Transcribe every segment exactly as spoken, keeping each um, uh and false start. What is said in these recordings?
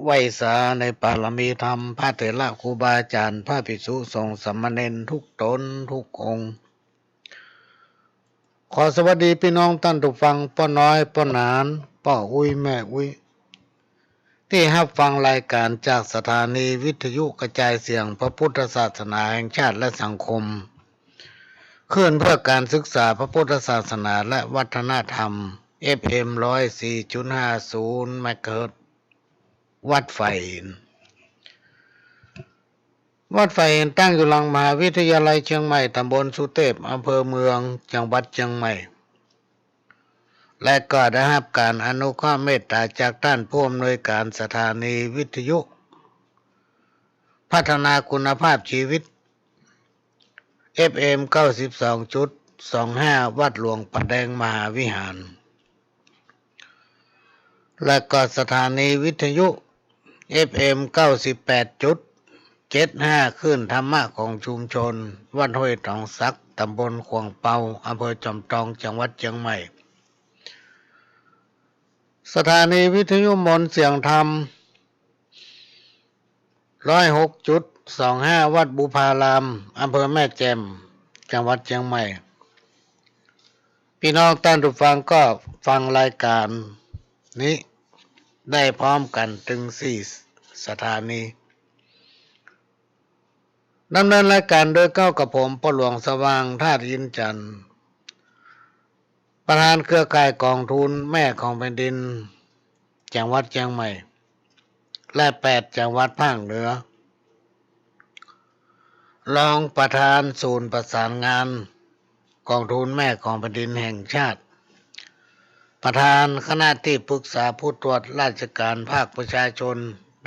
ไหว้สาในปารมีธรรม พระเถระครูบาอาจ๋ารย์ พระภิกษุสงฆ์สามเณรทุกต๋นทุกองค์ ขอสวัสดีปี้น้องต้านผู้ฟัง ป้อน้อย ป้อหนาน ป้ออุ๊ย แม่อุ๊ย ตี้ฮับฟังรายก๋านจากสถานีวิทยุกระจายเสียงพระพุทธศาสนาแห่งชาติและสังคม คลื่นเพื่อการศึกษาพระพุทธศาสนาและวัฒนธรรม เอฟเอ็ม ร้อยสี่จุดห้าศูนย์ เมกะเฮิรตซ์ วัดฝายหิน วัดฝายหินตั้งอยู่หลังมหาวิทยาลัยเจียงใหม่ ต๋ำบลสุเตพ อำเภอเมือง จังหวัดเจียงใหม่ และก็ได้ฮับก๋านอนุเคราะห์เมตต๋าจากต้านผู้อำนวยก๋านสถานีวิทยุ พัฒนาคุณภาพชีวิต เอฟเอ็ม เก้าสิบสองจุดสองห้า วัดหลวงพระแดงมหาวิหาร และก็สถานีวิทยุ เอฟเอ็ม เก้าสิบแปดจุดเจ็ดห้า คลื่นธรรมะของชุมชน วัดห้วยตองสัก ต๋ำบลขวางเปา อำเภอจอมตอง จังหวัดเจียงใหม่ สถานีวิทยุมนต์เสียงธรรม ร้อยหกจุดสองห้า วัดบุพาราม อำเภอแม่แจ่ม จังหวัดเจียงใหม่ ปี้น้องต้านผู้ฟังก็ฟังรายก๋านนี้ได้พร้อมกั๋นตึงสี่สถานี ดำเนินรายก๋านโดยเก้ากับผม ป้อหลวงสว่าง ธาตุอินทร์จันทร์ ประธานเครือข่ายก๋องทุนแม่ของแผ่นดิน จังหวัดเจียงใหม่ และแปดจังหวัดภาคเหนือ รองประธานศูนย์ประสานงานก๋องทุนแม่ของแผ่นดินแห่งชาติ ประธานคณะตี้ปรึกษาผู้ตรวจราชก๋านภาคประชาชน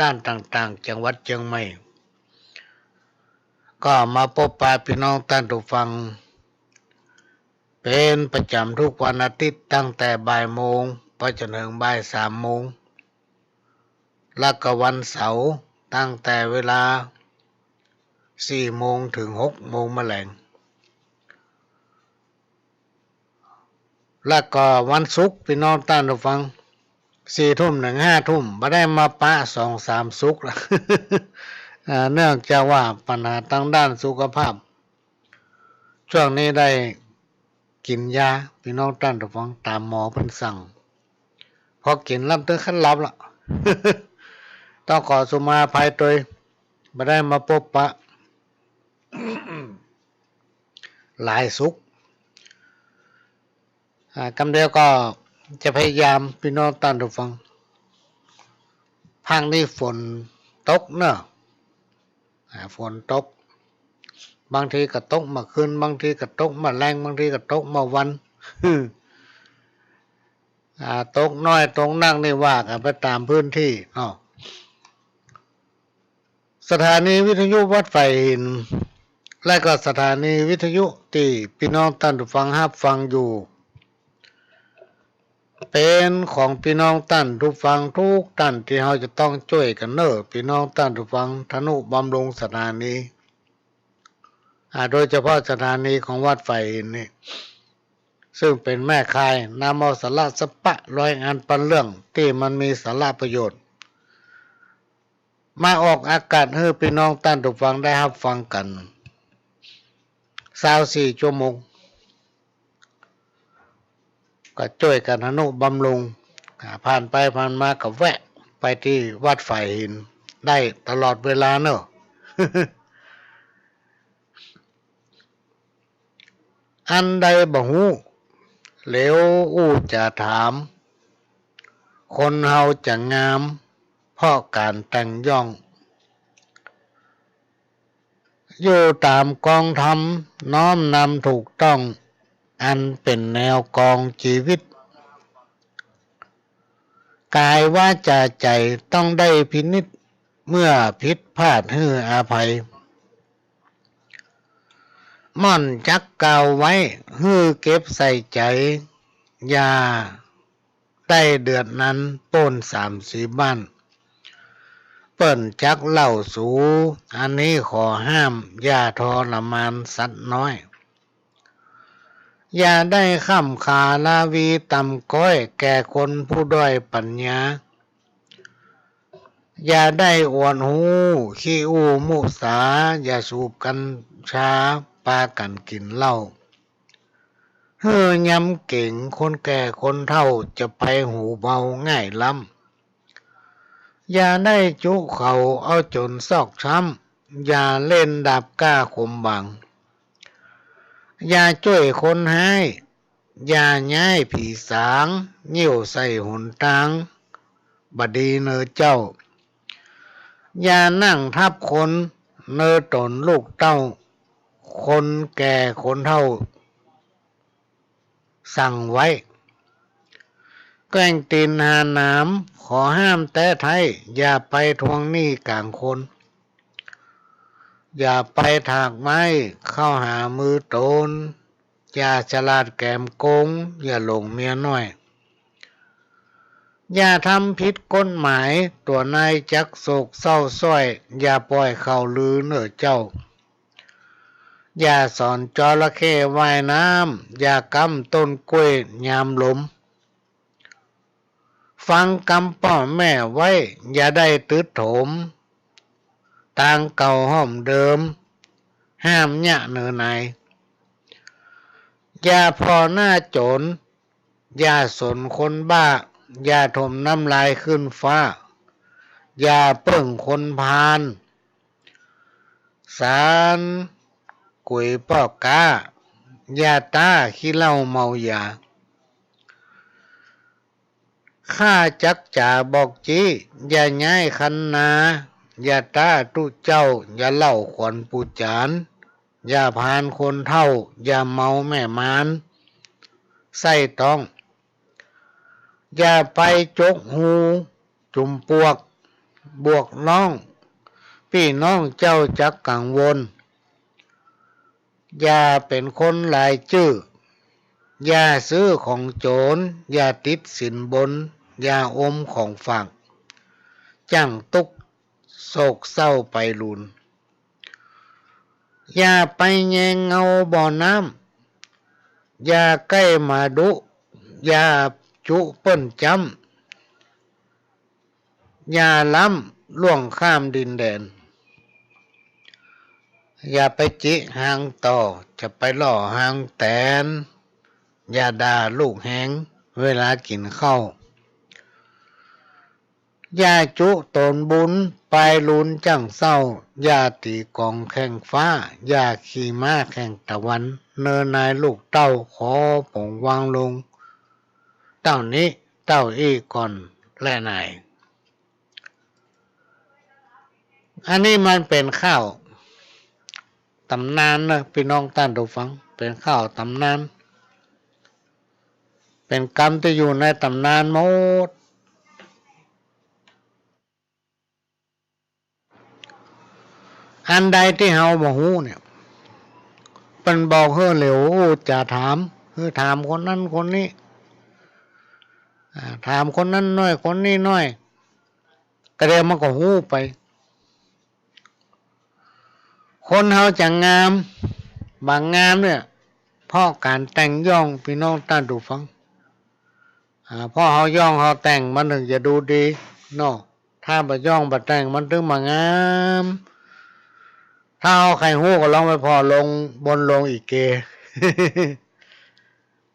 ด้านต่างๆ จังหวัดเจียงใหม่ ก็มาปบปะปี้น้องต้านผู้ฟัง เป๋นประจ๋ำทุกวันอาทิตย์ ตั้งแต่บ่ายโมงไปจ๋นเถิงบ่ายสามโมง และก็วันเสาร์ตั้งแต่เวลาสี่โมงเถิงหกโมงมะแลง และก็วันศุกร์ ปี้น้องต้านผู้ฟัง สี่ทุ่มเถิงห้าทุ่ม บ่ได้มาปะสองสามศุกร์ละ อ่า เนื่องจากว่าปัญหาตางด้านสุขภาพ ช่วงนี้ได้กิ๋นยา ปี้น้องต้านผู้ฟัง ต๋ามหมอเปิ้นสั่ง พอกิ๋นลำตึงคันหลับละ ต้องขอสุมาอภัยตวย บ่ได้มาปบปะ หลายศุกร์ อ่า กำเดียวก็จะพยายาม ปี้น้องต้านผู้ฟัง ภาคนี้ฝนตกเนาะ อ่า ฝนตก บางทีก็ตกเมื่อคืน บางทีก็ตกเมื่อแลง บางทีก็ตกเมื่อวัน อ่า ตกน้อยตกนักนี่ว่ากั๋นไปต๋ามพื้นตี้เนาะ สถานีวิทยุวัดฝายหิน และก็สถานีวิทยุตี้ปี้น้องต้านผู้ฟังฮับฟังอยู่ เป๋นของปี้น้องต้านผู้ฟังทุกต้านตี้เฮาจะต้องจ้วยกั๋นเน่อ ปี้น้องต้านผู้ฟัง ทะนุบำรุงสถานี อ่า โดยเฉพาะสถานีของวัดฝายหินนี่ ซึ่งเป๋นแม่ข่าย นำเอาสาระสะปะร้อยอันปันเรื่องตี้มันมีสาระประโยชน์ มาออกอากาศหื้อปี้น้องต้านผู้ฟังได้ฮับฟังกั๋น ซาวสี่ชั่วโมง ก็จ้วยกั๋นทะนุบำรุง อ่า ผ่านไปผ่านมาก็แวะไปตี้วัดฝายหินได้ตลอดเวลาเนาะ อันใดบ่ฮู้ เหลียวอู้จะถาม คนเฮาจะงาม เพราะก๋านแต่งย่อง อยู่ต๋ามกองธรรม น้อมนำถูกต้อง อันเป๋นแนวกองจีวิต ก๋ายวาจ๋าใจ๋ต้องได้พินิจ เมื่อผิดพลาดหื้ออภัย ม่อนจักกล่าวไว้ หื้อเก็บใส่ใจ๋ อย่าได้เดือดนั้นป๊นสามสี่บ้าน เปิ้นจักเล่าสู อันนี้ขอห้าม อย่าทรมานสัตว์น้อย อย่าได้ค่ำขาลาวีต่ำก๊อย แก่คนผู้ด้อยปั๋ญญา อย่าได้อวดฮู้ขี้อู้มุสา อย่าสูบกัญชา ปากั๋นกิ๋นเหล้า หื้อยำเก๋ง คนแก่คนเฒ่า จะไปหูเบาง่ายล้ำ อย่าได้จุเขา เอาจ๋นซอกช้ำ อย่าเล่นดาบกล้าคมบาง อย่าจ้วยคนฮ้าย อย่าย้ายผีสาง งิ้วใส่หนตาง บ่ดีเน่อเจ้า อย่านั่งทับคน เน่อต๋นลูกเต้า คนแก่คนเฒ่า สั่งไว้ แกว่งตี๋นหาหนาม ขอห้ามแต๊ไท้ อย่าไปทวงหนี้ก๋างคน อย่าไปถากไม้เข้าหามือต๋น อย่าฉลาดแก๋มโก๋ง อย่าหลงเมียน้อย อย่าทำผิดกฎหมาย ตั๋วนายจักโศกเศร้าส้อย อย่าป่อยข่าวลือเน่อเจ้า อย่าสอนจระเข้ว่ายน้ำ อย่าก๊ำต้นกล้วยยามลม ฟังกำป้อแม่ไว้ อย่าได้ตึดโถม ตางเก่าห้อมเดิม ห้ามเยียะเน่อหนาย อย่าผ่อหน้าโจ๋ร อย่าสนคนบ้า อย่าถมน้ำลายขึ้นฟ้า อย่าเปิ้งคนพาล สานก๋วยป้อก๊า อย่าต้าขี้เหล้าเมายา ข้าจักจ๋าบอกจี๊ อย่าย้ายคันนา อย่าต้าตุ๊เจ้า อย่าเล่าขวัญปู่จ๋าร อย่าพาลคนเฒ่า อย่าเมาแม่มาร ใส้ต๊อง อย่าไปจกฮูจุ่มปวก บวกน้อง ปี้น้องเจ้าจักกังวล อย่าเป๋นคนหลายจื้อ อย่าซื้อของโจ๋ร อย่าติดสินบน อย่าอมของฝาก จั้งตุ๊กข์โศกเศร้าไปลูน อย่าไปแยงเงาบ่อน้ำ อย่าใก้หมาดุ อย่าจุเปิ้นจ๊ำ อย่าล้ำล่วงข้ามดินแดน อย่าไปจิฮางต่อ จะไปล่อฮางแตน อย่าด่าลูกแฮง เวลากิ๋นข้าว อย่าจุต๋นบุญ ปายลูนจั้งเศร้า อย่าตี๋ก๋องแข่งฟ้า อย่าขี่ม้าแข่งตะวัน เน่อนายลูกเต้า ขอป๋งวางลง เต้านี้เต้าอี้ก่อนแลหนาย อันนี้มันเป๋นข่าวต๋ำนานเน่อ ปี้น้องต้านผู้ฟัง เป๋นข่าวต๋ำนาน เป๋นกำตี้อยู่ในต๋ำนานหมด อันใดตี้เฮาบ่ฮู้เนี่ย เปิ้นบอกหื้อเหลียวอู้จ๋าถาม หื้อถามคนนั้นคนนี้ อ่า ถามคนนั้นหน้อย คนนี้หน้อย ก็เดี๋ยวมันก็ฮู้ไป คนเฮาจะงาม บ่างามเนี่ย เพราะก๋านแต่งย่อง ปี้น้องต้านผู้ฟัง อ่า เพราะเฮาย่องเฮาแต่งมันเถิงจะดูดีเนาะ ถ้าบ่ย่องบ่แต่งมันเถิงบ่งาม ถ้าเฮาใค่ฮู้ก็ลองไปผ่อโรง บนโรงอิเก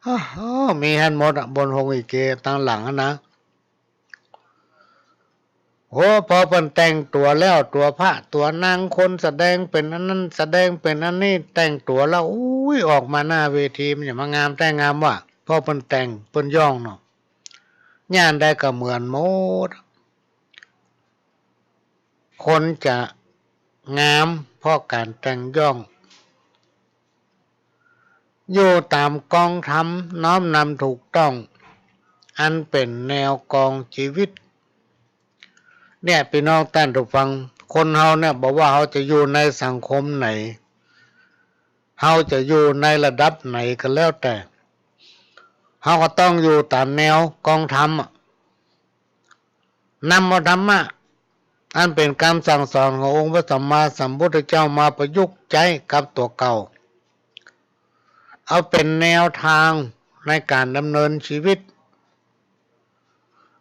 โอ้โห มีหั้นหมดอะ บนโรงอิเก ตางหลังหั้นนะ โอ้ พอเปิ้นแต่งตั๋วแล้ว ตั๋วพระตั๋วนาง คนแสดงเป๋นอันนั้น แสดงเป๋นอันนี้ แต่งตั๋วแล้ว อุ๊ย ออกมาหน้าเวที มันจะมางามแต๊งามวะ พอเปิ้นแต่ง เปิ้นย่องเนาะ ย่านใดก็เหมือนหมด คนจะงามเพราะก๋านแต่งย่อง อยู่ต๋ามกองธรรม น้อมนำถูกต้อง อันเป๋นแนวกองจีวิต เนี่ย ปี้น้องต้านผู้ฟัง คนเฮาเนี่ย บ่ว่าเฮาจะอยู่ในสังคมไหน เฮาจะอยู่ในระดับไหนก็แล้วแต่ เฮาก็ต้องอยู่ต๋ามแนวกองธรรมอะ นำเอาธรรมะ อันเป๋นกำสั่งสอนขององค์พระสัมมาสัมพุทธเจ้ามาประยุกต์ใจ๊กับตั๋วเก่า เอาเป๋นแนวตางในก๋านดำเนินจีวิต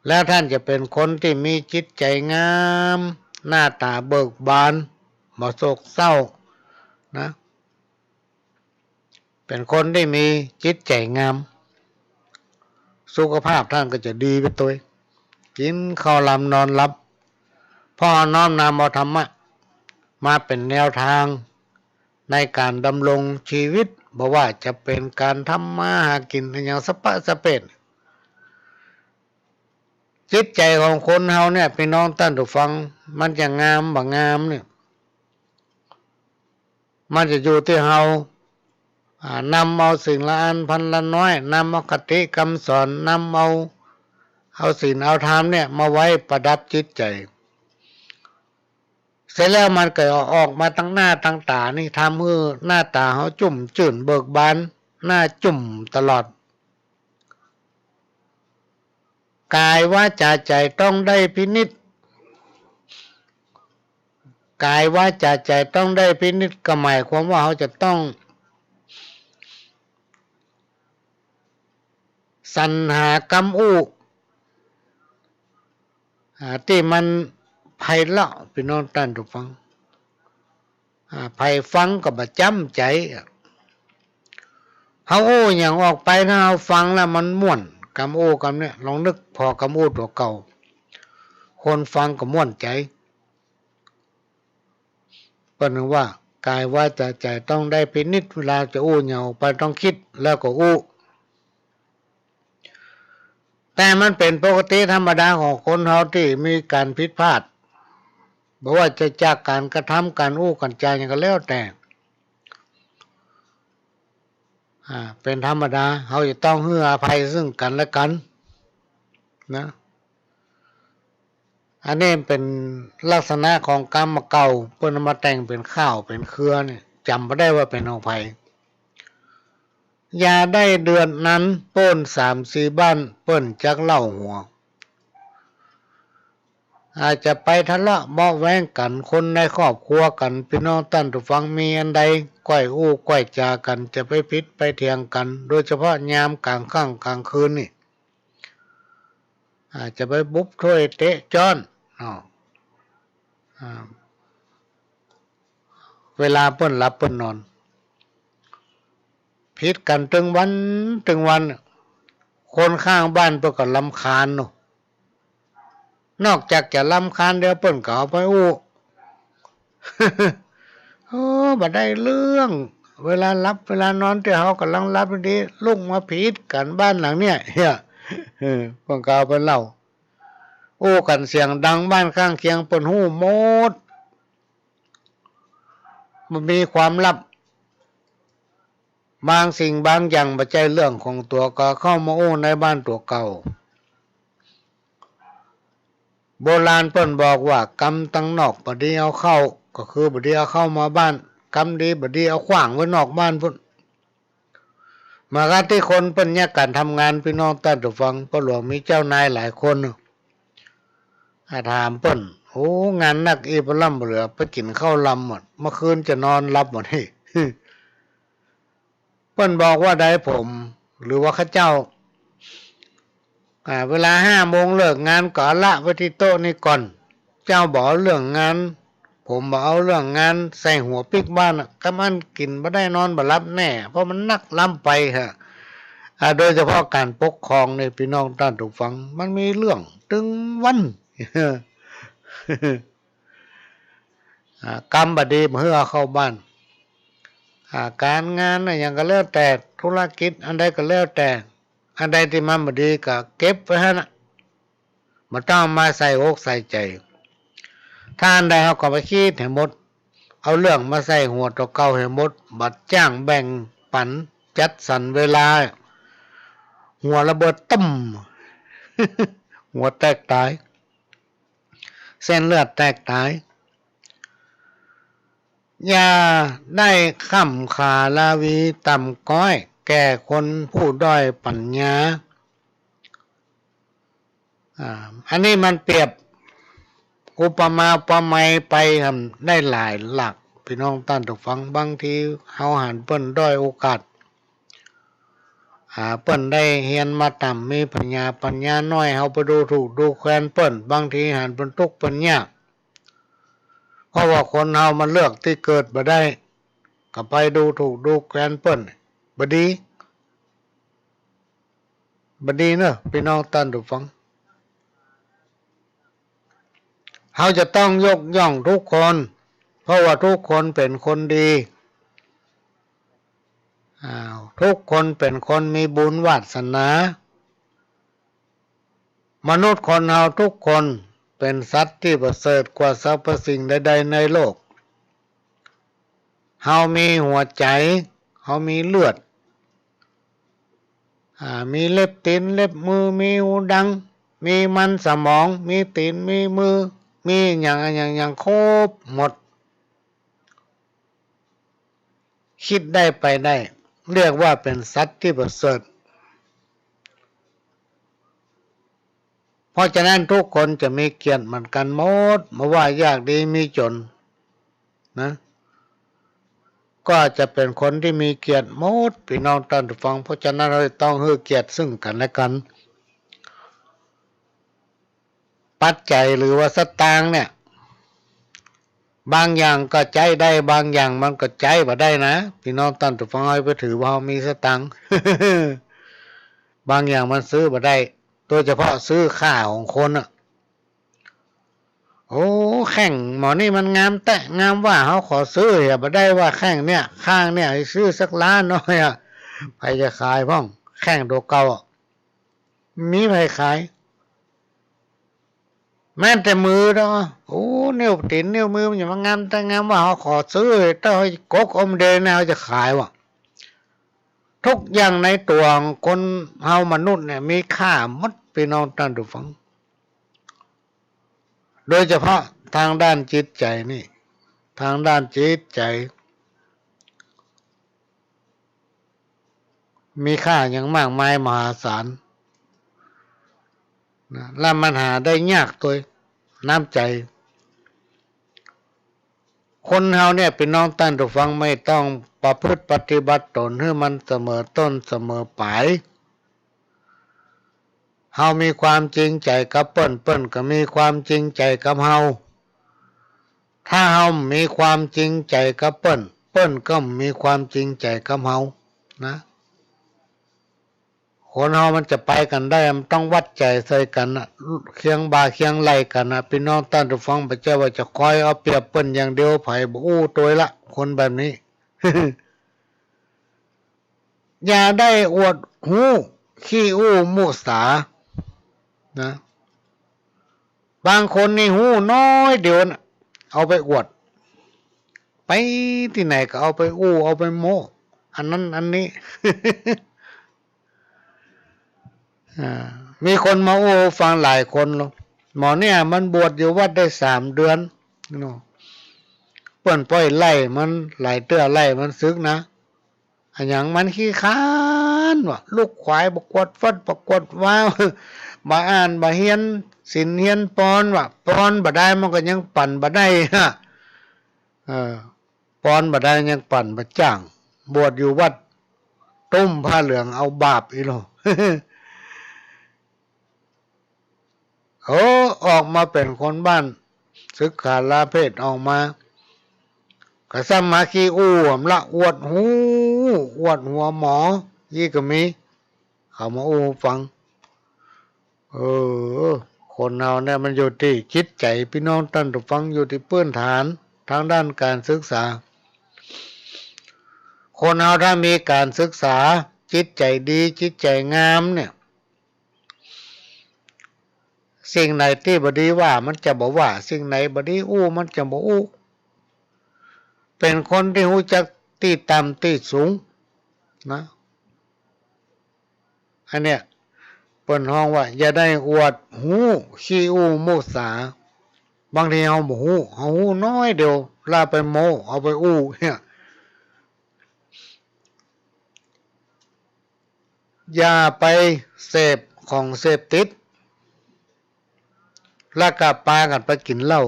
แล้วต้านจะเป๋นคนตี้มีจิตใจ๋งาม หน้าต๋าเบิกบาน บ่โศกเศร้านะ เป๋นคนตี้มีจิตใจ๋งาม สุขภาพต้านก็จะดีไปตวย กิ๋นข้าวลำนอนหลับ เพราะน้อมนำเอาธรรมะมาเป๋นแนวตางในก๋านดำรงจีวิต บ่ว่าจะเป๋นก๋านทำมาหากิ๋นอะหยังสะปะสะเปะ จิตใจ๋ของคนเฮาเนี่ย ปี้น้องต้านผู้ฟัง มันจะงามบ่งามเนี่ย มันจะอยู่ตี้เฮา อ่า นำเอาสิ่งละอันพันละน้อย นำเอาคติกำสอน นำเอา เอาศีลเอาธรรมเนี่ยมาไว้ประดับจิตใจ๋ เสร็จแล้วมันก็ออกมาตังหน้าตังต๋านี่ ทำหื้อหน้าต๋าเฮาจุ่มจื้นเบิกบาน หน้าจุ่มตลอด ก๋ายวาจ๋าใจ๋ต้องได้พินิจ ก๋ายวาจ๋าใจ๋ต้องได้พินิจ ก็หมายความว่าเฮาจะต้องสรรหากำอู้ อ่า ตี้มันไพเราะ ปี้น้องต้านผู้ฟัง อ่า ใผฟังก็บ่จ้ำใจ๋อะ เฮาอู้หยังออกไป ถ้าเฮาฟังแล้วมันม่วน กำอู้กำเนี่ย ลองนึกผ่อกำอู้ตั๋วเก่า คนฟังก็ม่วนใจ๋ เปิ้นว่า ก๋ายวาจ๋าใจ๋ต้องได้พินิจ เวลาจะอู้หยังออกไปต้องกึ๊ดแล้วก็อู้ แต่มันเป๋นปกติธรรมดาของคนเฮาตี้มีก๋านผิดพลาด บ่ว่าจะจากก๋านกระทำ ก๋านอู้ ก๋านจ๋าหยังก็แล้วแต่ อ่า เป๋นธรรมดา เฮาจะต้องหื้ออภัยซึ่งกั๋นและกั๋นนะ อันนี้เป๋นลักษณะของกำเก่า เปิ้นเอามาแต่งเป๋นข่าวเป๋นเครือเนี่ย จ๋ำบ่ได้ว่าเป๋นของใผ อย่าได้เดือดนั้น โป้นสามสี่บ้าน เปิ้นจักเล่าหัว อาจจะไปทะเลาะเบาะแว้งกั๋น คนในครอบครัวกั๋น ปี้น้องต้านผู้ฟัง มีอันใดก้อยอู้ก้อยจ๋ากั๋น จะไปผิดไปเถียงกั๋น โดยเฉพาะยามก๋างค่ำก๋างคืนนี่ อาจจะไปบุบถ้วยเตะจ๊อน อ้าว อ่า เวลาเปิ้นหลับเปิ้นนอน ผิดกั๋นตึงวันตึงวัน คนข้างบ้านเปิ้นก็รำคาญเนาะ นอกจากจะรำคาญแล้วเปิ้นก็เอาไปอู้ โอ้ บ่ได้เรื่อง เวลาหลับเวลานอนตี้เฮาก่ำลังหลับดี ลุกมาผิดกั๋นบ้านหลังเนี่ย เหีย เออ เปิ้นก็เอาไปเล่า อู้กั๋นเสียงดัง บ้านข้างเคียงเปิ้นฮู้หมด บ่มีความลับ บางสิ่งบางอย่างบ่ใจ้เรื่องของตั๋ว ก็เข้ามาอู้ในบ้านตั๋วเก่า โบราณเปิ้นบอกว่า กำตังนอกบ่ดีเอาเข้า ก็คือบ่ดีเอาเข้ามาบ้าน กำดีบ่ดีเอาขว้างไว้นอกบ้านปู้น มากัดตี้คนเปิ้นแยกก๋านทำงาน ปี้น้องต้านผู้ฟัง ป้อหลวงมีเจ้านายหลายคน อ่า ถามเปิ้น โอ้ งานนักอี้ บ่ร่ำบ่เหลือ ไปกิ๋นข้าวลำหมด เมื่อคืนจะนอนหลับหมดนี่ เปิ้นบอกว่าใด ผม หรือว่าข้าเจ้า อ่า เวลาห้าโมงเลิกงานก็เอาละไว้ตี้โต๊ะนี่ก่อน เจ้าบ่เอาเรื่องงาน ผมบ่เอาเรื่องงาน ใส่หัวปิ๊กบ้านน่ะ กำอั้นกิ๋นบ่ได้นอนบ่หลับแน่ เพราะมันนักล้ำไปฮะ อ่า โดยเฉพาะก๋านปกครองนี่ ปี้น้องต้านผู้ฟัง มันมีเรื่องตึงวัน อ่า กำบ่ดีบ่หื้อเอาเข้าบ้าน อ่า ก๋านงานอะหยังก็แล้วแต่ ธุรกิจอันใดก็แล้วแต่ อันใดตี้มันบ่ดีก็เก็บไว้หั้นน่ะ บ่ต้องมาใส่อกใส่ใจ๋ ถ้าอันใดเฮาก็ไปกึ๊ดหื้อหมด เอาเรื่องมาใส่หัวตั๋วเก่าหื้อหมด บ่จ้างแบ่งปั๋นจัดสรรเวลา หัวระเบิดตึ้ม หัวแตกต๋าย เส้นเลือดแตกต๋าย อย่าได้ค่ำขาราวีต่ำก๊อย แก่คนผู้ด้อยปั๋ญญา อ่า อันนี้มันเปรียบอุปมาอุปไมยไป อ่า ได้หลายหลัก ปี้น้องต้านผู้ฟัง บางทีเฮาหันเปิ้นด้อยโอกาส อ่า เปิ้นได้เฮียนมาต่ำ มีผญาปั๋ญญาน้อย เฮาไปดูถูกดูแควนเปิ้น บางทีหันเปิ้นตุ๊กข์เปิ้นยาก เพราะว่าคนเฮามันเลือกตี้เกิดบ่ได้ ก็ไปดูถูกดูแควนเปิ้น บ่ดี บ่ดีเนาะ ปี้น้องต้านผู้ฟัง เฮาจะต้องยกย่องทุกคน เพราะว่าทุกคนเป๋นคนดี อ้าว ทุกคนเป๋นคนมีบุญวาสนา มนุษย์คนเฮาทุกคนเป๋นสัตว์ตี้ประเสริฐกว่าสรรพสิ่งใดๆ ในโลก เฮามีหัวใจ๋ เฮามีเลือด อ่า มีเล็บตี๋นเล็บมือ มีหูดัง มีมันสมอง มีตี๋น มีมือ มีหยัง หยัง หยังครบหมด กึ๊ดได้ไปได้ เรียกว่าเป๋นสัตว์ตี้ประเสริฐ เพราะฉะนั้นทุกคนจะมีเกียรติเหมือนกั๋นหมด บ่ว่ายากดีมีจ๋นนะ ก็จะเป๋นคนตี้มีเกียรติหมด ปี้น้องต้านผู้ฟัง เพราะฉะนั้นเฮาต้องหื้อเกียรติซึ่งกั๋นและกั๋น ปัจจัยหรือว่าสตางค์เนี่ย บางอย่างก็ใจ๊ได้ บางอย่างมันก็ใจ๊บ่ได้นะ ปี้น้องต้านผู้ฟัง เฮาไปถือว่าเฮามีสตางค์ บางอย่างมันซื้อบ่ได้ โดยเฉพาะซื้อข้าของคนน่ะ โอ้ แข้งหมอนี่มันงามแต๊ งามว่า เฮาขอซื้อเหีย บ่ได้ว่าแข้งเนี่ย ข้างเนี่ย หื้อซื้อสักล้านน้อยอะ ใผจะขายพ่อง แข้งตั๋วเก่าอะ มีใผขาย แม้แต่มือเนาะ โอ้ นิ้วตี๋นนิ้วมือมันจะมางามแต๊ งามว่า เฮาขอซื้อ ถ้าเฮากกเอามาเดินเนี่ย เฮาจะขายบ่ ทุกอย่างในตั๋วของคนเฮามนุษย์เนี่ยมีค่าหมด ปี้น้องต้านผู้ฟัง โดยเฉพาะตางด้านจิตใจ๋นี่ ตางด้านจิตใจ๋ มีค่าอย่างมากมายมหาศาลนะ และมันหาได้ยากตวย น้ำใจ๋ คนเฮาเนี่ย ปี้น้องต้านผู้ฟัง ไม่ต้องประพฤติปฏิบัติตนหื้อมันเสมอต้นเสมอป๋าย เฮามีความจริงใจ๋กับเปิ้น เปิ้นก็มีความจริงใจ๋กับเฮา ถ้าเฮามีความจริงใจ๋กับเปิ้น เปิ้นก็มีความจริงใจ๋กับเฮานะ คนเฮามันจะไปกั๋นได้ มันต้องวัดใจ๋ใส่กั๋นน่ะ เคียงบ่าเคียงไหล่กั๋นน่ะ ปี้น้องต้านผู้ฟัง บ่ใจ้ว่าจะคอยเอาเปรียบเปิ้นอย่างเดียว ใผบ่อู้ตวยละ คนแบบนี้ อย่าได้อวดฮู้ ขี้อู้มุสา นะ บางคนนี่ฮู้น้อยเดียวน่ะ เอาไปอวด ไปตี้ไหนก็เอาไปอู้ เอาไปโม้ อันนั้นอันนี้ อ่า มีคนมาอู้ฟังหลายคนแล้ว หมอเนี่ยมันบวชอยู่วัดได้สามเดือนเนาะ เปิ้นป้อยไล่มันหลายเตื้อ ไล่มันสึกนะ อะหยังมันขี้คร้านว่ะ ลูกขวายบ่กวดฟัดบ่กวดวา บ่อ่านบ่เฮียนศีลเฮียนปอนว่ะ ปอนบ่ได้มันก็ยังปั่นบ่ได้ฮะ เออ ปอนบ่ได้ยังปั่นบ่จ้าง บวชอยู่วัดตุ้มผ้าเหลืองเอาบาปอีหลอ เออ ออกมาเป๋นคนบ้าน สึกขาลาเพศออกมา ก็ซ้ำมาขี้อู้หว่ำละ อวดฮู้ อวดหัวหมอ อี้ก็มี เขามาอู้ฟัง เออ คนเฮาเนี่ยมันอยู่ตี้จิตใจ๋ ปี้น้องต้านผู้ฟัง อยู่ตี้พื้นฐานตางด้านก๋านศึกษา คนเฮาถ้ามีก๋านศึกษา จิตใจ๋ดี จิตใจ๋งามเนี่ย สิ่งไหนตี้บ่ดีว่ามันจะบ่ว่า สิ่งไหนบ่ดีอู้มันจะบ่อู้ เป๋นคนตี้ฮู้จักตี้ต่ำตี้สูงนะ อันเนี้ยเปิ้นฮ้องว่าอย่าได้อวดฮู้ ขี้อู้มุสา บางทีเฮาบ่ฮู้ เฮาฮู้น้อยเดียว แล้วไปโม้ เอาไปอู้เนี่ย อย่าไปเสพของเสพติด แล้วก็ปากั๋นไปกิ๋นเหล้า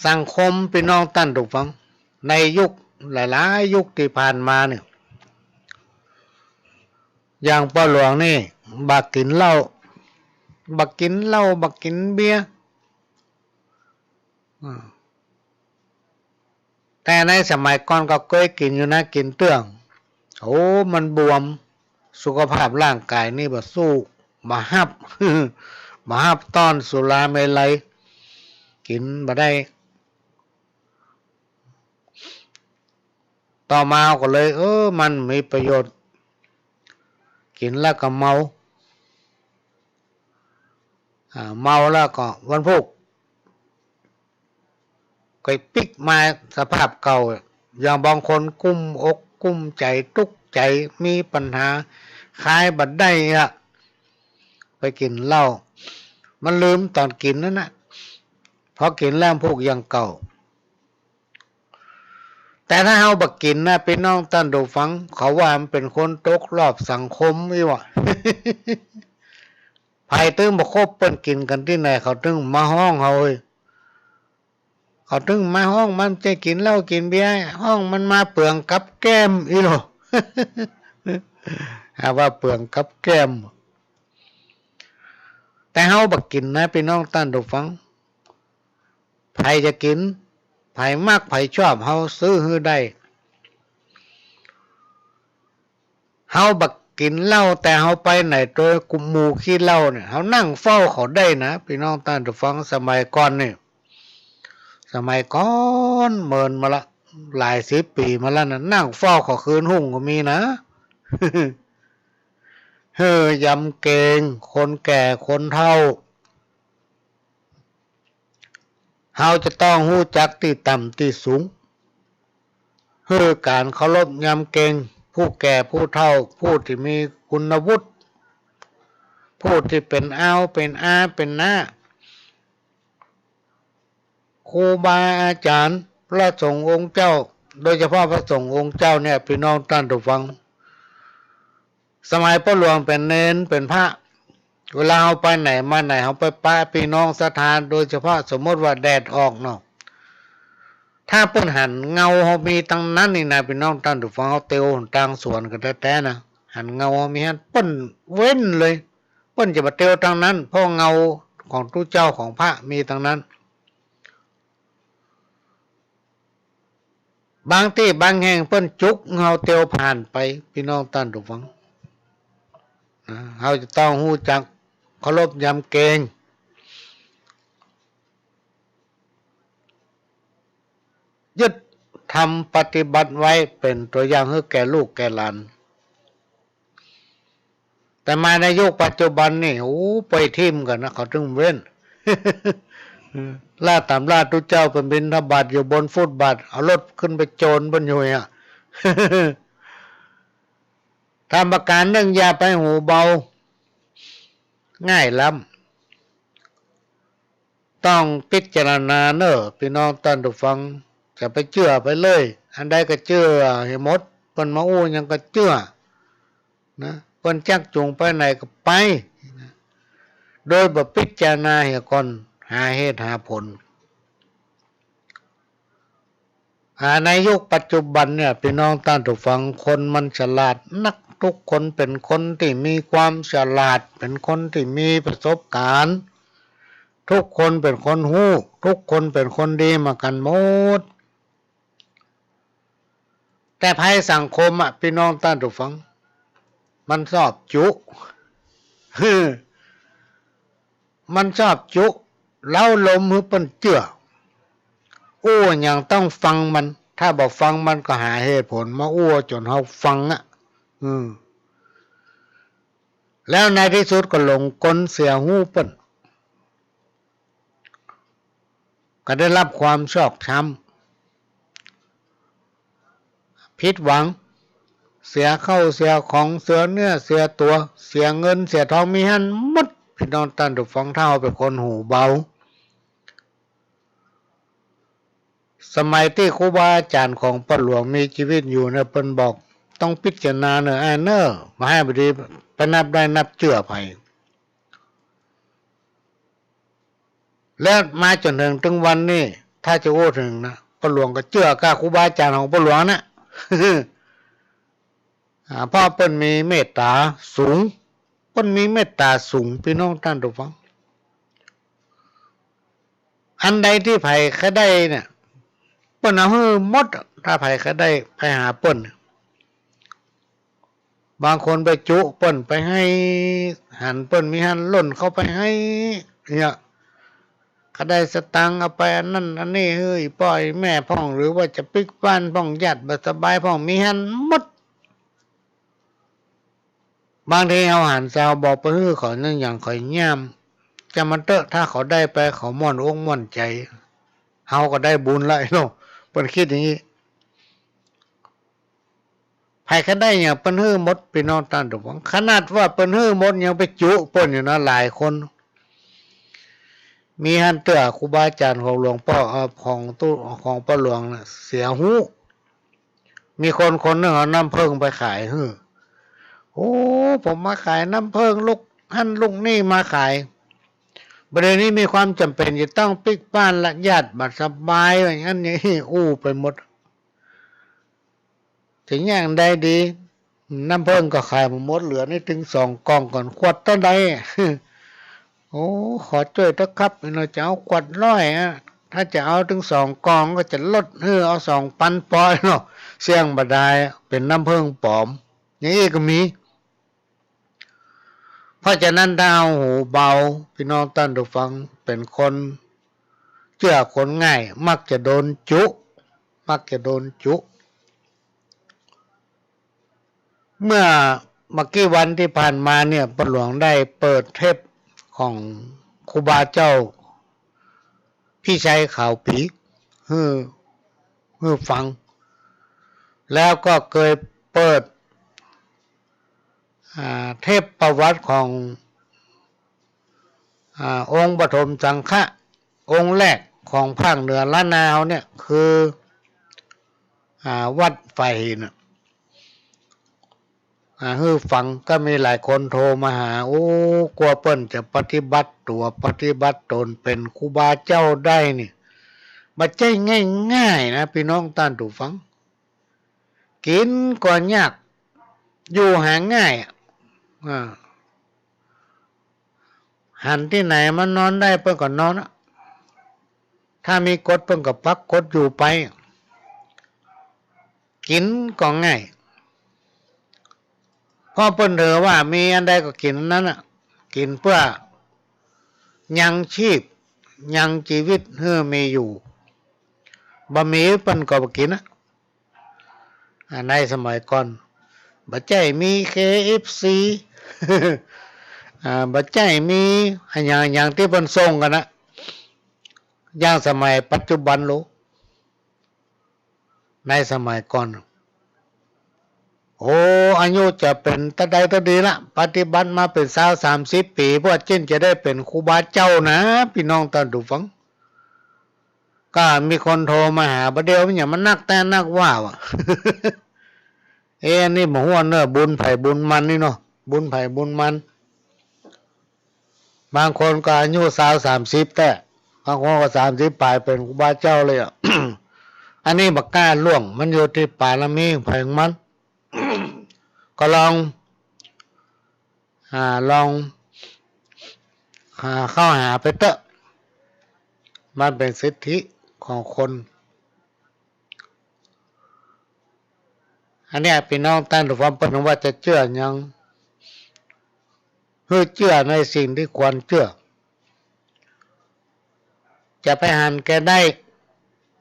สังคมปี้น้องต้านผู้ฟัง ในยุคหลายๆ ยุคตี้ผ่านมาเนี่ย อย่างป้อหลวงนี่ บ่ากิ๋นเหล้า บ่ากิ๋นเหล้า บ่ากิ๋นเบียร์ อ่า แต่ในสมัยก่อนก็เกยกิ๋นอยู่นะ กิ๋นเตื้อง โอ้ มันบวม สุขภาพร่างกายนี่บ่สู้ บ่ฮับ บ่ฮับต้อนสุราเมรัย กิ๋นบ่ได้ ต่อมาก็เลย เออ มันมีประโยชน์ กิ๋นแล้วก็เมา อ่า เมาแล้วก็วันพูก ก็ปิ๊กมาสภาพเก่า อย่างบางคนกุ้มอกกุ้มใจ๋ ตุ๊กใจ๋ มีปัญหา ขายบ่ได้อะ ไปกิ๋นเหล้า มันลืมต๋อนกิ๋นนั้นนะ พอกิ๋นแล้วพูกอย่างเก่า แต่ถ้าเฮาบ่กิ๋นนะ ปี้น้องต้านผู้ฟัง เขาว่ามันเป๋นคนตกรอบสังคมอี้หว่า ใผตึงบ่คบเปิ้น กิ๋นกั๋นตี้ไหน เขาตึงมาฮ้องเฮาเฮ้ย เขาตึงมาฮ้อง มันบ่ใจ้กิ๋นเหล้ากิ๋นเบียร์ ฮ้องมันมาเปืองกับแก้มอี้หล่อ หาว่าเปืองกับแก้ม แต่เฮาบ่กิ๋นนะ ปี้น้องต้านผู้ฟัง ใผจะกิ๋น ใผมัก ใผชอบ เฮาซื้อหื้อได้ เฮาบ่กิ๋นเหล้า แต่เฮาไปไหนโตยหมู่ขี้เหล้าเนี่ย เฮานั่งเฝ้าเขาได้นะ ปี้น้องต้านผู้ฟัง สมัยก่อนนี่ สมัยก่อนเมินมาละ หลายสิบปี๋มาแล้วนะ นั่งเฝ้าเขาคืนฮุ่งก็มีนะ เฮ้อ ยำเกรง คนแก่คนเฒ่า เฮาจะต้องฮู้จักตี้ต่ำตี้สูง เฮ้อ ก๋านเคารพยำเกรงผู้แก่ผู้เฒ่า ผู้ตี้มีคุณวุฒิ ผู้ตี้เป๋นอาว เป๋นอา เป๋นน้า ครูบาอาจ๋ารย์ พระสงฆ์องค์เจ้า โดยเฉพาะพระสงฆ์องค์เจ้าเนี่ย ปี้น้องต้านผู้ฟัง สมัยป้อหลวงเป๋นเณรเป๋นพระ เวลาเฮาไปไหนมาไหน เฮาไปปะปี้น้องศรัทธา โดยเฉพาะสมมุติว่าแดดออกเนาะ ถ้าเปิ้นหันเงาเฮามีตังนั้นนี่นะ ปี้น้องต้านผู้ฟัง เฮาเตียวหนตางสวนกั๋นแต๊ๆ นะ หันเงาเฮามีหั้น เปิ้นเว้นเลย เปิ้นจะบ่เตียวตังนั้น เพราะเงาของตุ๊เจ้าของพระมีตังนั้น บางตี้บางแห่งเปิ้นจุกเฮาเตียวผ่านไป ปี้น้องต้านผู้ฟัง นะ เฮาจะต้องฮู้จักเคารพยำเกรง ยึดธรรมปฏิบัติไว้เป๋นตั๋วอย่างหื้อแก่ลูกแก่หลาน แต่มาในยุคปัจจุบันนี่ โอ้ ไปทิ่มกั๋นนะ เขาตึงเว้น ลาดต๋ามลาดตุ๊เจ้าไปบิณฑบาตอยู่บนฟุตบาท เอารถขึ้นไปโจนบนอยู่อะ ธรรมการนึ่งอย่าไปหูเบา ง่ายล้ำ ต้องพิจารณาเน่อ ปี้น้องต้านผู้ฟัง จะไปเจื้อไปเลย อันใดก็เจื้อหื้อหมด เปิ้นมาอู้หยังก็เจื้อ นะ เปิ้นจักจูงไปไหนก็ไป นะ โดยบ่พิจารณาเหียก่อน หาเหตุหาผล อ่า ในยุคปัจจุบันเนี่ย ปี้น้องต้านผู้ฟัง คนมันฉลาดนัก ทุกคนเป๋นคนตี้มีความฉลาด เป๋นคนตี้มีประสบการณ์ ทุกคนเป๋นคนฮู้ ทุกคนเป๋นคนดีมากั๋นหมด แต่ภัยสังคมอะ ปี้น้องต้านผู้ฟัง มันชอบจุ มันชอบจุเร้าลมหื้อเปิ้นเจื้อ อู้หยังต้องฟังมัน ถ้าบ่ฟังมันก็หาเหตุผลมาอู้จ๋นเฮาฟังอะ อืม แล้วในตี้สุดก็หลงกลเสียฮู้เปิ้น ก็ได้ฮับความชอกช้ำ ผิดหวัง เสียข้าวเสียของ เสียเนื้อเสียตั๋ว เสียเงินเสียทองมีหั้นหมด ปี้น้องต้านผู้ฟัง ถ้าเฮาเป๋นคนหูเบา สมัยตี้ครูบาอาจ๋ารย์ของป้อหลวงมีจีวิตอยู่เนี่ย เปิ้นบอก ต้องพิจารณาเน่ออ้ายเน่อ บ่หื้อบ่ดี ไปนับได้นับเจื้อใผ แล้วมาจ๋นเถิงตึงวันนี้ ถ้าจะอู้เถิงนะ ป้อหลวงก็เจื้อก้าครูบาอาจ๋ารย์ของป้อหลวงนะ อ่า เพราะเปิ้นมีเมตต๋าสูง เปิ้นมีเมตต๋าสูง ปี้น้องต้านผู้ฟัง อันใดตี้ใผใค่ได้เนี่ย เปิ้นเอาหื้อหมด ถ้าใผใค่ได้ไปหาเปิ้น บางคนไปจุเปิ้นไปหื้อ หันเปิ้นมีหั้นล่นเข้าไปหื้อ เนี่ย ใค่ได้สตางค์เอาไปอันนั้นอันนี้หื้ออี่ป้ออี่แม่พ่อง หรือว่าจะปิ๊กบ้านพ่อง ญาติบ่สบายพ่อง มีหั้นหมด บางทีเฮาหันเซาบ่ไปหื้อเขา นึ่งอย่างข้อยย่าม จะมันเต๊อะ ถ้าเขาได้ไปเขาม่วนอกม่วนใจ๋ เฮาก็ได้บุญละเนาะ เปิ้นกึ๊ดอย่างนี้ ใผใค่ได้หยังเปิ้นหื้อหมด ปี้น้องต้านผู้ฟัง ขนาดว่าเปิ้นหื้อหมดยังไปจุเปิ้นอยู่นะ หลายคน มีหั้นเตื้อครูบาอาจ๋ารย์ของหลวงป้อ เอ่อ ของตุ๊ ของป้อหลวงน่ะ เสียฮู้ มีคนคนนึ่งเอาน้ำเผิ้งไปขายหื้อ โอ้ ผมมาขายน้ำเผิ้งลูกหั้นลูกนี่มาขาย บ่าเดี่ยวนี้มีความจ๋ำเป๋นจะต้องปิ๊กบ้านละ ญาติบ่สบายว่าอย่างนั้นอย่างนี้ อู้ไปหมด จะอย่างใดดี น้ำเผิ้งก็ขายบ่หมด เหลือนี่ตึงสองกล่องก่อน ขวดเต้าใด โอ้ ขอจ้วยเต๊อะครับ เนาะ จะเอาขวดร้อยอะ ถ้าจะเอาตึงสองกล่องก็จะลดหื้อ เอาสองปันปอยเนาะ เสี้ยงบ่ดาย เป๋นน้ำเผิ้งป๋อม อย่างอี้ก็มี เพราะฉะนั้นถ้าเฮาหูเบา ปี้น้องต้านผู้ฟัง เป๋นคนเจื้อคนง่าย มักจะโดนจุ มักจะโดนจุ เมื่อ เมื่อกี้วันตี้ผ่านมาเนี่ย ป้อหลวงได้เปิดเทปของครูบาเจ้า พิชัยขาวปี หื้อ หื้อฟัง แล้วก็เกยเปิด อ่า เทปประวัติของ อ่า องค์ปฐมสังฆะ องค์แรกของภาคเหนือล้านนาเฮาเนี่ย คือ อ่า วัดฝ่ายหินน่ะ อ่า หื้อฟัง ก็มีหลายคนโทรมาหา โอ้ กั๋วเปิ้นจะปฏิบัติตั๋วปฏิบัติต๋นเป๋นครูบาเจ้าได้นี่ บ่ใจ้ง่ายๆ นะ ปี้น้องต้านผู้ฟัง กิ๋นก็ยาก อยู่หาง่ายอะ อ่า หันตี้ไหนมานอนได้เปิ้นก็นอนอะ ถ้ามีกฎเปิ้นก็ปักกฎอยู่ไป กิ๋นก็ง่าย เพราะเปิ้นถือว่ามีอันใดก็กิ๋นอันนั้นน่ะ กิ๋นเปื้อยังชีพ ยังจีวิตหื้อมีอยู่ บ่มีเปิ้นก็บ่กิ๋นอะ อ่า ในสมัยก่อน บ่ใจ้มีเคเอฟซี อ่า บ่ใจ้มีอะหยัง อย่างตี้เปิ้นส่งกั๋นนะ อย่างสมัยปัจจุบันโล ในสมัยก่อน โอ้ อายุจะเป๋นเต้าใดเต้าดีละ ปฏิบัติมาเป๋นซาวสามสิบปี๋ พวกจึงจะได้เป๋นครูบาเจ้านะ ปี้น้องต้านผู้ฟัง ก็มีคนโทรมาหา บ่าเดี่ยวมันหยังมันนักแต๊นักว่าว่ะ เอ๊ะ อันนี้บ่ฮู้เนาะ บุญใผบุญมันนี่เนาะ บุญใผบุญมัน บางคนก็อายุซาวสามสิบแต๊ บางคนก็สามสิบป๋ายเป๋นครูบาเจ้าเลยอะ อันนี้บ่กล้าล่วง มันอยู่ตี้ปารมีของใผของมัน ก็ลอง อ่า ลอง อ่า เข้าหาไปเต๊อะ มันเป๋นสิทธิของคน อันเนี้ย ปี้น้องต้านผู้ฟัง เปิ้นว่าจะเจื้อหยัง หื้อเจื้อในสิ่งตี้ควรเจื้อ จะไปหันแก่ได้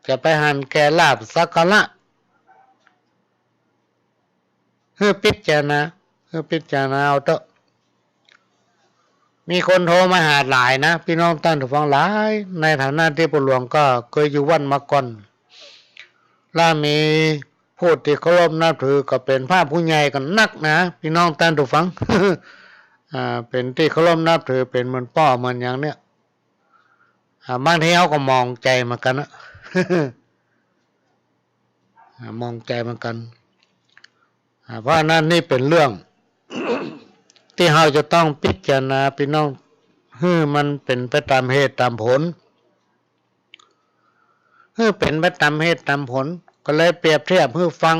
จะไปหันแก่ลาภสักการะ หื้อพิจารณา หื้อพิจารณาเอาเต๊อะ มีคนโทรมาหาหลายนะ ปี้น้องต้านผู้ฟังหลาย ในฐานะตี้ป้อหลวงก็เกยอยู่วัดมาก่อน และมีผู้ตี้เคารพนับถือก็เป๋นพระผู้ใหญ่ก็นักนะ ปี้น้องต้านผู้ฟัง อ่า เป๋นตี้เคารพนับถือ เป๋นเหมือนป้อเหมือนหยังเนี่ย อ่า บางทีเฮาก็หมองใจ๋เหมือนกั๋นนะ อ่า หมองใจ๋เหมือนกั๋น อ่า เพราะฉะนั้นนี่เป๋นเรื่อง ตี้เฮาจะต้องพิจารณา ปี้น้อง หื้อมันเป๋นไปต๋ามเหตุต๋ามผล หื้อเป๋นไปต๋ามเหตุต๋ามผล ก็เลยเปรียบเทียบหื้อฟัง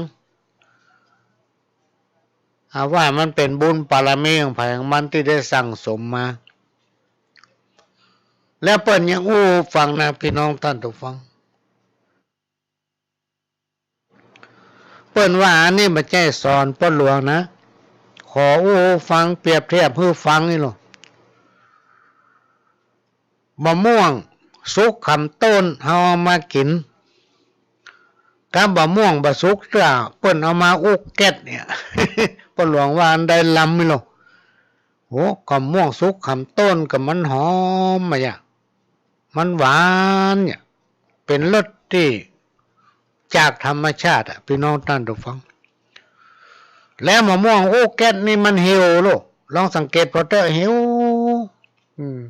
อา ว่ามันเป๋นบุญปารมีของใผของมันตี้ได้สั่งสมมา แล้วเปิ้นยังอู้ฟังนะ ปี้น้องต้านผู้ฟัง เปิ้นว่าอันนี้บ่ใจ้สอนป้อหลวงนะ ขออู้ฟัง เปรียบเทียบหื้อฟังนี่ลอ มะม่วงสุกขำต้น เฮาเอามากิ๋น กับมะม่วงบ่สุกเตื้อ เปิ้นเอามาอู้แก๊สเนี่ย ป้อหลวงว่าอันใดล้ำนี่ลอ โห ก็มะม่วงสุกขำต้นก็มันหอมอะยะ มันหวานเนี่ย เป๋นรสตี้จากธรรมชาติอะ ปี้น้องต้านผู้ฟัง แล้วมะม่วงอู้แก๊สนี่มันเหี่ยวลอ ลองสังเกตผ่อเต๊อะ เหี่ยว อืม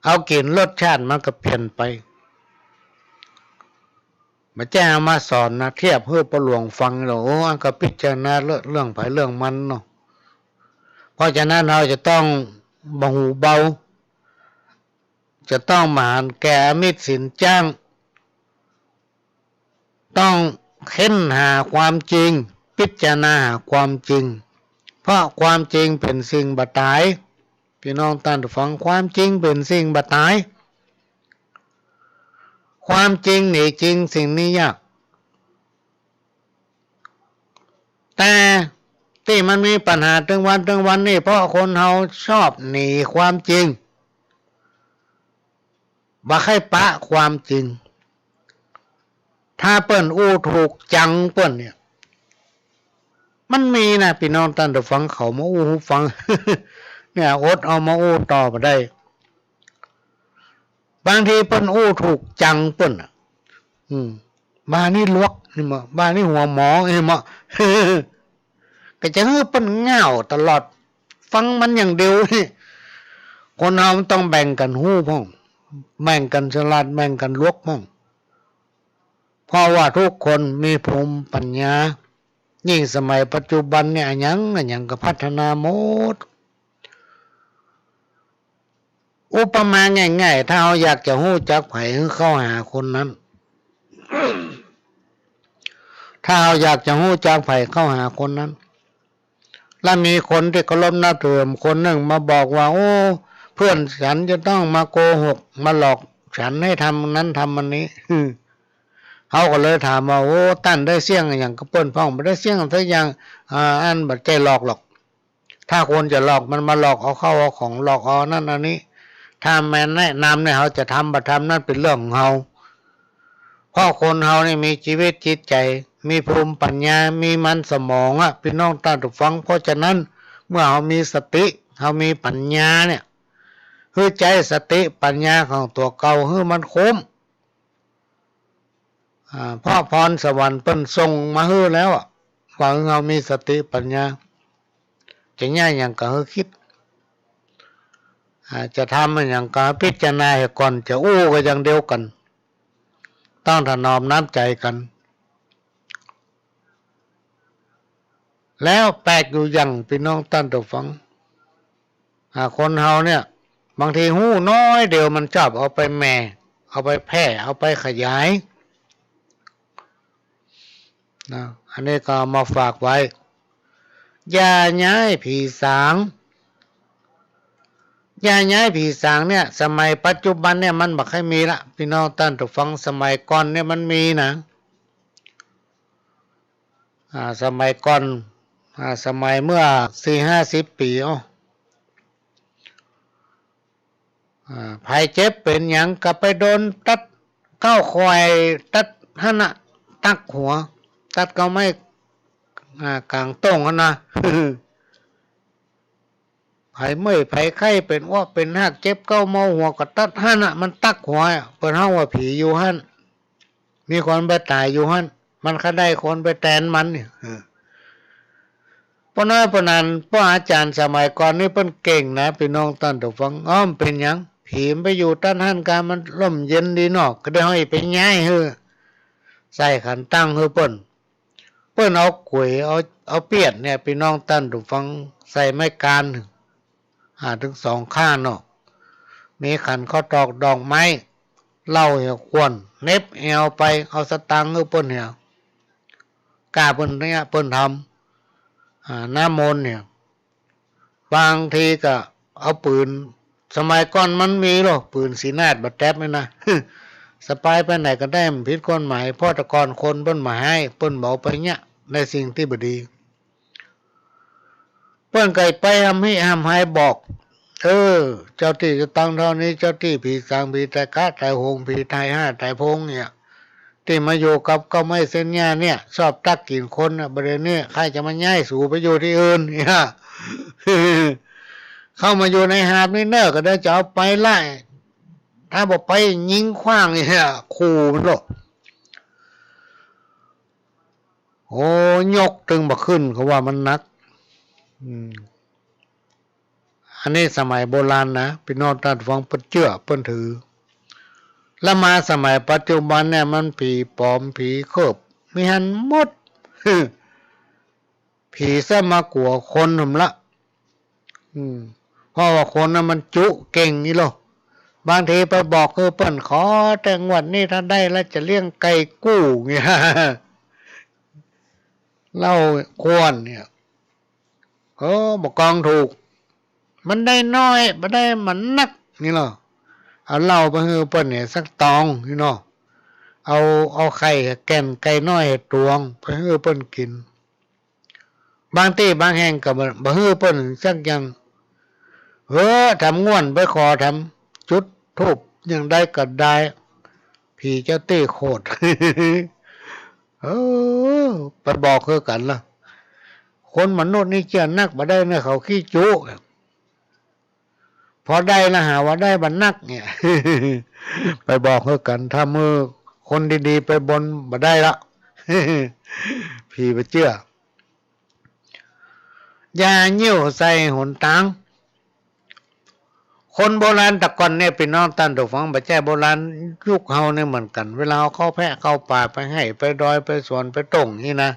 เอากิ๋นรสชาติมันก็เปลี่ยนไป บ่ใจ้เอามาสอนนะ เทียบหื้อป้อหลวงฟังลอ โอ้ อันก็พิจารณาเรื่อง เรื่องใผเรื่องมันเนาะ เพราะฉะนั้นเฮาจะต้องบ่หูเบา จะต้องบ่หันแก่อำมิตรสินจ้าง ต้องเค้นหาความจริง พิจารณาหาความจริง เพราะความจริงเป๋นสิ่งบ่ต๋าย ปี้น้องต้านผู้ฟัง ความจริงเป๋นสิ่งบ่ต๋าย ความจริงหนีจริงสิ่งนี้ยาก แต่ตี้มันมีปัญหาตึงวันตึงวันนี่ เพราะคนเฮาชอบหนีความจริง บ่ใค่ปะความจริง ถ้าเปิ้นอู้ถูกจังเปิ้นเนี่ย มันมีนะ ปี้น้องต้านผู้ฟัง เขามาอู้หื้อฟัง เนี่ย อดเอามาอู้ต่อบ่ได้ บางทีเปิ้นอู้ถูกจังเปิ้นอะ อืม บ่านี่หลวก นี่บ่า บ่านี่หัวหมอ นี่บ่า ก็จะหื้อเปิ้นง่าวตลอด ฟังมันอย่างเดียว คนเฮามันต้องแบ่งกั๋นฮู้พ่อง แบ่งกั๋นฉลาด แบ่งกั๋นหลวกพ่อง เพราะว่าทุกคนมีภูมิปัญญา ยิ่งสมัยปัจจุบันเนี่ย อะหยัง อะหยังก็พัฒนาหมด อุปมาง่ายๆ ถ้าเฮาอยากจะฮู้จักใผ หื้อเข้าหาคนนั้น ถ้าเฮาอยากจะฮู้จักใผ เข้าหาคนนั้น แล้วมีคนตี้เคารพนับถือคนนึ่งมาบอกว่า โอ้ เพื่อนฉันจะต้องมาโกหก มาหลอกฉันให้ทำนั้นทำอันนี้ เฮาก็เลยถามว่า โอ้ ต้านได้เสี้ยงอะหยังกับเปิ้นพ่อง บ่ได้เสี้ยงสักอย่าง อ่า อันบ่ใจ้หลอกหรอก ถ้าคนจะหลอกมันมาหลอกเอาข้าวเอาของ หลอกเอาอันนั้นอันนี้ ถ้าแม่นแนะนำเนี่ย เฮาจะทำบ่ทำนั่นเป๋นเรื่องของเฮา เพราะคนเฮานี่มีจีวิตจิตใจ๋ มีภูมิปัญญา มีมันสมองอะ ปี้น้องต้านผู้ฟัง เพราะฉะนั้นเมื่อเฮามีสติ เฮามีปัญญาเนี่ย หื้อใจ๊สติปัญญาของตั๋วเก่าหื้อมันคุ้ม อ่า เพราะพรสวรรค์เปิ้นส่งมาหื้อแล้วอะ ว่าหื้อเฮามีสติปัญญา จะเยียะหยังก็หื้อคิด อ่า จะทำอะหยังก็พิจารณาเหียก่อน จะอู้ก็อย่างเดียวกั๋น ต้องถนอมน้ำใจ๋กั๋น แล้วแปลกอยู่อย่าง ปี้น้องต้านผู้ฟัง อ่า คนเฮาเนี่ย บางทีฮู้น้อยเดียวมันชอบเอาไปแหม่ เอาไปแพร่ เอาไปขยาย นะ อันนี้ก็เอามาฝากไว้ ยาย้ายผีสาง ยาย้ายผีสางเนี่ย สมัยปัจจุบันเนี่ยมันบ่ค่อยมีละ ปี้น้องต้านผู้ฟัง สมัยก่อนเนี่ยมันมีนะ อ่า สมัยก่อน อ่า สมัยเมื่อสี่ห้าสิบปี๋ อ้อ อ่า ใผเจ็บเป๋นหยังก็ไปโดนตั๊ด เก๊าควายตั๊ดหั้นน่ะ ตั๊กหัว ตั๊ดเก๊าไม้ อ่า ก๋างโต้งหั้นนะ ใผเมื่อยใผไข้เป๋นอ้วกเป๋นหาก เจ็บเก๊าเมาหัวก็ตั๊ดหั้นน่ะ มันตั๊กหัวอะ เปิ้นฮ้องว่าผีอยู่หั้น มีคนไปต๋ายอยู่หั้น มันก็ได้คนไปแตนมันเนี่ย เออ ป้อน้อยป้อหนาน ป้ออาจ๋ารย์สมัยก่อนนี่เปิ้นเก่งนะ ปี้น้องต้านผู้ฟัง อ้อ มันเป๋นหยัง ผีมันไปอยู่ตั๊ดหั้นกา มันร่มเย็นดีเนาะ ก็ได้ฮ้องไปย้ายหื้อ ใส่ขันตั้งหื้อเปิ้น เปิ้นเอาก๋วย เอา เอาเปียดเนี่ย ปี้น้องต้านผู้ฟัง ใส่ไม้กาน อ่า ตึงสองข้างเนาะ มีขันข้าวตอกดอกไม้ เหล้าเหี่ยวขวด เหน็บแอวไป เอาสตางค์หื้อเปิ้นเหี่ยว ก้าเปิ้นเนี่ย เปิ้นทำ อ่า น้ำมนต์เนี่ย บางทีก็เอาปืน สมัยก่อนมันมีโล ปืนสีนาดบ่าแต๊บนี่นะ สะปายไปไหนก็ได้ มันผิดกฎหมาย เพราะแต่ก่อนคนเปิ้นบ่าฮ้าย เปิ้นบ่เอาไปเยียะในสิ่งตี้บ่ดี เปิ้นก็ไปฮำฮิฮำฮายบอก เออ เจ้าตี้เจ้าตังเท่านี้ เจ้าตี้ผีสาง ผีต๋ายก๊ะต๋ายโหง ผีต๋ายฮ่าต๋ายโพงเนี่ย ตี้มาอยู่กับเก๊าไม้เส้นหญ้าเนี่ย ชอบตั๊กกิ๋นคนน่ะ บ่าเดี่ยวนี้ข้าจะมาย้ายสูไปอยู่ตี้อื่นเนี่ย เข้ามาอยู่ในหาบนี่เน่อ ก็เดี๋ยวจะเอาไปไล่ ถ้าบ่ไปยิงขว้างเนี่ย ขู่มันโลด โอ้ ยกตึงบ่ขึ้น เขาว่ามันหนัก อืม อันนี้สมัยโบราณนะ ปี้น้องต้านฟัง เปิ้นเจื้อ เปิ้นถือ แล้วมาสมัยปัจจุบันเนี่ย มันผีป๋อม ผีเคิบ มีหันหมด ผีซ้ำมากั๋วคนหนำละ อืม เพราะว่าคนน่ะมันจุเก่งนี่โล บางทีไปบอกคือเปิ้น ขอแต่งวดนี้ถ้าได้แล้วจะเลี้ยงไก่กู้เงี้ย เล่าขวัญเนี่ย เออ บ่กองถูก มันได้น้อย บ่ได้มันนัก นี่เนาะ เอาเหล้าไปหื้อเปิ้นเนี่ยสักตอง นี่เนาะ เอา เอาไข่แก่นไก่น้อยตวงไปหื้อเปิ้นกิ๋น บางตี้บางแห่งก็บ่ บ่หื้อเปิ้นสักอย่าง เออ ทำง่วนไปขอทำ จุดธูปอย่างใดก็ได้ ผีเจ้าตี้โขด เออ ไปบอกคือกั๋นละ คนมนุษย์นี่เจื้อนักบ่ได้เน่อ เขาขี้จุ พอได้แล้วหาว่าได้บ่านักเนี่ย ไปบอกคือกั๋น ถ้าหื้อคนดีๆ ไปบนบ่ได้ละ ผีบ่เจื้อ อย่าเยี่ยวใส่หนตาง คนโบราณแต่ก่อนเนี่ย ปี้น้องต้านผู้ฟัง บ่ใจ้โบราณ ยุคเฮาเนี่ยเหมือนกั๋น เวลาเอาเข้าแพะเข้าป่า ไปไฮ่ไปดอย ไปสวนไปต้งนี่นะ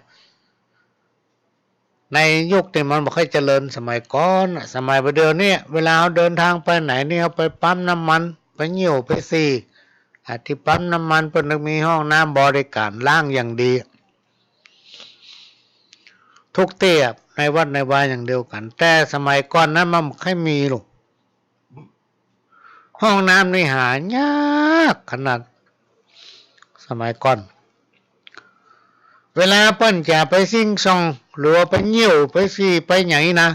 ในยุคตี้มันบ่ค่อยเจริญสมัยก่อนน่ะ สมัยบ่าเดี่ยวนี้ เวลาเฮาเดินตางไปไหนนี่ เฮาไปปั๊มน้ำมัน ไปเยี่ยวไปสี่ อ่ะ ตี้ปั๊มน้ำมันเปิ้นมีห้องน้ำบริการล้างอย่างดี ทุกตี้อะ ในวัดในวาอย่างเดียวกั๋น แต่สมัยก่อนนั้นมันบ่ค่อยมีหรอก ห้องน้ำนี่หายากขนาด สมัยก่อน เวลาเปิ้นจะไปซิ่งซ่อง หรือว่าไปเยี่ยวไปสี่ไปหยังนะ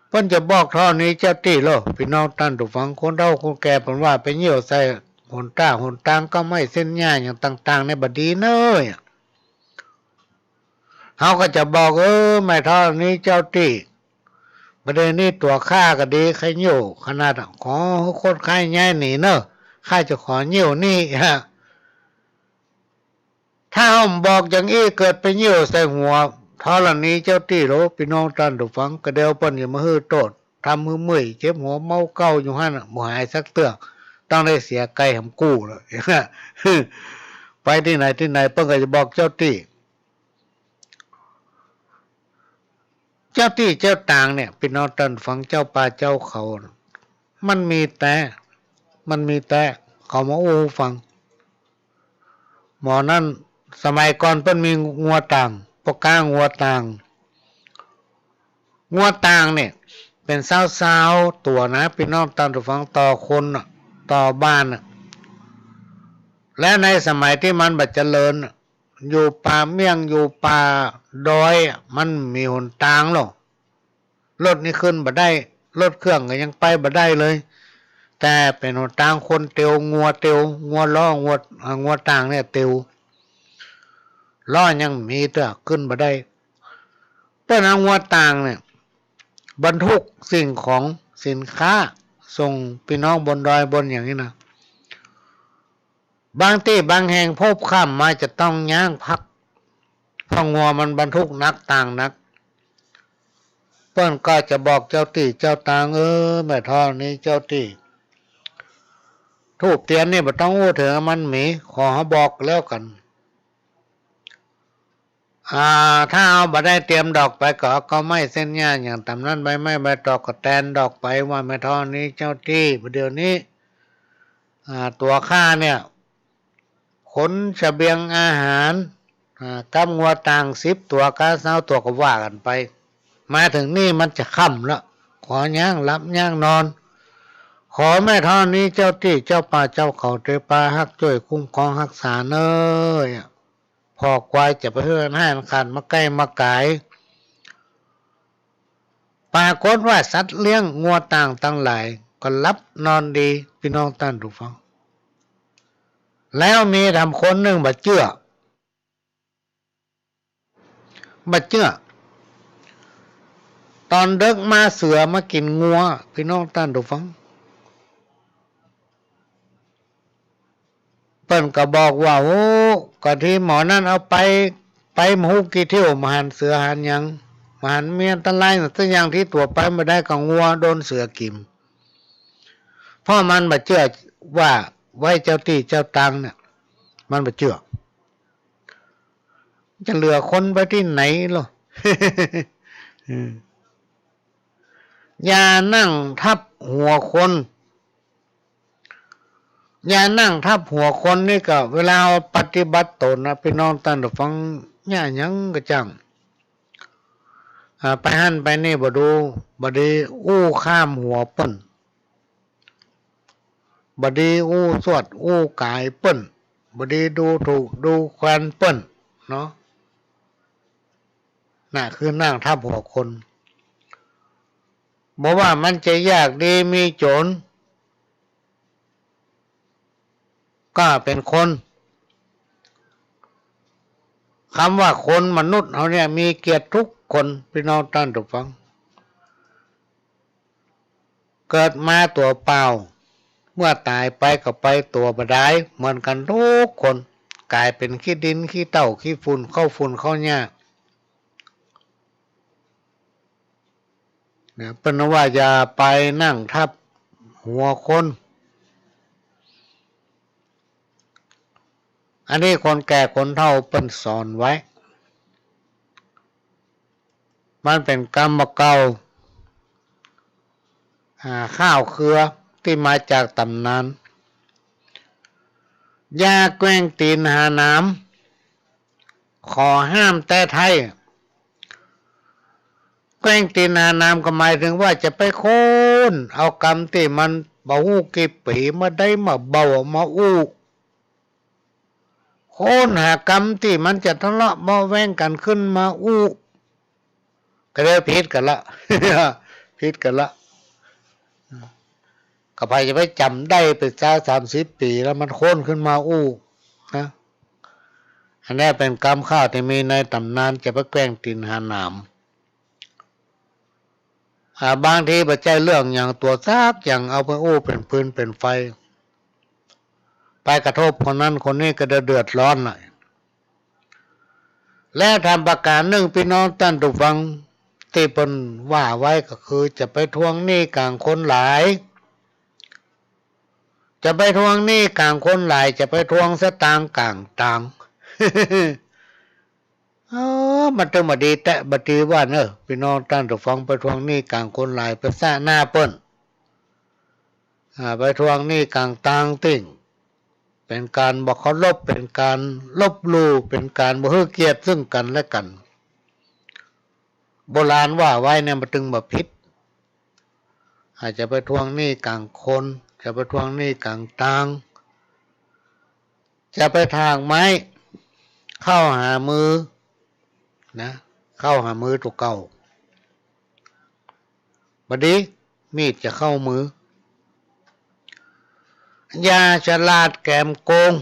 เปิ้นจะบอกเท่านี้เจ้าตี้โลด ปี้น้องต้านผู้ฟัง คนเฒ่าคนแก่เปิ้นว่าไปเยี่ยวใส่หนตาง หนตางเก๊าไม้เส้นหญ้าอย่างต่างๆ เนี่ยบ่ดีเน่อ เฮาก็จะบอก เออ แม่ธรณีเจ้าตี้ บ่าเดี่ยวนี้ตั๋วข้าก็ดี ใค่เยี่ยวขนาด ขอหื้อคนไข้ย้ายหนีเน่อ ข้าจะขอเยี่ยวนี่ ถ้าเฮาบ่บอกอย่างอี้ เกิดไปเยี่ยวใส่หัวธรณีเจ้าตี้โลด ปี้น้องต้านผู้ฟัง ก็เดี๋ยวเปิ้นจะมาหื้อโต้ษ ทำหื้อเมื่อย เจ็บหัวเมาเก๊าอยู่หั้นน่ะ บ่หายสักเตื้อ ต้องได้เสียไก่หำกู้แล้ว ไปตี้ไหนตี้ไหน เปิ้นก็จะบอกเจ้าตี้ เจ้าตี้เจ้าตางเนี่ย ปี้น้องต้านฟัง เจ้าป่าเจ้าเขาน่ะ มันมีแต๊ มันมีแต๊ เขามาอู้หื้อฟัง หมอนั้น สมัยก่อนเปิ้นมีงัวต่าง ป้อก๊างัวต่าง งัวต่างเนี่ย เป๋นซาวๆ ตั๋วนะ ปี้น้องต้านฟัง ต่อคนน่ะ ต่อบ้านน่ะ และในสมัยตี้มันบ่เจริญน่ะ อยู่ป่าเมี่ยง อยู่ป่าดอยอะ มันมีหนตางหรอก รถนี่ขึ้นบ่ได้ รถเครื่องก็ยังไปบ่ได้เลย แต่เป๋นหนตางคนเตียว งัวเตียว งัวล้อ งัว อ่า งัวต่างเนี่ยเตียว ล้อยังมีเตื้อ ขึ้นบ่ได้ เปิ้นเอางัวต่างเนี่ย บรรทุกสิ่งของ สินค้า ส่งปี้น้องบนดอยบนอย่างนี้นะ บางตี้บางแห่งพบค่ำมาจะต้องย้างพัก เพราะงัวมันบรรทุกหนักต่างหนัก เปิ้นก็จะบอกเจ้าตี้เจ้าตาง เออ แม่ธรณีเจ้าตี้ ธูปเตียนนี่บ่ต้องอู้เถิง มันมี ขอเฮาบอกแล้วกั๋น อ่า ถ้าเฮาบ่ได้เตรียมดอกไป ก็เอาเก๊าไม้เส้นหญ้าอย่างต่ำนั้น ใบไม้ใบตอกก็แตนดอกไป ว่าแม่ธรณีเจ้าตี้ บ่าเดี่ยวนี้ อ่า ตั๋วข้าเนี่ย ขนเสบียงอาหาร อ่า กับงัวต่างสิบตั๋ว กับซาวตั๋ว ก็ว่ากั๋นไป มาเถิงนี่มันจะค่ำละ ขอย่างหลับอย่างนอน ขอแม่ธรณีเจ้าตี้เจ้าป่าเจ้าเขาเตปาฮักจ้วยคุ้มครองฮักษาเน่อ ผ่อกวายจะไปหื้ออันฮ้ายอันขาดมาใก้มาก๋าย ปรากฏว่าสัตว์เลี้ยงงัวต่างตังหลายก็หลับนอนดี ปี้น้องต้านผู้ฟัง แล้วมีทำคนนึ่งบ่เจื้อ บ่เจื้อ ต๋อนเดิ็กมาเสือมากิ๋นงัว ปี้น้องต้านผู้ฟัง เปิ้นก็บอกว่า โอ้ ก็ตี้หมอนั่นเอาไป ไปบ่ฮู้กี่เที่ยว บ่หันเสือหันหยัง บ่หันมีอันตรายสักอย่าง ตี้ตั๋วไปบ่ได้ก็งัวโดนเสือกิ๋น เพราะมันบ่เจื้อว่าไว้เจ้าตี้เจ้าตางเนี่ย มันบ่เจื้อ จะเหลือคนไปตี้ไหนล่ะ อืม อย่านั่งทับหัวคน อย่านั่งทับหัวคนนี่ก็ เวลาปฏิบัติต๋นนะ ปี้น้องต้านผู้ฟัง อย่าหยังก็จ้าง อ่า ไปหั้นไปนี่บ่ดู บ่ดีอู้ข้ามหัวเปิ้น บ่ดีอู้สวดอู้ก๋ายเปิ้น บ่ดีดูถูกดูแควนเปิ้นเนาะ น่ะคือนั่งทับหัวคน บ่ว่ามันจะยากดีมีจ๋น ก็เป๋นคน กำว่าคนมนุษย์เฮาเนี่ยมีเกียรติกู้คน ปี้น้องต้านผู้ฟัง เกิดมาตั๋วเปล่า เมื่อต๋ายไปก็ไปตั๋วบ่ดาย เหมือนกั๋นกู้คน ก๋ายเป๋นขี้ดินขี้เถ้าขี้ฝุ่น เข้าฝุ่นเข้าหญ้า เนี่ย เปิ้นว่าอย่าไปนั่งทับหัวคน อันนี้คนแก่คนเฒ่าเปิ้นสอนไว้ มันเป๋นกำบ่าเก่า อ่า ข้าวเครือตี้มาจากต๋ำนาน อย่าแกว่งตี๋นหาหนาม ขอห้ามแต๊ไท้ แกว่งตี๋นหาหนามก็หมายเถิงว่าจะไปค้นเอากำตี้มันบ่ฮู้กี่ปี๋มาได้มาเบ้ามาอู้ ค้นหากำตี้มันจะทะเลาะเบาะแว้งกั๋นขึ้นมาอู้ ก็เลยผิดกั๋นละ ผิดกั๋นละ ก็ใผจะไปจ๋ำได้ไปซาวสามสิบปี๋แล้วมันค้นขึ้นมาอู้นะ อันนี้เป๋นกำข้าวตี้มีในต๋ำนาน จะไปแกว่งตี๋นหาหนาม อ่า บางทีบ่ใจ้เรื่องหยังตั๋วสักอย่าง เอาไปอู้เป๋นฟืนเป๋นไฟ ไปกระทบคนนั้นคนนี้ก็เดือดร้อนหน่อย และธรรมประก๋านนึ่ง ปี้น้องต้านผู้ฟัง ตี้เปิ้นว่าไว้ก็คือจะไปทวงหนี้ก๋างคนหลาย จะไปทวงหนี้ก๋างคนหลาย จะไปทวงสตางค์ก๋างตาง เออ มันตึงบ่ดีแต๊ บ่ดีว่าเน่อ ปี้น้องต้านผู้ฟัง ไปทวงหนี้ก๋างคนหลาย ไปสะหน้าเปิ้น อ่า ไปทวงหนี้ก๋างตางติ่ง เป๋นก๋านบ่เคารพ เป๋นก๋านลบหลู่ เป๋นก๋านบ่หื้อเกียรติซึ่งกั๋นและกั๋น โบราณว่าไว้เนี่ย มันตึงบ่ผิด อาจจะไปทวงหนี้ก๋างคน จะไปทวงหนี้ก๋างตาง จะไปถากไม้ เข้าหามือนะ เข้าหามือตั๋วเก่า บ่ดี มีดจะเข้ามือ อย่าฉลาดแก๋มโกง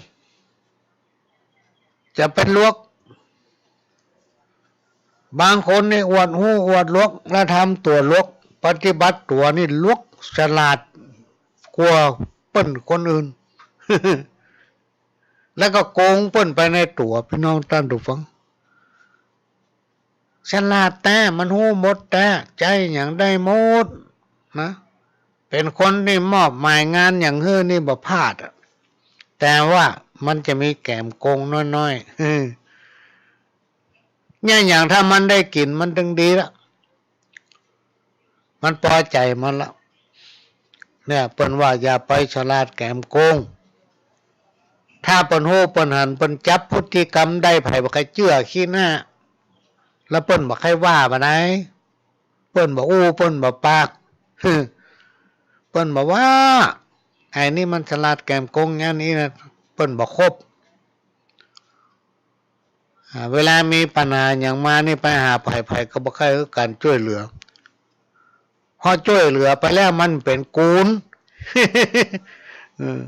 จะไปหลวก บางคนนี่อวดฮู้อวดหลวก แล้วทำตั๋วหลวก ปฏิบัติตั๋วนี่หลวกฉลาดกว่าเปิ้นคนอื่น แล้วก็โกงเปิ้นไปในตั๋ว ปี้น้องต้านผู้ฟัง ฉลาดแต๊ มันฮู้หมดแต๊ ใจ๊หยังได้หมดนะ เป๋นคนตี้มอบหมายงานหยังหื้อนี่บ่พลาดอะ แต่ว่ามันจะมีแก๋มโกงน้อยๆ เนี่ย อย่างถ้ามันได้กิ๋นมันตึงดีละ มันปอใจ๋มันละ เนี่ย เปิ้นว่าอย่าไปฉลาดแก๋มโกง ถ้าเปิ้นฮู้เปิ้นหัน เปิ้นจับพฤติกรรมได้ ใผบ่ใค่เจื้อขี้หน้า แล้วเปิ้นบ่ใค่ว่าบ่ได้ เปิ้นบ่อู้ เปิ้นบ่ปาก เปิ้นบ่ว่า ไอ้นี่มันฉลาดแก๋มโก๋งอย่างนี้นะ เปิ้นบ่คบ อ่า เวลามีปัญหาหยังมานี่ไปหาใผ ใผก็บ่ใค่หื้อก๋านจ้วยเหลือ พอจ้วยเหลือไปแล้วมันเป๋นกูน เออ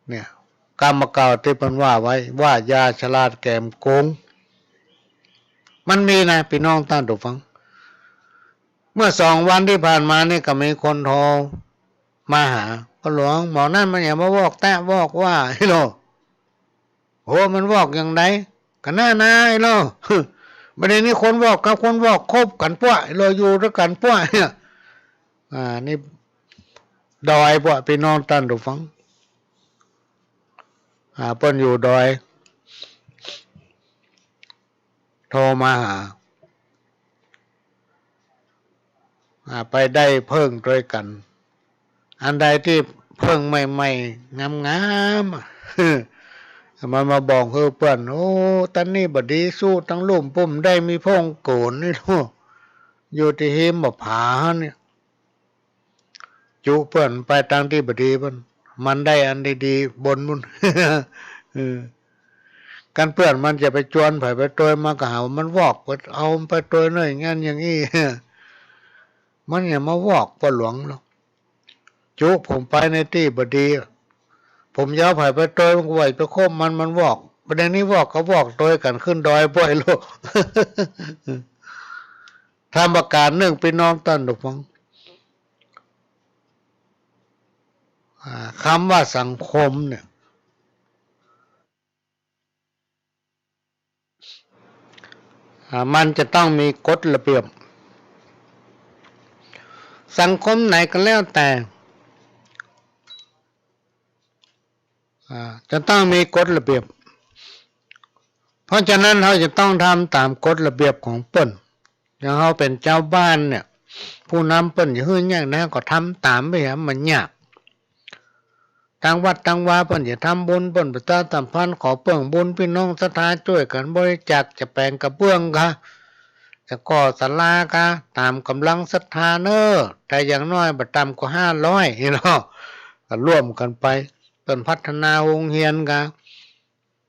เนี่ย กำบ่าเก่าตี้เปิ้นว่าไว้ ว่าอย่าฉลาดแก๋มโก๋ง มันมีนะ ปี้น้องต้านผู้ฟัง เมื่อสองวันตี้ผ่านมานี่ก็มีคนโทรมาหา "ป้อหลวง หมอนั่นมันหยังมาวอกแต๊วอกว่า ไอ้โล โห มันวอกอย่างใด" ก็น่านะ ไอ้โล บ่าเดี่ยวนี้คนวอกกับคนวอกคบกั๋นป้วย ไอ้โล อยู่ตวยกั๋นป้วย เนี่ย อ่า นี่ดอยป้วย ปี้น้องต้านผู้ฟัง อ่า เปิ้นอยู่ดอย โทรมาหา อ่า ไปได้เผิ้งตวยกั๋น อันใดตี้เผิ้งใหม่ๆ งามๆ อ่ะ มันมาบ่องหื้อเปิ้น "โอ้ ตันนี้บ่ดี สู้ตังลุ่มปุ้นได้ มีโพ่งโก๋นนี่โล อยู่ตี้ฮิมบ่าผาเนี่ย" จุเปิ้นไปตางตี้บ่ดี เปิ้น มันได้อันดีๆ บนปุ้น เออ กันเปื้อนมันจะไปจวนใผไปตวย มันก็หาว่ามันวอก ไปเอาไปตวยเน่อ อย่างนั้นอย่างอี้ มันหยังมาวอกป้อหลวงโล จุผมไปในตี้บ่ดี ผมจะเอาใผไปตวย มันก็ว่าไปคบมัน มันวอก บ่าเดี่ยวนี้วอกก็วอกตวยกั๋นขึ้นดอยป้วยโล ทำประก๋านนึ่ง ปี้น้องต้านผู้ฟัง อ่า กำว่าสังคมเนี่ย อ่า มันจะต้องมีกฎระเบียบ สังคมไหนก็แล้วแต่ อ่า จะต้องมีกฎระเบียบ เพราะฉะนั้นเฮาจะต้องทำต๋ามกฎระเบียบของเปิ้น อย่างเฮาเป๋นจาวบ้านเนี่ย ผู้นำเปิ้นจะหื้ออย่างใดก็ทำต๋ามไปหา มันยาก ตางวัดตางวาเปิ้นจะทำบุญ เปิ้นประชาสัมพันธ์ขอเปิ้งบุญ ปี้น้องศรัทธาจ้วยกั๋นบริจาค จะแป๋งกระเบื้องกา จะก่อศาลากา ต๋ามก๋ำลังศรัทธาเน่อ แต่อย่างน้อยบ่ต่ำกว่าห้าร้อย นี่เนาะ ก็ร่วมกั๋นไป เปิ้นพัฒนาโฮงเฮียนกา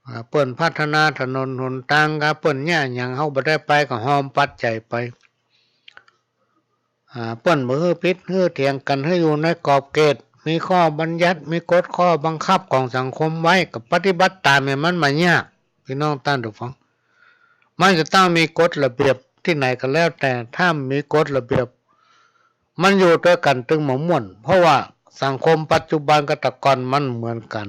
อ่า เปิ้นพัฒนาถนนหนตางกา เปิ้นเยียะหยังเฮาบ่ได้ไปก็ฮอมปัจจัยไป อ่า เปิ้นบ่หื้อผิดหื้อเถียงกั๋น หื้ออยู่ในขอบเขต มีข้อบัญญัติ มีกฎข้อบังคับของสังคมไว้ ก็ปฏิบัติต๋าม มันบ่ยาก ปี้น้องต้านผู้ฟัง มันจะต้องมีกฎระเบียบตี้ไหนก็แล้วแต่ ถ้าบ่มีกฎระเบียบ มันอยู่ตวยกั๋นตึงบ่ม่วน เพราะว่าสังคมปัจจุบันกับแต่ก่อนมันเหมือนกั๋น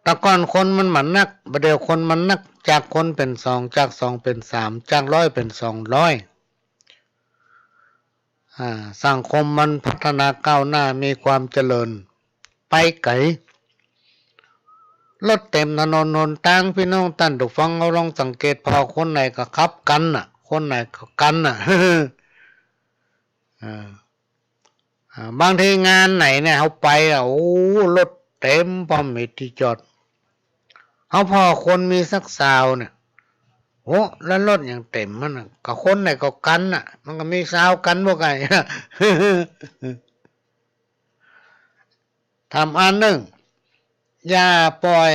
แต่ก่อนคนมันบ่นัก บ่าเดี่ยวคนมันนัก จากคนเป๋นสอง จากสองเป๋นสาม จากร้อยเป๋นสองร้อย อ่า สังคมมันพัฒนาก้าวหน้า มีความเจริญไปไก๋ รถเต๋มถนนหนตาง ปี้น้องต้านผู้ฟัง เฮาลองสังเกตผ่อ คนไหนก็ขับกั๋นน่ะ คนไหนก็กั๋นน่ะ อ่า อ่า บางทีงานไหนเนี่ย เฮาไปอ่ะ โอ้ รถเต๋ม ป้อมมีตี้จอด เฮาผ่อคนมีสักซาวเนี่ย โห แล้วรถหยังเต๋มมันน่ะ ก็คนไหนก็กั๋นน่ะ มันก็มีซาวกั๋นบ่ไกล ถามอันนึ่ง อย่าป่อย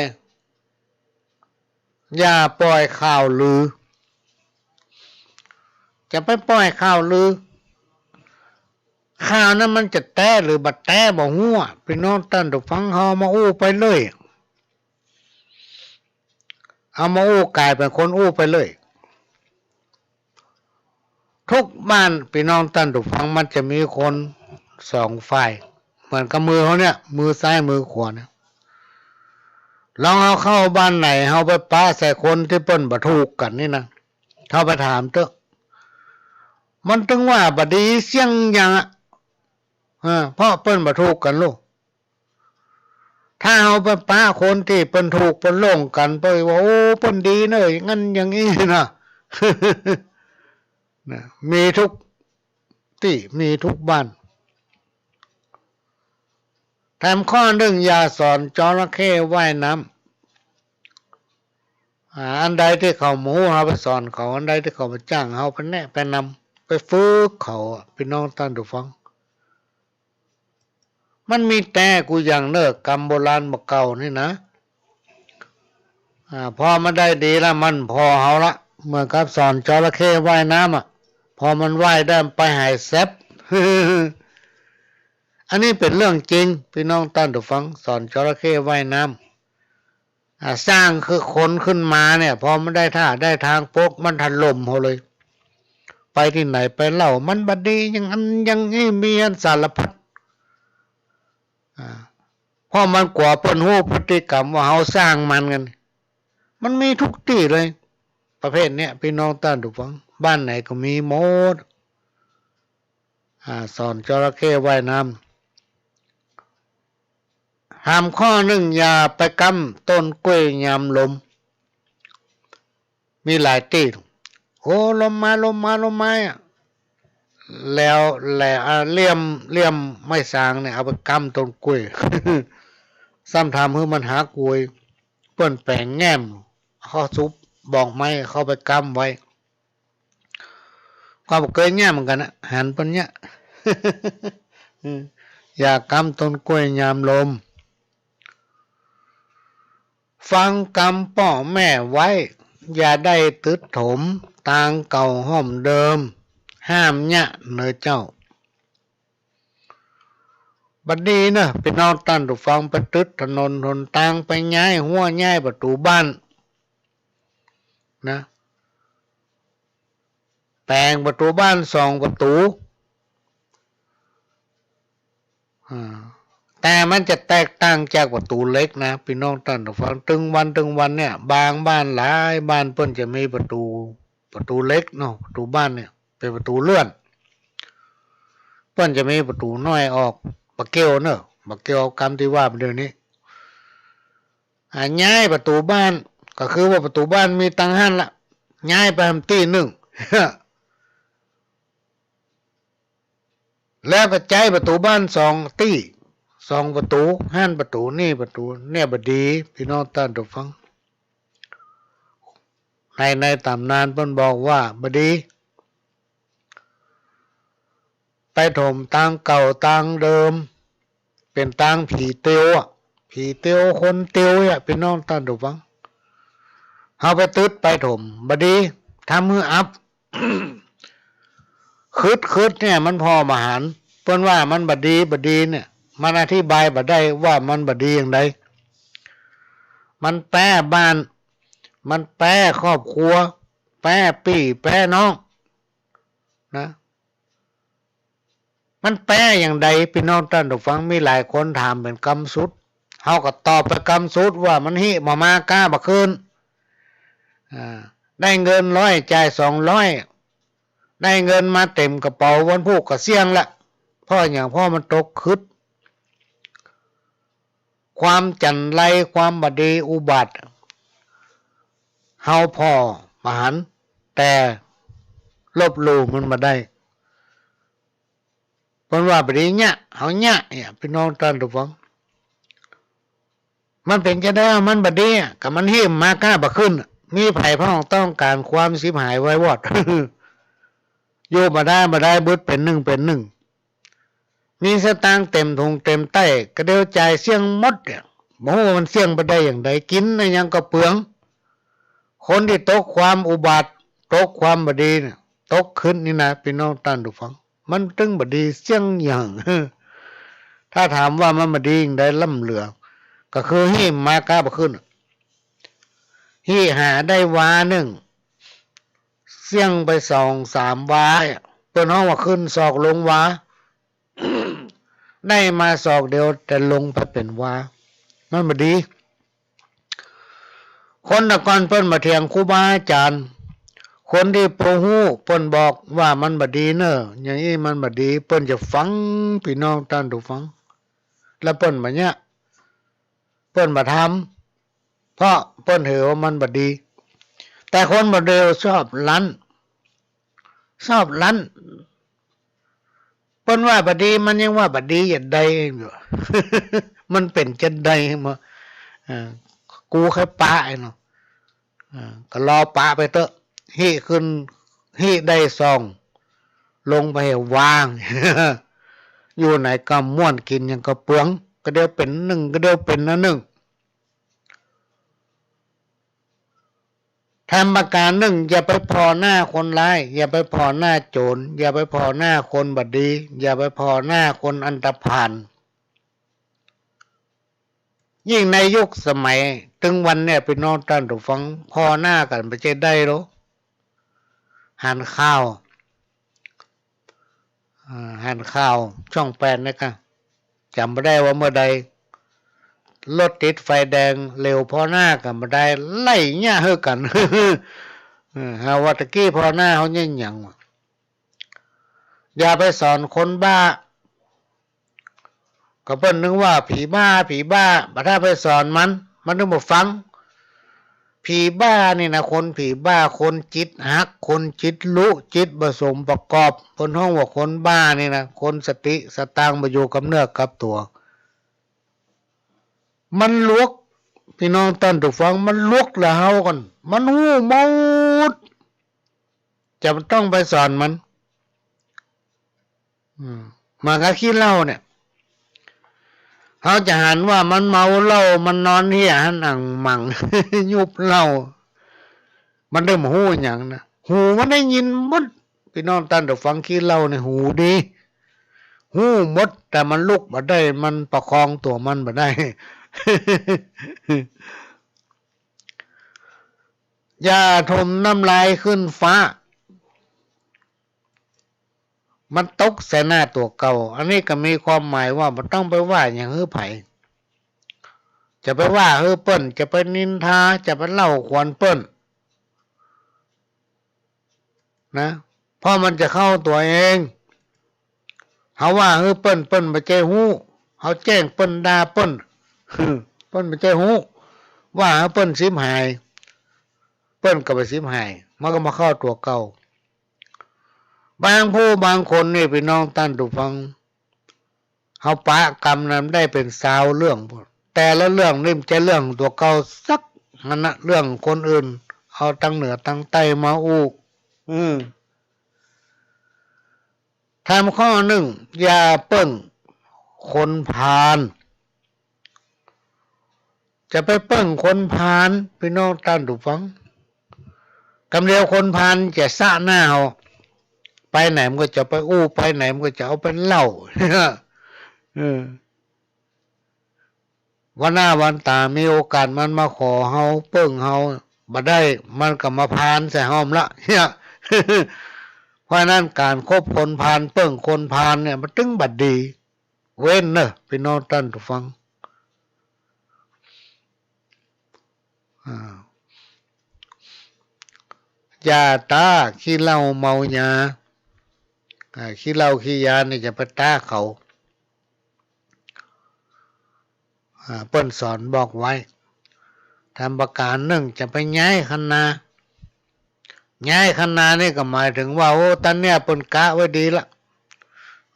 อย่าป่อยข่าวลือ จะไปป่อยข่าวลือ ข่าวนั้นมันจะแต๊หรือบ่แต๊บ่ฮู้อะ ปี้น้องต้านผู้ฟัง เฮามาอู้ไปเลย เอามาอู้ก๋ายเป๋นคนอู้ไปเลย ทุกบ้านปี้น้องต้านผู้ฟัง มันจะมีคนสองฝ่าย เหมือนกับมือเฮาเนี่ย มือซ้ายมือขวาเนี่ย ลองเอาเข้าบ้านไหน เฮาไปปะใส่คนตี้เปิ้นบ่ถูกกั๋นนี่นะ เฮาไปถามเต๊อะ มันตึงว่าบ่ดีเสี้ยงอย่างอะ เออ เพราะเปิ้นบ่ถูกกั๋นลูก ถ้าเฮาไปปะคนตี้เปิ้นถูกเปิ้นโล่งกั๋น เปิ้นว่า โอ้ เปิ้นดีเน่อ อย่างนั้นอย่างอี้นะ นะ มีทุกตี้ มีทุกบ้าน แถมข้อนึ่ง อย่าสอนจระเข้ว่ายน้ำ อ่า อันใดตี้เขาบ่ฮู้ เฮาไปสอนเขา อันใดตี้เขาบ่จ้าง เฮาไปแนะไปนำ ไปฝึกเขาอะ ปี้น้องต้านผู้ฟัง มันมีแต๊กู้อย่างเน่อ กำโบราณบ่าเก่านี่นะ อ่า พอมันได้ดีแล้วมันผ่อเฮาละ เหมือนกับสอนจระเข้ว่ายน้ำอะ พอมันว่ายได้มันไปหายแซ็บ อันนี้เป๋นเรื่องจริง ปี้น้องต้านผู้ฟัง สอนจระเข้ว่ายน้ำ อ่า จ๊างคือคนขึ้นมาเนี่ย พอมันได้ท่าได้ตางปุ๊บ มันถล่มเฮาเลย ไปตี้ไหนไปเล่า มันบ่ดีอย่างอั้นอย่างอี้ มีอันสารพัด อ่า เพราะมันกั๋วเปิ้นฮู้พฤติกรรมว่าเฮาจ๊างมันกั๋น มันมีกู้ตี้เลย ประเภทเนี้ย ปี้น้องต้านผู้ฟัง บ้านไหนก็มีหมด อ่า สอนจระเข้ว่ายน้ำ ห้ามข้อนึ่ง อย่าไปก๊ำต้นกล้วยยามลม มีหลายตี้ โอ้ ลมมา ลมมา ลมมาอะ แล้วแหละ อ่า เลี่ยม เลี่ยมไม้สางเนี่ย เอาไปก๊ำต้นกล้วย ซ้ำทำหื้อมันหักโวย เปิ้นแป๋งแง้ม เขาสุบบอกไม้เข้าไปก๊ำไว้ ก็บ่เกยแง้มเหมือนกั๋นนะ หันเปิ้นเยียะ อืม อย่าก๊ำต้นกล้วยยามลม ฟังกำป้อแม่ไว้ อย่าได้ตึดถม ตางเก่าห้อมเดิม ห้ามเยียะเน่อเจ้า บ่ดีเน่อ ปี้น้องต้านผู้ฟัง ไปตึดถนนหนตาง ไปย้ายฮั้วย้ายประตู๋บ้าน นะ แป๋งประตู๋บ้านสองประตู๋ อ่า แต่มันจะแตกต่างจากประตู๋เหล็กนะ ปี้น้องต้านผู้ฟัง ตึงวันตึงวันเนี่ย บางบ้านหลายบ้านเปิ้นจะมีประตู๋ ประตู๋เหล็กเนาะ ประตู๋บ้านเนี่ย เป๋นประตู๋เลื่อน เปิ้นจะมีประตู๋น้อยออก บ่เกี่ยวเน่อ บ่เกี่ยวกับกำตี้ว่าไปเดี๋ยวนี้ อ่า ย้ายประตู๋บ้าน ก็คือว่าประตู๋บ้านมีตังหั้นละ ย้ายไปแหมตี้นึ่ง แล้วก็ใจ๊ประตู๋บ้านสองตี้ สองประตู๋ หั้นประตู๋ นี่ประตู๋ เนี่ยบ่ดี ปี้น้องต้านผู้ฟัง ใน ในต๋ำนานเปิ้นบอกว่าบ่ดี ไปถมตางเก่าตางเดิม เป๋นตางผีเตียวอะ ผีเตียวคนเตียวอะ ปี้น้องต้านผู้ฟัง เฮาไปตึดไปถม บ่ดี ทำหื้ออับ คึด คึดเนี่ย มันผ่อบ่หัน เปิ้นว่ามันบ่ดี บ่ดีเนี่ย มันอธิบายบ่ได้ว่ามันบ่ดีอย่างใด มันแป๊บ้าน มันแป๊ครอบครัว แป๊ปี้แป๊น้อง นะ มันแป๊อย่างใด ปี้น้องต้านผู้ฟัง มีหลายคนถามเป๋นกำสุด เฮาก็ตอบไปกำสุดว่ามันฮิบ่มาก้าบ่ขึ้น อ่า ได้เงินร้อยจ่ายสองร้อย ได้เงินมาเต๋มกระเป๋าวันพูกก็เสี้ยงละ เพราะหยัง เพราะมันตกคึด ความจั๋นไร ความบ่ดีอุบัติ เฮาผ่อบ่หัน แต่ลบหลู่มันบ่ได้ เปิ้นว่าบ่ดีเยียะ เฮาเยียะเนี่ย ปี้น้องต้านผู้ฟัง มันเป๋นจะใด มันบ่ดีอะ ก็มันฮิบ่มาก้าบ่ขึ้นอะ มีใผพ่องต้องก๋านความฉิบหายวายวอด อยู่บ่ได้บ่ได้ บึดเป๋นนึ่งเป๋นนึ่ง มีสตางค์เต๋มถุงเต๋มไต้ กระเดียวจ่ายเสี้ยงหมดเนี่ย บ่ฮู้ว่ามันเสี้ยงไปได้อย่างใด กิ๋นอะหยังก็เปือง คนตี้ตกความอุบัติ ตกความบ่ดีเนี่ย ตกคึดนี่นะ ปี้น้องต้านผู้ฟัง มันตึงบ่ดีเสี้ยงหยัง ถ้าถามว่ามันบ่ดีอย่างใดล้ำเหลือ ก็คือฮิบ่มาก้าบ่ขึ้น ฮิหาได้วานึ่ง เสี้ยงไปสองสามวา เปิ้นฮ้องว่าขึ้นศอกลงวา ได้มาศอกเดียวแต่ลงไปเป๋นวา มันบ่ดี คนแต่ก่อนเปิ้นบ่เถียงครูบาอาจ๋ารย์ คนตี้บ่ฮู้เปิ้นบอกว่ามันบ่ดีเน่อ อย่างอี้มันบ่ดี เปิ้นจะฟัง ปี้น้องต้านผู้ฟัง แล้วเปิ้นบ่เยียะ เปิ้นบ่ทำ เพราะเปิ้นถือว่ามันบ่ดี แต่คนบ่ดีชอบลั้น ชอบลั้น เปิ้นว่าบ่ดี มันยังว่าบ่ดีจะใดอยู่ มันเป๋นจะใดมา เออ กูใค่ปะไอ้เนาะ อ่า ก็ลอปะไปเต๊อะ หิขึ้น หิได้ซอง ลงไปให้วาง อยู่ไหนก็ม่วน กิ๋นหยังก็เปือง ก็เดี๋ยวเป๋นนึ่ง ก็เดี๋ยวเป๋นอันนึ่ง แถมประก๋านนึ่ง อย่าไปผ่อหน้าคนร้าย อย่าไปผ่อหน้าโจ๋ร อย่าไปผ่อหน้าคนบ่ดี อย่าไปผ่อหน้าคนอันธพาล ยิ่งในยุคสมัยตึงวันเนี่ย ปี้น้องต้านผู้ฟัง ผ่อหน้ากั๋นบ่ใจ้ได้ลอ หันข่าว อ่า หันข่าวช่องแปดเนี่ยค่ะ จ๋ำบ่ได้ว่าเมื่อใด รถติดไฟแดง เหลียวผ่อหน้ากั๋นบ่ได้ ไล่เยียะหื้อกั๋น เออ หาว่าตะกี้ผ่อหน้าเฮาเยียะหยังวะ อย่าไปสอนคนบ้า ก็เปิ้นนึกว่าผีบ้า ผีบ้า บ่าถ้าไปสอนมัน มันนึกบ่ฟัง ผีบ้านี่นะ คนผีบ้า คนจิตหัก คนจิตลุ จิตบ่สมประกอบ เปิ้นฮ้องว่าคนบ้านี่นะ คนสติสตางค์บ่อยู่กับเนื้อกับตั๋ว มันหลวก ปี้น้องต้านผู้ฟัง มันหลวกละเฮาก่อน มันฮู้หมด จะบ่ต้องไปสอนมัน อืม เหมือนกับขี้เหล้าเนี่ย เฮาจะหันว่ามันเมาเหล้า มันนอนเหี่ยหันอ่างหมั่ง ยุบเหล้า มันได้บ่ฮู้หยังนะ หูมันได้ยินหมด ปี้น้องต้านผู้ฟัง ขี้เหล้าเนี่ยหูดี ฮู้หมด แต่มันลุกบ่ได้ มันประคองตั๋วมันบ่ได้ อย่าถมน้ำลายขึ้นฟ้า มันตกใส่หน้าตั๋วเก่า อันนี้ก็มีความหมายว่าบ่ต้องไปว่าหยังหื้อใผ จะไปว่าหื้อเปิ้น จะไปนินทา จะไปเล่าขวัญเปิ้น นะ เพราะมันจะเข้าตั๋วเอง เฮาว่าหื้อเปิ้น เปิ้นบ่ใจ้ฮู้ เฮาแจ้งเปิ้น ด่าเปิ้น เปิ้นบ่ใจ้ฮู้ ว่าหื้อเปิ้นฉิบหาย เปิ้นก็ไปฉิบหาย มันก็มาเข้าตั๋วเก่า บางผู้บางคนนี่ ปี้น้องต้านผู้ฟัง เฮาปะกำนั้นได้เป๋นซาวเรื่อง แต่ละเรื่องนี่บ่ใจ้เรื่องตั๋วเก่าสักอันนะ เรื่องคนอื่น เอาตังเหนือตังใต้มาอู้ อืม แถมข้อนึ่ง อย่าเปิ้งคนพาล จะไปเปิ้งคนพาล ปี้น้องต้านผู้ฟัง กำเดียวคนพาลจะซะหน้าเฮา ไปไหนมันก็จะไปอู้ ไปไหนมันก็จะเอาไปเล่า เออ วันหน้าวันต๋ามีโอกาสมันมาขอเฮา เปิ้งเฮาบ่ได้ มันก็มาพาลใส่เฮาละ เนี่ย เพราะฉะนั้นก๋านคบคนพาล เปิ้งคนพาลเนี่ย มันตึงบ่ดี เว้นเน่อ ปี้น้องต้านผู้ฟัง อ่า อย่าต๊าขี้เหล้าเมายา อ่า ขี้เหล้าขี้ยานี่อย่าไปต๊าเขา อ่า เปิ้นสอนบอกไว้ แถมประก๋านนึ่งจะไปย้ายคันนา ย้ายคันนานี่ก็หมายถึงว่า โอ้ ตันเนี่ยเปิ้นกะไว้ดีละ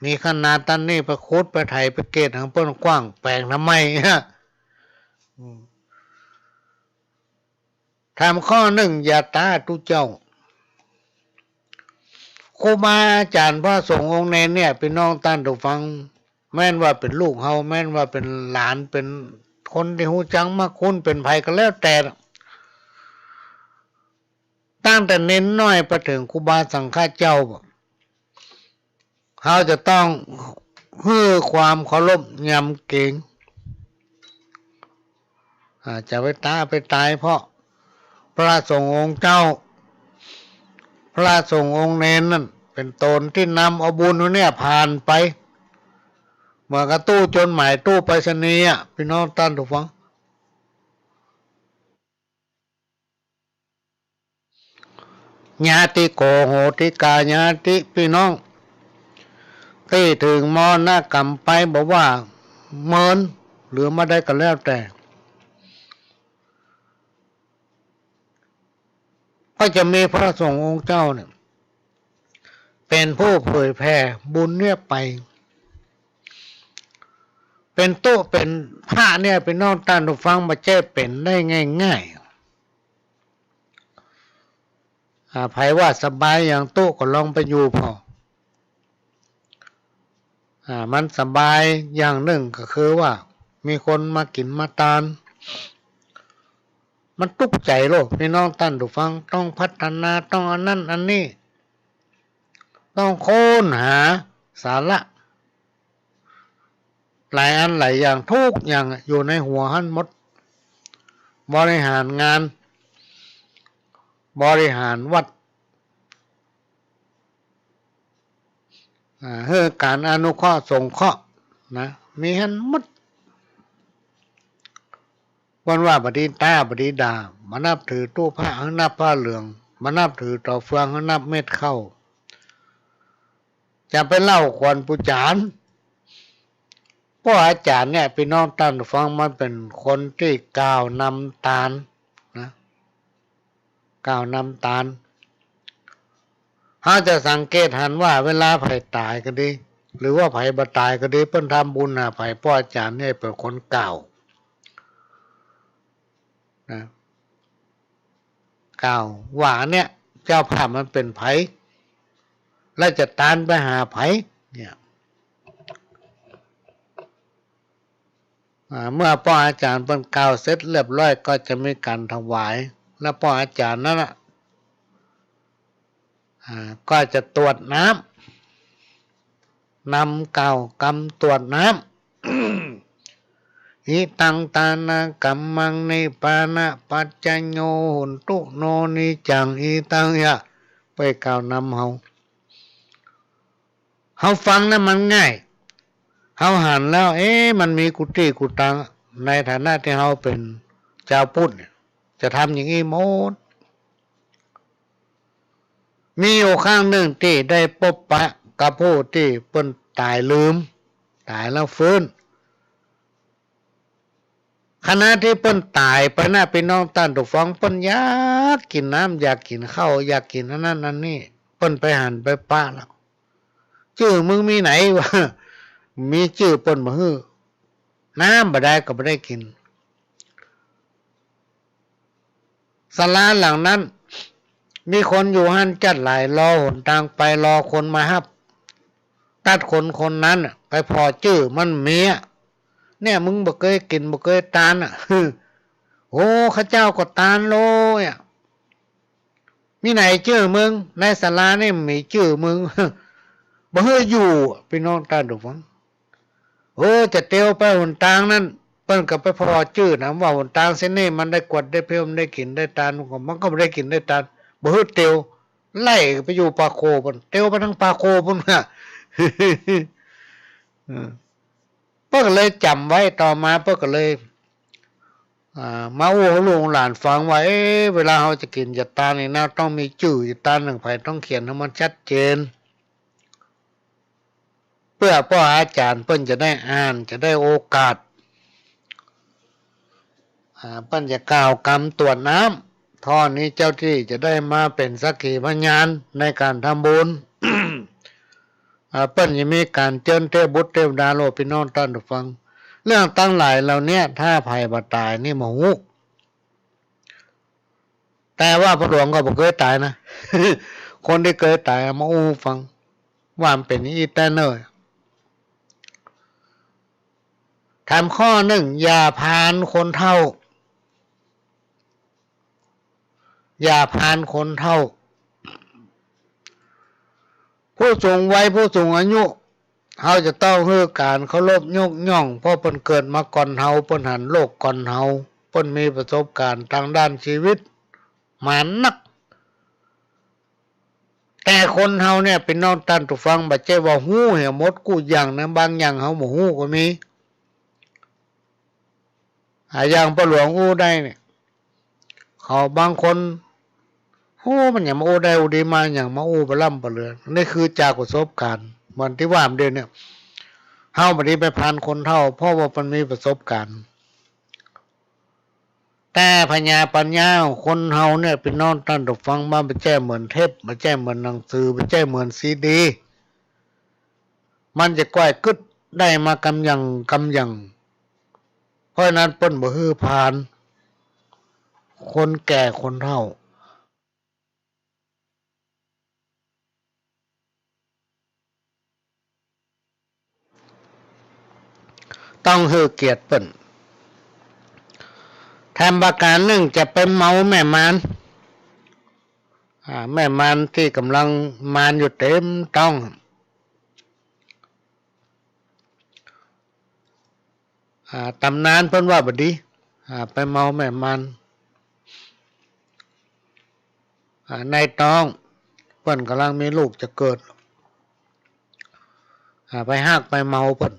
มีคันนาตันนี้ไปขุดไปไถไปเกตให้เปิ้นกว้าง แปลงทำไม อืม แถมข้อนึ่ง อย่าต๊าตุ๊เจ้า ครูบาอาจ๋ารย์พระสงฆ์องค์เณรเนี่ย ปี้น้องต้านผู้ฟัง แม้นว่าเป๋นลูกเฮา แม้นว่าเป๋นหลาน เป๋นคนตี้ฮู้จักมักคุ้น เป๋นใผก็แล้วแต่ ตั้งแต่เณรน้อยไปเถิงครูบาสังฆะเจ้า เฮาจะต้องหื้อความเคารพยำเกรง อ่า จะไปต๊าไปต๋ายเพราะพระสงฆ์องค์เจ้า พระสงฆ์องค์เณรนั่น เป๋นโตนตี้นำเอาบุญเนี่ยผ่านไป เหมือนกับตู้จดหมาย ตู้ไปรษณีย์อะ ปี้น้องต้านผู้ฟัง ญาติโกโหติกา ญาติปี้น้องตี้เถิงมรณกรรมไป บ่ว่าเมินหรือบ่ได้ก็แล้วแต่ ก็จะมีพระสงฆ์องค์เจ้าเนี่ย เป๋นผู้เผยแผ่บุญเนี่ยไป เป๋นตุ๊เป๋นพระเนี่ย ปี้น้องต้านผู้ฟัง บ่ใจ้เป๋นได้ง่ายๆ อ่า ใผว่าสบายอย่างตุ๊ก็ลองไปอยู่ผ่อ อ่า มันสบายอย่างนึ่งก็คือว่า มีคนมากิ๋นมาตาน มันตุ๊กใจ๋โลด ปี้น้องต้านผู้ฟัง ต้องพัฒนา ต้องอันนั้นอันนี้ ต้องค้นหาสาระ หลายอันหลายอย่าง ทุกอย่างอะ อยู่ในหัวหั้นหมด บริหารงาน บริหารวัด อ่า หื้อก๋านอนุเคราะห์สงเคราะห์นะ มีหั้นหมด เปิ้นว่าบ่ดีต้าบ่ดีด่า บ่นับถือตุ๊พระ หื้อนับผ้าเหลือง บ่นับถือต่อเฟือง หื้อนับเม็ดข้าว จะไปเล่าขวัญปู่จ๋ารย์ ป้ออาจ๋ารย์เนี่ย ปี้น้องต้านผู้ฟัง มันเป๋นคนตี้ก้าวนำตานนะ ก้าวนำตาน เฮาจะสังเกตหันว่า เวลาใผต๋ายก็ดี หรือว่าใผบ่ต๋ายก็ดี เปิ้นทำบุญหาใผ ป้ออาจ๋ารย์เนี่ยเป๋นคนก้าวนะ ก้าวว่าเนี่ย เจ้าภาพมันเป๋นใผ และจะตานไปหาใผเนี่ย อ่า เมื่อป้ออาจ๋ารย์เปิ้นก้าวเสร็จเรียบร้อย ก็จะมีก๋านถวาย แล้วป้ออาจ๋ารย์นั้นน่ะ อ่า ก็จะตวดน้ำ นำก้าวกำตวดน้ำ หิตัง ทานะกัมมัง นิพพานะปัจจโย โหนตุ โน นิจจัง หิตัง ยะ ไปก้าวนำเฮา เฮาฟังนะมันง่าย เฮาหันแล้ว เอ๊ะ มันมีกู้ตี้กู้ตัง ในฐานะตี้เฮาเป๋นจาวพุทธเนี่ย จะทำอย่างอี้หมด มีอยู่ครั้งนึ่งตี้ได้ปบปะกับผู้ตี้เปิ้นต๋ายลืม ต๋ายแล้วฟื้น ขณะตี้เปิ้นต๋ายไปนะ ปี้น้องต้านผู้ฟัง เปิ้นอยากกิ๋นน้ำ อยากกิ๋นข้าว อยากกิ๋นอันนั้นอันนี้ เปิ้นไปหันไปปะแล้ว จื้อมึงมีไหนวะ มีจื้อเปิ้นบ่หื้อ น้ำบ่ได้ก็บ่ได้กิ๋น ศาลาหลังนั้น มีคนอยู่หั้นจั๊ดหลาย รอหนตางไป รอคนมาฮับ ตั๊ดคนคนนั้นน่ะ ไปผ่อจื้อมันเมีย เนี่ย มึงบ่เกยกิ๋น บ่เกยตานน่ะ โอ้ ข้าเจ้าก็ตานโลยอะ มีไหนจื้อมึง ในศาลานี่มีจื้อมึง บ่หื้ออยู่ ปี้น้องต้านผู้ฟัง โอ้ จะเตียวไปหนตางนั้น เปิ้นก็ไปผ่อจื้อนะ ว่าหนตางเส้นนี้มันได้กวดได้เพี้ยว มันได้กิ๋นได้ตาน มันก็บ่ได้กิ๋นได้ตาน บ่หื้อเตียว ไล่ไปอยู่ป่าโคปู๊น เตียวไปตางป่าโคปู๊นน่ะ เออ เปิ้นก็เลยจ๋ำไว้ ต่อมาเปิ้นก็เลย อ่า มาอู้หื้อลูกหลานฟังว่า เอ๊ะ เวลาเฮาจะกิ๋นจะตานนี่นะ ต้องมีจื้อจะตานหนึ่งใผ ต้องเขียนหื้อมันชัดเจน เปื้อป้ออาจ๋ารย์เปิ้นจะได้อ่าน จะได้โอกาส อ่า เปิ้นจะก้าวกำตวดน้ำ ท่อนี้เจ้าตี้จะได้มาเป๋นสักขีพยานในก๋านทำบุญ อ่า เปิ้นจะมีก๋านเจิญเตวบุตรเตวดาโลด ปี้น้องต้านผู้ฟัง เรื่องตังหลายเหล่าเนี้ย ถ้าใผบ่ต๋ายนี่บ่ฮู้ แต่ว่าพ่อหลวงก็บ่เกยต๋ายนะ คนตี้เกยต๋ายเอามาอู้ฟัง ว่ามันเป๋นอี้แต๊เน่อ ถามข้อนึ่ง อย่าพาลคนเฒ่า อย่าพาลคนเฒ่า ผู้สูงวัย ผู้สูงอายุ เฮาจะต้องหื้อก๋านเคารพยกย่อง เพราะเปิ้นเกิดมาก่อนเฮา เปิ้นหันโลกก่อนเฮา เปิ้นมีประสบก๋ารณ์ตางด้านชีวิตมานัก แต่คนเฮาเนี่ย ปี้น้องต้านผู้ฟัง บ่ใจ้ว่าฮู้เหียหมดกู้อย่างนะ บางอย่างเฮาบ่ฮู้ก็มี อ่า อย่างป้อหลวงอู้ได้เนี่ย เขาบางคน โอ้ มันหยังมาอู้ได้อู้ดีมา หยังมาอู้ปะล่ำปะเหลือ นี่คือจากประสบก๋ารณ์ เหมือนตี้ว่าเมื่อกี้เนี่ย เฮาบ่ดีไปพาลคนเฒ่า เพราะว่ามันมีประสบก๋ารณ์ แต่ผญาปัญญาของคนเฮาเนี่ย ปี้น้องต้านผู้ฟัง มันบ่ใจ้เหมือนเทป บ่ใจ้เหมือนหนังสือ บ่ใจ้เหมือนซีดี มันจะก้อยกึ๊ดได้มากำยังกำยัง เพราะฉะนั้นเปิ้นบ่หื้อพาล คนแก่คนเฒ่า ต้องหื้อเกียรติเปิ้น แถมประก๋านนึ่งจะไปเมาแม่มาร อ่า แม่มารตี้ก่ำลังมานอยู่เต็มต๊อง อ่า ต๋ำนานเปิ้นว่าบ่ดี อ่า ไปเมาแม่มาร อ่า ในต๊อง เปิ้นก่ำลังมีลูกจะเกิด อ่า ไปฮักไปเมาเปิ้น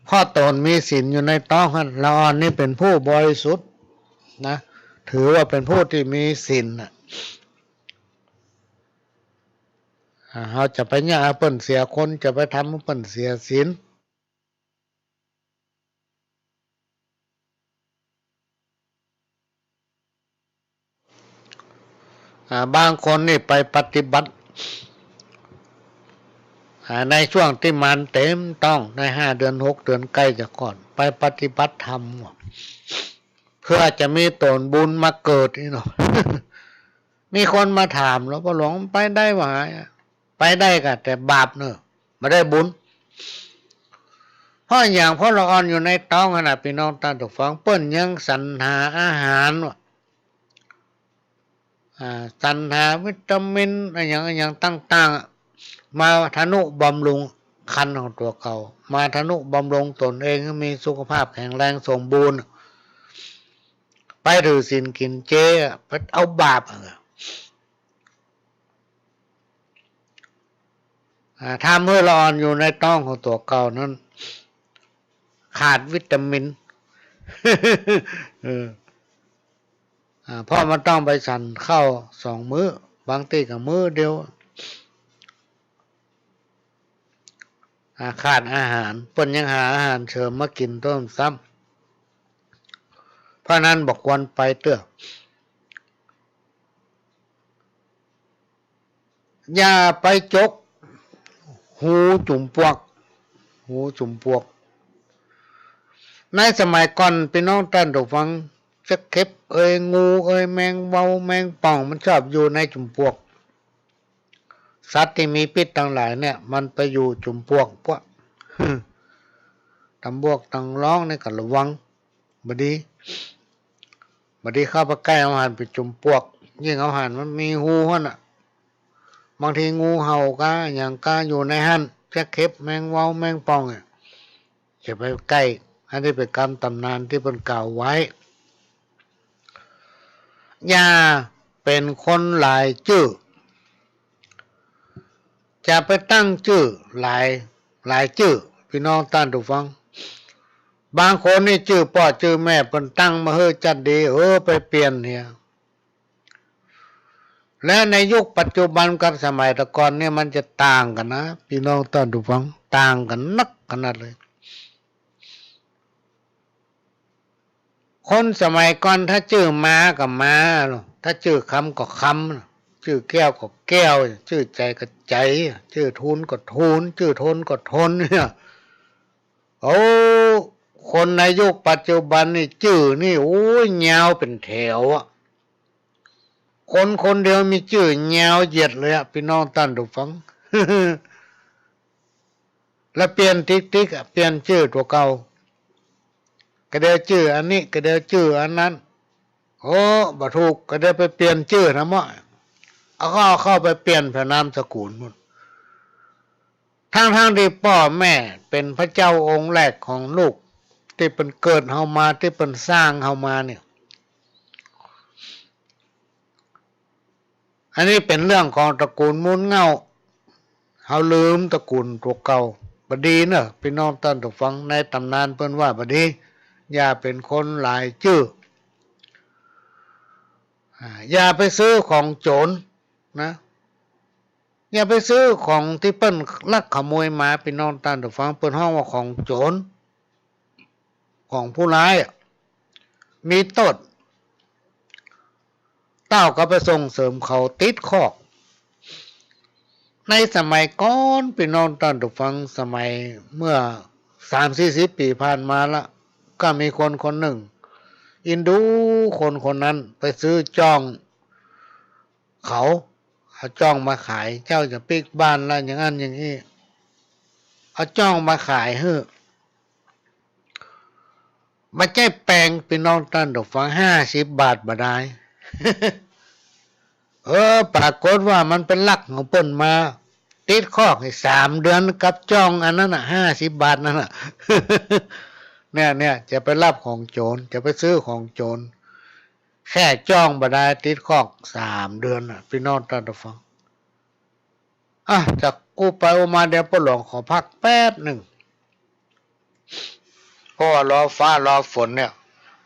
เพราะต๋นมีศีลอยู่ในต๊องหั้น ละอ่อนนี่เป๋นผู้บริสุทธิ์นะ ถือว่าเป๋นผู้ตี้มีศีลน่ะ อ่า เฮาจะไปเยียะหื้อเปิ้นเสียคน จะไปทำหื้อเปิ้นเสียศีล อ่า บางคนนี่ไปปฏิบัติ อ่า ในช่วงตี้มานเต็มต๊อง ในห้าเดือนหกเดือนใก้จะคลอด ไปปฏิบัติธรรม เปื้อจะมีต๋นบุญมาเกิดนี่เนาะ มีคนมาถามหลวงป้อหลวง ไปได้บ่หายอะ ไปได้ก่ะ แต่บาปเนาะ บ่ได้บุญ เพราะหยัง เพราะละอ่อนอยู่ในต๊องหั้นน่ะ ปี้น้องต้านผู้ฟัง เปิ้นยังสรรหาอาหารว่ะ อ่า สรรหาวิตามินอะหยังอะหยังต่างๆอะ มาทะนุบำรุงครรภ์ของตั๋วเก่า มาทะนุบำรุงต๋นเองหื้อมีสุขภาพแข็งแรงสมบูรณ์ ไปถือศีลกิ๋นเจอะ ไปเอาบาปอะ อ่า ทำหื้อละอ่อนอยู่ในต๊องของตั๋วเก่านั้น ขาดวิตามิน เออ อ่า เพราะมันต้องไปฉันข้าวสองมื้อ บางตี้ก็มื้อเดียว อ่า ขาดอาหาร เปิ้นยังหาอาหารเสริมมากิ๋นต้มซ้ำ เพราะนั้นบ่ควรไปเตื้อ อย่าไปจกหูจุ่มปวก หูจุ่มปวก ในสมัยก่อนปี้น้องต้านผู้ฟัง จะเข็บเอย งูเอย แมงเว้า แมงป่อง มันชอบอยู่ในจุ่มปวก สัตว์ตี้มีพิษตังหลายเนี่ย มันไปอยู่จุ่มปวกพวก ตำบวกตังร้องนี่ก็ระวัง บ่ดี บ่ดีเข้าไปใก้ เฮาหันเป๋นจุ่มปวก ยิ่งเฮาหันมันมีฮูหั้นน่ะ บางทีงูเห่าก้าหยังก้าอยู่ในหั้น จะเข็บแมงเว้าแมงป่องอะ จะไปใก้ อันนี้เป๋นกำต๋ำนานตี้เปิ้นกล่าวไว้ อย่าเป๋นคนหลายจื้อ จะไปตั้งจื้อหลาย หลายจื้อ ปี้น้องต้านผู้ฟัง บางคนนี่จื้อป้อจื้อแม่เปิ้นตั้งมาหื้อจัดดี เออ ไปเปลี่ยนเหีย และในยุคปัจจุบันกับสมัยแต่ก่อนเนี่ยมันจะต่างกั๋นนะ ปี้น้องต้านผู้ฟัง ต่างกั๋นนักขนาดเลย คนสมัยก่อนถ้าจื้อม้าก็ม้า ถ้าจื้อคำก็คำ จื้อแก้วก็แก้ว จื้อใจ๋ก็ใจ๋ จื้อทูลก็ทูล จื้อทนก็ทนเนี่ย โอ้ คนในยุคปัจจุบันนี่จื้อนี่ โอ้ย ยาวเป๋นแถวอะ คนคนเดียวมีจื้อยาวเหยียดเลยอะ ปี้น้องต้านผู้ฟัง แล้วเปลี่ยนติ๊กๆ อะ เปลี่ยนจื้อตั๋วเก่า กะเดียวจื้ออันนี้ กะเดียวจื้ออันนั้น โอ้ บ่ถูก กะเดียวไปเปลี่ยนจื้อนะเมาะ เอาเข้า เอาเข้าไปเปลี่ยนแผนนามสกุลหมด ทั้งๆ ตี้ป้อแม่เป๋นพระเจ้าองค์แรกของลูก ตี้เปิ้นเกิดเฮามา ตี้เปิ้นสร้างเฮามาเนี่ย อันนี้เป๋นเรื่องของตระกูลมูลเหง้า เฮาลืมตระกูลตั๋วเก่า บ่ดีเนาะ ปี้น้องต้านผู้ฟัง ในต๋ำนานเปิ้นว่าบ่ดี อย่าเป๋นคนหลายจื้อ อ่า อย่าไปซื้อของโจ๋รนะ อย่าไปซื้อของตี้เปิ้นลักขโมยมา ปี้น้องต้านผู้ฟัง เปิ้นฮ้องว่าของโจ๋ร ของผู้ร้ายอะ มีโต้ษ เต้าก็ไปส่งเสริมเขาติดคอก ในสมัยก่อน ปี้น้องต้านผู้ฟัง สมัยเมื่อสามสี่สิบปี๋ผ่านมาละ ก็มีคนคนนึ่ง อินดูคนคนนั้นไปซื้อจ้อง เขาเอาจ้องมาขาย เจ้าจะปิ๊กบ้านละอย่างอั้นอย่างอี้ เอาจ้องมาขายหื้อ บ่ใจ้แปง ปี้น้องต้านผู้ฟัง ห้าสิบบาทบ่ดาย เออ ปรากฏว่ามันเป๋นลักของเปิ้นมา ติดคอกนี่สามเดือนกับจ้องอันนั้นน่ะ ห้าสิบบาทนั่นน่ะ เนี่ย เนี่ย จะไปฮับของโจ๋ร จะไปซื้อของโจ๋ร แค่จ้องบ่ดาย ติดคอกสามเดือนน่ะ ปี้น้องต้านผู้ฟัง อ่ะ จะอู้ไปอู้มา เดี๋ยวป้อหลวงขอพักแป๊บนึ่ง เพราะว่ารอฟ้ารอฝนเนี่ย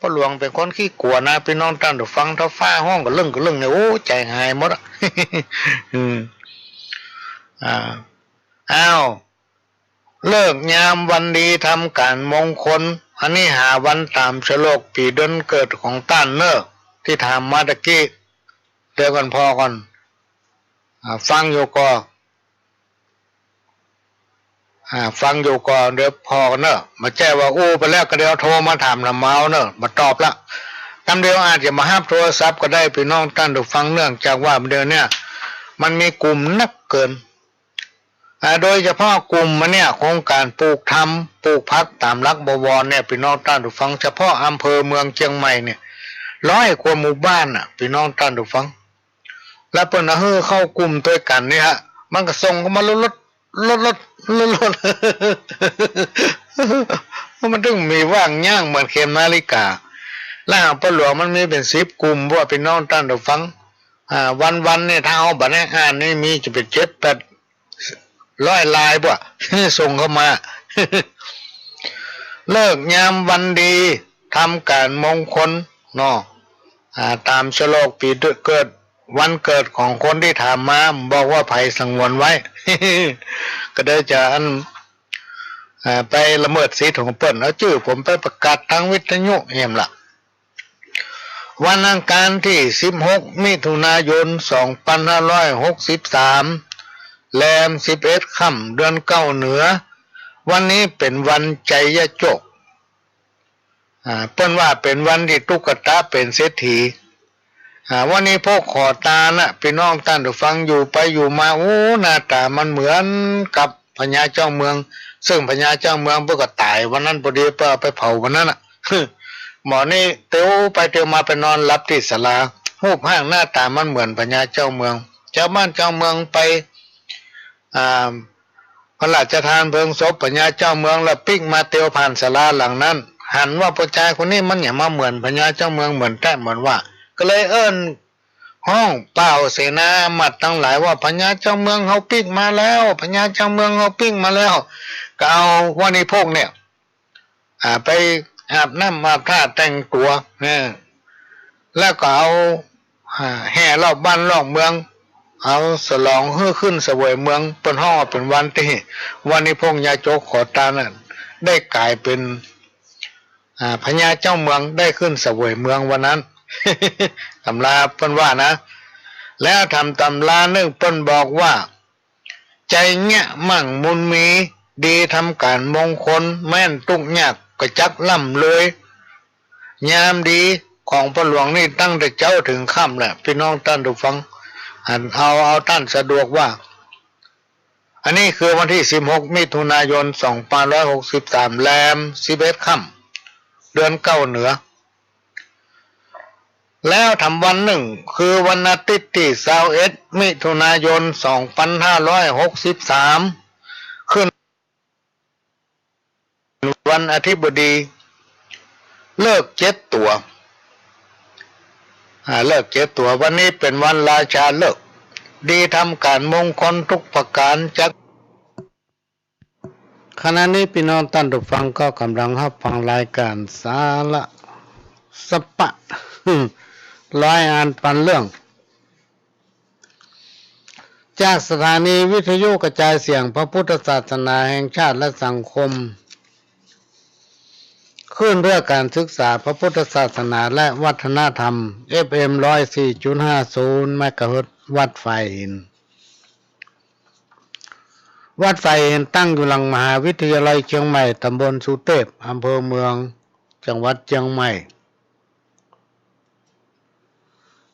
ป้อหลวงเป๋นคนขี้กั๋วนะ ปี้น้องต้านผู้ฟัง ถ้าฟ้าฮ้องกะเริ่งกะเริ่งเนี่ย โอ้ ใจ๋หายหมดอะ อืม อ่า อ้าว ฤกษ์ยามวันดีทำก๋านมงคล อันนี้หาวันต๋ามฉลกปี๋เดือนเกิดของต้านเน่อ ตี้ถามมาตะกี้ เดี๋ยวก่อนผ่อก่อน อ่า ฟังอยู่ก่อ อ่า ฟังอยู่ก่อ เดี๋ยวผ่อก่อนเน่อ บ่ใจ้ว่าอู้ไปแล้วก็เดี๋ยวโทรมาถามถามเมาเน่อ บ่ตอบละ กำเดียวอาจจะบ่ฮับโทรศัพท์ก็ได้ ปี้น้องต้านผู้ฟัง เนื่องจากว่าเดี๋ยวเนี้ย มันมีกลุ่มนักเกิน อ่า โดยเฉพาะกลุ่มอันเนี้ย โครงก๋านปลูกธรรม ปลูกผักต๋ามหลักบวรเนี่ย ปี้น้องต้านผู้ฟัง เฉพาะอำเภอเมืองเจียงใหม่เนี่ย ร้อยกว่าหมู่บ้านน่ะ ปี้น้องต้านผู้ฟัง แล้วเปิ้นเอาหื้อเข้ากลุ่มตวยกั๋นเนี่ยฮะ มันก็ส่งเข้ามาลดๆ ลดๆ ลดๆ มันถึงมีว่างย่างเหมือนเข็มนาฬิกา แล้วหาป้อหลวงมันมีเป๋นสิบกลุ่ม ว่าปี้น้องต้านผู้ฟัง อ่า วันๆ เนี่ย ถ้าเฮาบ่ได้อ่านนี่ มีจะเป๋นเจ็ดแปด ร้อยลายบ่ ส่งเข้ามา ฤกษ์ยามวันดี ทำก๋านมงคลเนาะ อ่า ต๋ามฉลกปี๋เกิด วันเกิดของคนตี้ถามมา บอกว่าใผสงวนไว้ ก็เดี๋ยวจะอัน อ่า ไปละเมิดสิทธิ์ของเปิ้น เอาจื้อผมไปประกาศตางวิทยุแหมละ วันอังคารตี้สิบหก มิถุนายน สองปันห้าร้อยหกสิบสาม แรมสิบเอ็ดค่ำ เดือนเก้าเหนือ วันนี้เป๋นวันไชยโจค อ่า เปิ้นว่าเป๋นวันตี้ตุ๊กตาเป๋นเศรษฐี อ่า วันนี้พวกขอตานน่ะ ปี้น้องต้านผู้ฟัง อยู่ไปอยู่มา โอ้ หน้าต๋ามันเหมือนกับ พญาเจ้าเมือง ซึ่งพญาเจ้าเมืองเปิ้นก็ต๋ายวันนั้นพอดี เปิ้นเอาไปเผาวันนั้นน่ะ หมอนี่เตียวไปเตียวมาไปนอนหลับตี้ศาลา ฮูปฮ่างหน้าต๋ามันเหมือนพญาเจ้าเมือง จาวบ้านจาวเมืองไป อ่า พระราชทานเพลิงศพพญาเจ้าเมือง แล้วปิ๊กมาเตียวผ่านศาลาหลังนั้น หันว่าผู้จายคนนี้มันหยังมาเหมือนพญาเจ้าเมืองเหมือนแต๊เหมือนว่า ก็เลยเอิ้น ฮ้องเป่าเสนาอามาตย์ตังหลายว่า พญาเจ้าเมืองเฮาปิ๊กมาแล้ว พญาเจ้าเมืองเฮาปิ๊กมาแล้ว ก็เอาวันนี้พวกเนี่ย อ่า ไปอาบน้ำอาบท่าแต่งตั๋ว เออ แล้วก็เอา อ่า แห่รอบบ้านรอบเมือง เอาฉลองหื้อขึ้นเสวยเมือง เปิ้นฮ้องว่าเป๋นวันตี้ วันนี้พวกยาโจกขอตานน่ะ ได้ก๋ายเป๋น อ่า พญาเจ้าเมืองได้ขึ้นเสวยเมืองวันนั้น ตำราเปิ้นว่านะ แล้วต๋ามตำรานึ่งเปิ้นบอกว่า ไชยะมั่งมูลมี ดีทำก๋านมงคล แม้นตุ๊กข์ยากก็จักร่ำรวย ยามดีของป้อหลวงนี่ตั้งแต่เจ๊าเถิงค่ำแหละ ปี้น้องต้านผู้ฟัง อันเอา เอาต้านสะดวกว่า อันนี้คือวันตี้สิบหก มิถุนายน สองปันห้าร้อยหกสิบสาม แรมสิบเอ็ดค่ำ เดือนเก้าเหนือ แล้วต๋ามวันนึ่ง คือวันอาทิตย์ตี้ซาวเอ็ด มิถุนายน สองปันห้าร้อยหกสิบสาม ขึ้นวันอธิบดี ฤกษ์เจ็ดตั๋ว อ่า ฤกษ์เจ็ดตั๋ว วันนี้เป๋นวันราชาฤกษ์ ดีทำก๋านมงคลทุกประก๋าน จัก ขณะนี้ปี้น้องต้านผู้ฟังก็ก่ำลังฮับฟังรายก๋านสาระสะปะ ร้อยอันปันเรื่อง จากสถานีวิทยุกระจายเสียงพระพุทธศาสนาแห่งชาติและสังคม คลื่นเพื่อการศึกษาพระพุทธศาสนาและวัฒนธรรม เอฟเอ็ม ร้อยสี่จุดห้าศูนย์ เมกะเฮิรตซ์ วัดฝายหิน วัดฝายหินตั้งอยู่หลังมหาวิทยาลัยเจียงใหม่ ตำบลสุเตพ อำเภอเมือง จังหวัดเจียงใหม่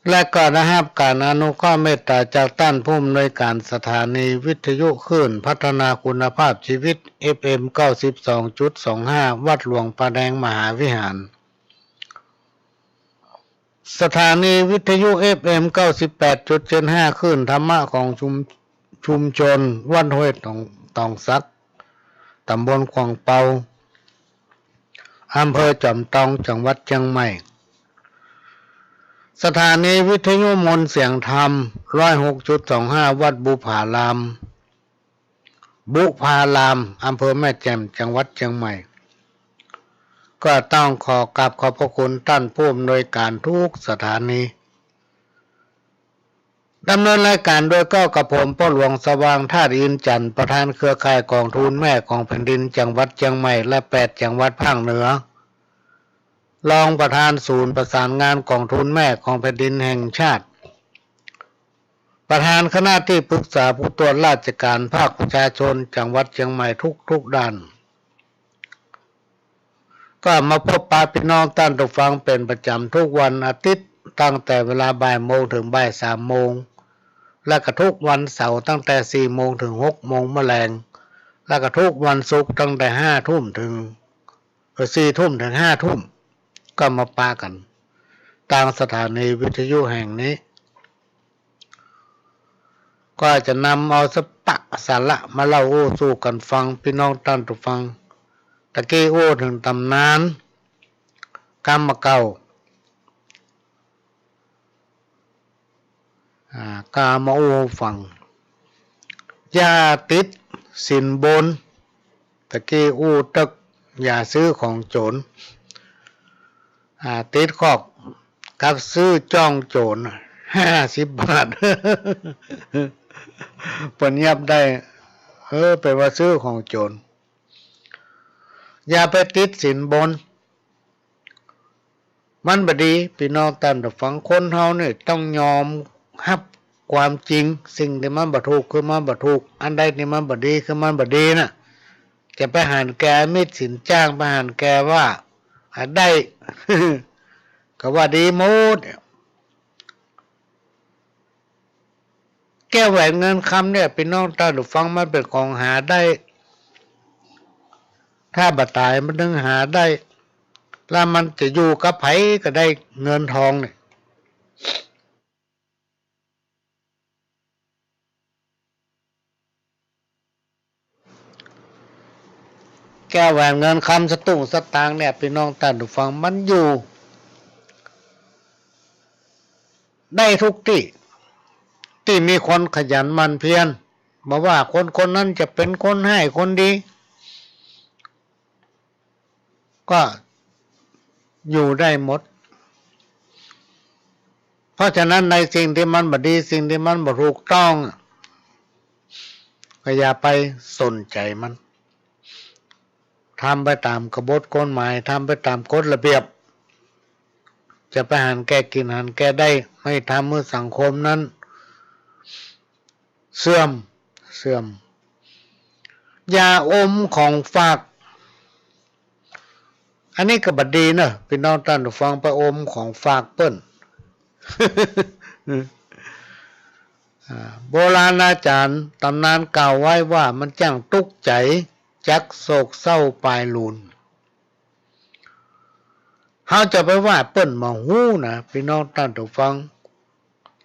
และก็ได้ฮับก๋านอนุเคราะห์เมตต๋าจากต้านผู้อำนวยก๋านสถานีวิทยุคลื่นพัฒนาคุณภาพชีวิต เอฟเอ็ม เก้าสิบสองจุดสองห้า วัดหลวงป่าแดงมหาวิหาร สถานีวิทยุ เอฟเอ็ม เก้าสิบแปดจุดเจ็ดห้า คลื่นธรรมะของชุม ชุมชนวัดห้วยตอง ตองสัก ต๋ำบลขวางเปา อำเภอจอมตอง จังหวัดเจียงใหม่ สถานีวิทยุมนต์เสียงธรรม ร้อยหกจุดสองห้า วัดบุพาราม บุพาราม อำเภอแม่แจ่ม จังหวัดเจียงใหม่ ก็ต้องขอกราบขอบพระคุณต้านผู้อำนวยก๋านทุกสถานี ดำเนินรายก๋านโดยเกล้ากระผมป้อหลวงสว่าง ธาตุอินทร์จันทร์ ประธานเครือข่ายก๋องทุนแม่ของแผ่นดินจังหวัดเจียงใหม่ และแปดจังหวัดภาคเหนือ รองประธานศูนย์ประสานงานก๋องทุนแม่ของแผ่นดินแห่งชาติ ประธานคณะตี้ปรึกษาผู้ตรวจราชก๋านภาคประชาชนจังหวัดเจียงใหม่ทุกๆ ด้าน ก็มาพบปะปี้น้องต้านผู้ฟังเป๋นประจ๋ำทุกวันอาทิตย์ ตั้งแต่เวลาบ่ายโมงเถิงบ่ายสามโมง และก็ทุกวันเสาร์ตั้งแต่สี่โมงเถิงหกโมงเมื่อแลง และก็ทุกวันศุกร์ตั้งแต่ห้าทุ่มเถิง เอ่อ สี่ทุ่มเถิงห้าทุ่ม ก็มาปะกั๋นตางสถานีวิทยุแห่งนี้ ก็จะนำเอาสาระมาเล่าอู้สู่กั๋นฟัง ปี้น้องต้านผู้ฟัง ตะกี้อู้เถิงต๋ำนานกำเก่า อ่า ก็เอามาอู้ฟัง อย่าติดสินบน ตะกี้อู้เถิงอย่าซื้อของโจ๋ร อ่า ติดคอกกับซื้อจ้องโจ๋ร ห้าสิบบาท เปิ้นยับได้ เออ เป๋นว่าซื้อของโจ๋ร อย่าไปติดสินบน มันบ่ดี ปี้น้องต้านผู้ฟัง คนเฮานี่ต้องยอมฮับความจริง สิ่งตี้มันบ่ถูกคือมันบ่ถูก อันใดตี้มันบ่ดีคือมันบ่ดีน่ะ จะไปหันแก่มิจฉินจ้าง ไปหันแก่ว่า อ่ะ ได้ ก็ว่าดีหมด แก้วแหวนเงินคำเนี่ย ปี้น้องต้านผู้ฟัง มันเป๋นของหาได้ ถ้าบ่ต๋ายมันเถิงหาได้ แล้วมันจะอยู่กับใผก็ได้เงินทองเนี่ย แก้วแหวนเงินคำสตุ้งสตางค์เนี่ย ปี้น้องต้านผู้ฟัง มันอยู่ได้ทุกตี้ ตี้มีคนขยันหมั่นเพียร บ่ว่าคนคนนั้นจะเป๋นคนฮ้ายคนดี ก็อยู่ได้หมด เพราะฉะนั้นในสิ่งตี้มันบ่ดี สิ่งตี้มันบ่ถูกต้อง ก็อย่าไปสนใจ๋มัน ทำไปต๋ามกบฏกฎหมาย ทำไปต๋ามกฎระเบียบ จะไปหันแก่กิ๋นหันแก่ได้ ไม่ทำหื้อสังคมนั้น เสื่อม เสื่อม อย่าอมของฝาก อันนี้ก็บ่ดีเนอะ ปี้น้องต้านผู้ฟัง ไปอมของฝากเปิ้น อ่า โบราณอาจ๋ารย์ต๋ำนานกล่าวไว้ว่า มันจ้างตุ๊กข์ใจ๋ จักโศกเศร้าปายลูน เฮาจะไปว่าเปิ้นบ่ฮู้นะ ปี้น้องต้านผู้ฟัง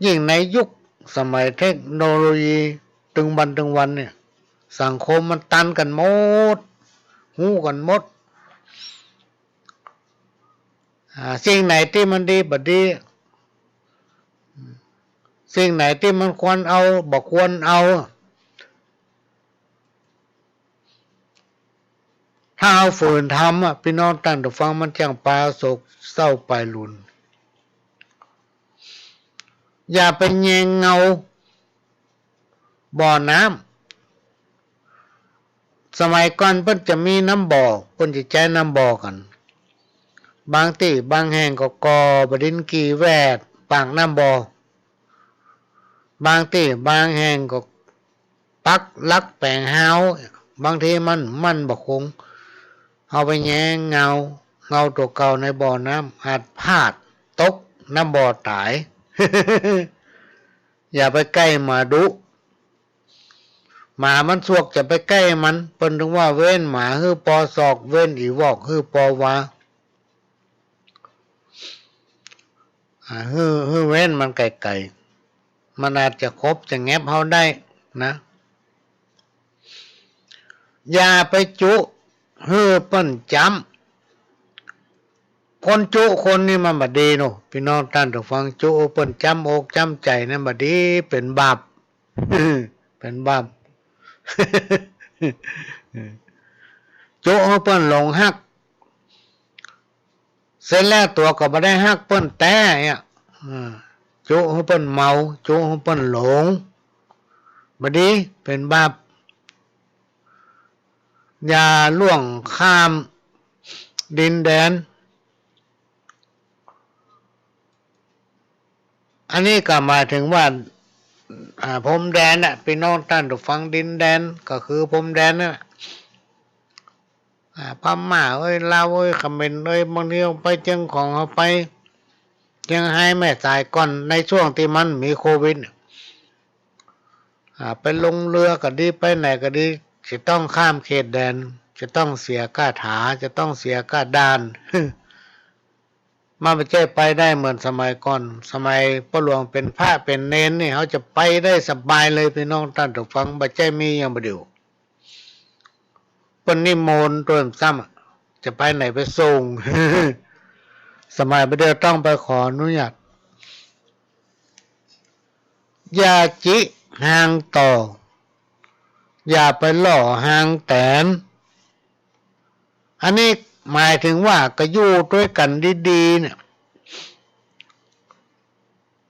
ยิ่งในยุคสมัยเทคโนโลยีตึงวันตึงวันเนี่ย สังคมมันตันกั๋นหมด ฮู้กั๋นหมด อ่า สิ่งไหนตี้มันดีบ่ดี สิ่งไหนตี้มันควรเอาบ่ควรเอา ถ้าเฮาฝืนทำอะ ปี้น้องต้านผู้ฟัง มันจ้างปาโศกเศร้าปายลูน อย่าไปแยงเงาบ่อน้ำ สมัยก่อนเปิ้นจะมีน้ำบ่อ เปิ้นจะใจ๊น้ำบ่อกั๋น บางตี้บางแห่งก็ก่อบ่าดินกี่แวดปากน้ำบ่อ บางตี้บางแห่งก็ปักหลักแป๋งฮาว บางทีมัน มันบ่คง เอาไปแยงเงา เงาตั๋วเก่าในบ่อน้ำ อาจพลาดตกน้ำบ่อต๋าย อย่าไปใก้หมาดุ หมามันสวก จะไปใก้มัน เปิ้นถึงว่าเว้นหมาหื้อปอศอก เว้นอี่วอกหื้อปอวา อ่า หื้อ หื้อเว้นมันไก๋ๆ มันอาจจะขบจะแงบเฮาได้นะ อย่าไปจุหื้อเปิ้นจ๊ำ คนจุคนนี่มันบ่ดีเนาะ ปี้น้องต้านผู้ฟัง จุหื้อเปิ้นจ๊ำอกจ๊ำใจ๋นั้นบ่ดี เป๋นบาป เป๋นบาป จุหื้อเปิ้นหลงฮัก เสร็จแล้วตั๋วก็บ่ได้ฮักเปิ้นแต๊เนี่ย อ่า จุหื้อเปิ้นเมา จุหื้อเปิ้นหลง บ่ดี เป๋นบาป อย่าล่วงข้ามดินแดน อันนี้ก็หมายถึงว่า อ่า พรมแดนน่ะ ปี้น้องต้านผู้ฟัง ดินแดนก็คือพรมแดนนั่นแหละ อ่า พม่าเอ้ย ลาวเอ้ย เขมรเอ้ย บางทีไปเจียงของ เฮาไปเจียงฮาย แม่สายก่อน ในช่วงตี้มันมีโควิดเนี่ย อ่า ไปลงเรือก็ดี ไปไหนก็ดี จะต้องข้ามเขตแดน จะต้องเสียค่าตั๋ว จะต้องเสียค่าด่าน มันบ่ใจ้ไปได้เหมือนสมัยก่อน สมัยป้อหลวงเป๋นพระเป๋นเณรนี่ เฮาจะไปได้สบายเลย ปี้น้องต้านผู้ฟัง บ่ใจ้มีอย่างบ่าเดี่ยว เปิ้นนิมนต์ตวยซ้ำอะ จะไปไหนไปส่ง สมัยบ่าเดี่ยวต้องไปขออนุญาต อย่าจิฮางต่อ อย่าไปล่อฮางแตน อันนี้หมายถึงว่าก็อยู่ตวยกั๋นดีๆ เนี่ย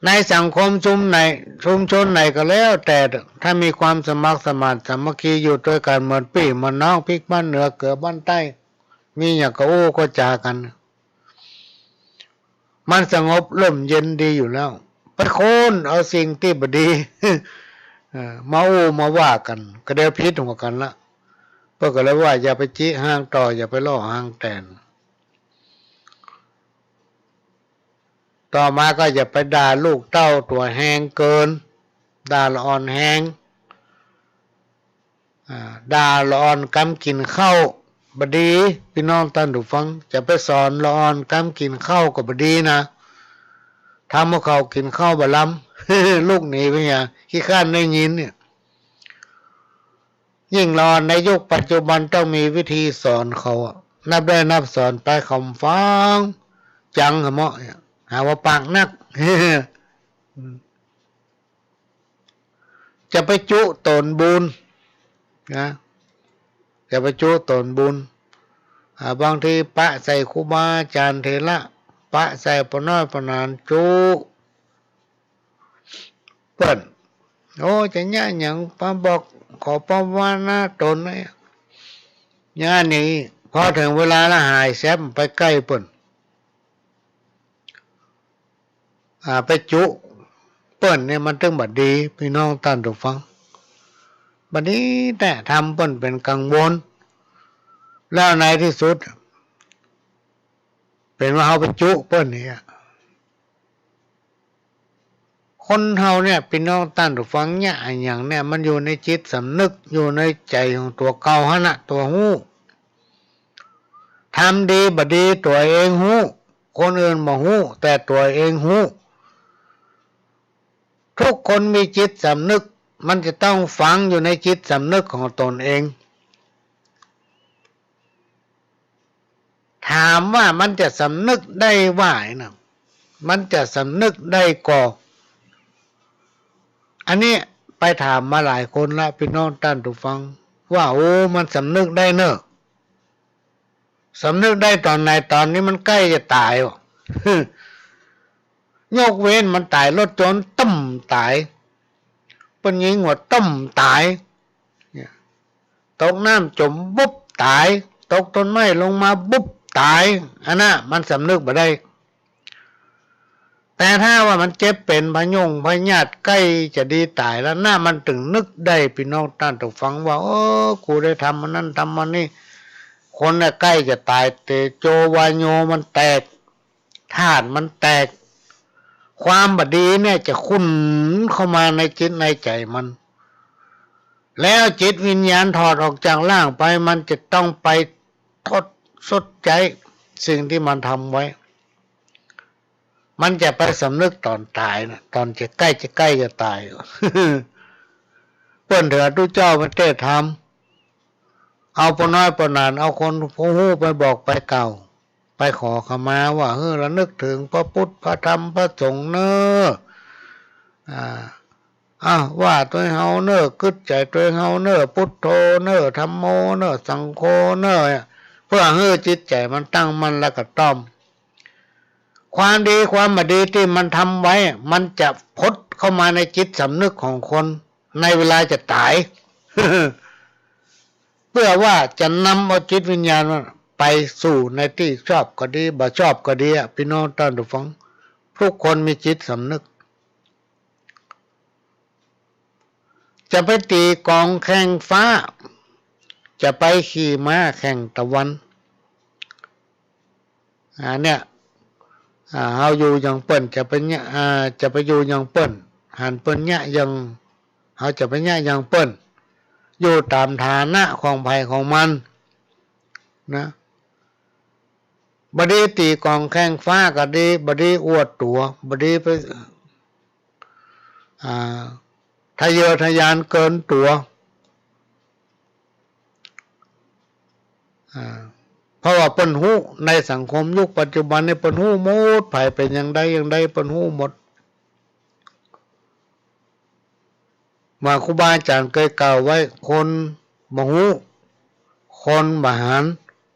ในสังคมชุมไหน ชุมชนไหนก็แล้วแต่ ถ้ามีความสมัครสมานสามัคคีอยู่ตวยกั๋นเหมือนปี้เหมือนน้อง พริกบ้านเหนือเกลือบ้านใต้ มีหยังก็อู้ก็จ๋ากั๋น มันสงบร่มเย็นดีอยู่แล้ว ไปค้นเอาสิ่งตี้บ่ดี เออ มาอู้มาว่ากั๋น ก็เดี๋ยวผิดหัวกั๋นละ เปิ้นก็เลยว่าอย่าไปจิฮางต่อ อย่าไปล่อฮางแตน ต่อมาก็อย่าไปด่าลูกเต้าตั๋วแฮงเกิน ด่าละอ่อนแฮง อ่า ด่าละอ่อนกำกิ๋นข้าวบ่ดี ปี้น้องต้านผู้ฟัง จะไปสอนละอ่อนกำกิ๋นข้าวก็บ่ดีนะ ทำหื้อเขากิ๋นข้าวบ่ลำ ลุกหนีไปเนี่ย ขี้คร้านได้ยินเนี่ย ยิ่งละอ่อนในยุคปัจจุบันต้องมีวิธีสอนเขาอะ นับได้นับสอนไป เขาฟังจังหะเมาะเนี่ย หาว่าปากนัก จะไปจุต๋นบุญนะ จะไปจุต๋นบุญ อ่า บางทีปะใส่ครูบาอาจ๋ารย์เถระ ปะใส่ป้อน้อยป้อหนาน จุเปิ้น โอ้ จะเยียะหยัง มาบอกขอภาวนาต๋นนะ อย่างนี้ พอเถิงเวลาละหายแซบ ไปใก้เปิ้น อ่า ไปจุเปิ้นเนี่ย มันตึงบ่ดี ปี้น้องต้านผู้ฟัง บ่ดีแต๊ ทำเปิ้นเป๋นกังวล แล้วในตี้สุด เป๋นว่าเฮาไปจุเปิ้นเนี่ย คนเฮาเนี่ย ปี้น้องต้านผู้ฟัง เยียะอะหยังเนี่ย มันอยู่ในจิตสำนึก อยู่ในใจ๋ของตั๋วเก่าหั้นน่ะ ตั๋วฮู้ ทำดีบ่ดีตั๋วเองฮู้ คนอื่นบ่ฮู้ แต่ตั๋วเองฮู้ ทุกคนมีจิตสำนึก มันจะต้องฝังอยู่ในจิตสำนึกของตนเอง ถามว่ามันจะสำนึกได้ว่าไงนะ มันจะสำนึกได้ก่อ อันนี้ไปถามมาหลายคนละ ปี้น้องต้านผู้ฟัง ว่า โอ้ มันสำนึกได้เนอะ สำนึกได้ต๋อนไหน ต๋อนนี้มันใก้จะต๋ายว่ะ ยกเว้นมันต๋ายรถจนตึ้มต๋าย เปิ้นยิงหัวตึ้มต๋าย เนี่ย ตกน้ำจ๋มบุบต๋าย ตกต้นไม้ลงมาบุบต๋าย อันน่ะมันสำนึกบ่ได้ แต่ถ้าว่ามันเจ็บเป๋นพยงพยาธิใก้จะดีต๋ายแล้วนะ มันตึงนึกได้ ปี้น้องต้านผู้ฟัง ว่า โอ้ กูได้ทำอันนั้นทำอันนี้ คนน่ะใก้จะต๋าย เตโชวาโยมันแตก ธาตุมันแตก ความบ่ดีเนี่ยจะขุ่นเข้ามาในจิตในใจ๋มัน แล้วจิตวิญญาณถอดออกจากร่างไป มันจะต้องไปทดชดใจ๊สิ่งตี้มันทำไว้ มันจะไปสำนึกต๋อนต๋ายนะ ต๋อนจะใก้ จะใก้จะต๋าย เปิ้นเถิด ตุ๊เจ้าไปเตศน์ธรรม เอาป้อน้อยป้อหนาน เอาคนผู้ฮู้ไปบอกไปกล่าว ไปขอขมาว่า เออ ระนึกเถิงพระพุทธพระธรรมพระสงฆ์เน่อ อ่า อ่ะ ว่าตวยเฮาเน่อ กึ๊ดใจ๋ตวยเฮาเน่อ พุทโธเน่อ ธัมโมเน่อ สังโฆเน่อ เปื้อหื้อจิตใจ๋มันตั้งมั่นแล้วก็ต้อม ความดีความบ่ดีตี้มันทำไว้ มันจะผุดเข้ามาในจิตสำนึกของคนในเวลาจะต๋าย เปื้อว่าจะนำเอาจิตวิญญาณมันไปสู่ในตี้ชอบก็ดี บ่ชอบก็ดีอะ ปี้น้องต้านผู้ฟัง ทุกคนมีจิตสำนึก จะไปตี๋กลองแข่งฟ้า จะไปขี่ม้าแข่งตะวัน อ่า เนี่ย อ่า เฮาอยู่อย่างเปิ้น จะไปเยียะ อ่า จะไปอยู่อย่างเปิ้น หันเปิ้นเยียะอย่าง เฮาจะไปเยียะอย่างเปิ้น อยู่ต๋ามฐานะของใผของมัน นะ บ่ดีตี๋กลองแข่งฟ้าก็ดี บ่ดีอวดตั๋ว บ่ดีไป อ่า ทะเยอทะยานเกินตั๋ว อ่า เพราะว่าเปิ้นฮู้ ในสังคมยุคปัจจุบันนี่เปิ้นฮู้หมด ใผเป๋นอย่างใดอย่างใดเปิ้นฮู้หมด เมื่อครูบาอาจ๋ารย์เกยกล่าวไว้ คนบ่ฮู้ คนบ่หัน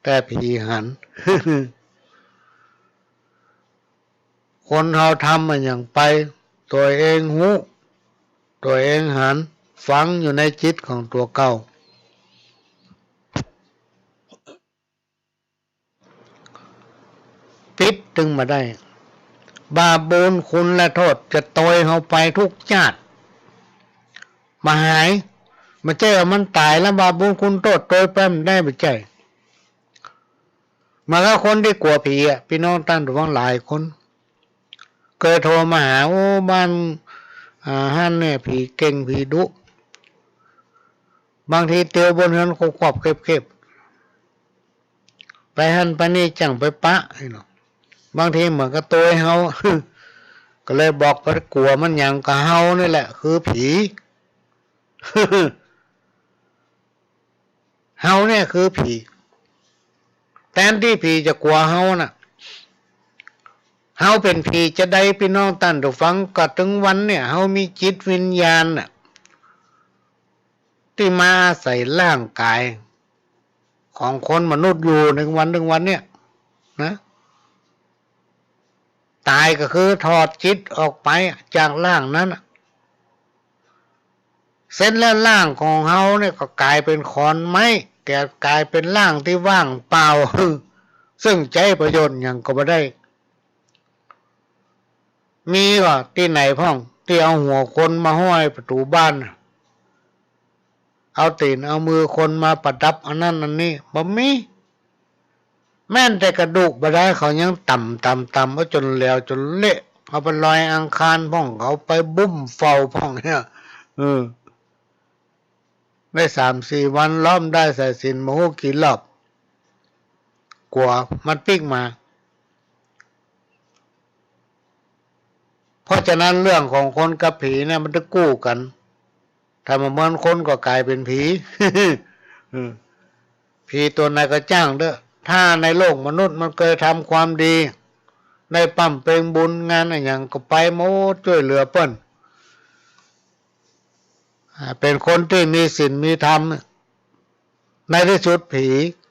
แต่ผีหัน คนเฮาทำอะหยังไป ตั๋วเองฮู้ ตั๋วเองหัน ฝังอยู่ในจิตของตั๋วเก่า ปิดตึงบ่ได้ บาปบุญคุณและโต้ษจะโตยเฮาไปกู้จ๊าด บ่หาย บ่ใจ้ว่ามันต๋ายแล้วบาปบุญคุณโต้ษโตยไปบ่ได้ บ่ใจ้ เหมือนกับคนตี้กั๋วผีอะ ปี้น้องต้านผู้ฟังหลายคน เกยโทรมาหา โอ้ บ้าน อ่า หั้นเนี่ย ผีเก่ง ผีดุ บางทีเตียวบนหั้นควบๆ เข็บๆ ไปหั้นไปนี่จั้งไปปะ อี้เนาะ บางทีเหมือนกับโตยเฮา ก็เลยบอกไปกั๋วมันหยัง ก็เฮานี่แหละคือผี เฮาเนี่ยคือผี แตนตี้ผีจะกั๋วเฮาน่ะ เฮาเป๋นผีจาใด ปี้น้องต้านผู้ฟัง ก็ตึงวันเนี่ย เฮามีจิตวิญญาณน่ะ ตี้มาอาศัยร่างก๋ายของคนมนุษย์อยู่ ตึงวัน ตึงวันเนี่ย นะ ต๋ายก็คือถอดจิตออกไปจากร่างนั้นน่ะ เสร็จแล้วร่างของเฮาเนี่ยก็ก๋ายเป๋นขอนไม้ แก่ก๋ายเป๋นร่างตี้ว่างเปล่า ซึ่งใจ๊ประโยชน์หยังก็บ่ได้ มีก่อตี้ไหนพ่อง ตี้เอาหัวคนมาห้อยประตู๋บ้านน่ะ เอาตี๋นเอามือคนมาประดับอันนั้นอันนี้ บ่มี แม้นแต่กระดูกบ่ได้ เขายังตำ ตำ ตำเอาจ๋นแหลวจ๋นเละ เอาไปลอยอังคารพ่อง เอาไปบุ้มเฝ้าพ่องเนี่ย เออ ได้สามสี่วัน ล้อมได้สายสิญจน์บ่ฮู้กี่รอบ กั๋วมันปิ๊กมา เพราะฉะนั้นเรื่องของคนกับผีเนี่ยมันต้องกู้กั๋น ถ้าบ่เหมือนคนก็ก๋ายเป๋นผี เออ ผีตั๋วไหนก็จ้างเต๊อะ ถ้าในโลกมนุษย์มันเกยทำความดี ได้ปำเพ็งบุญงานอะหยังก็ไปหมด จ้วยเหลือเปิ้น อ่า เป๋นคนตี้มีศีลมีธรรม ในตี้สุดผี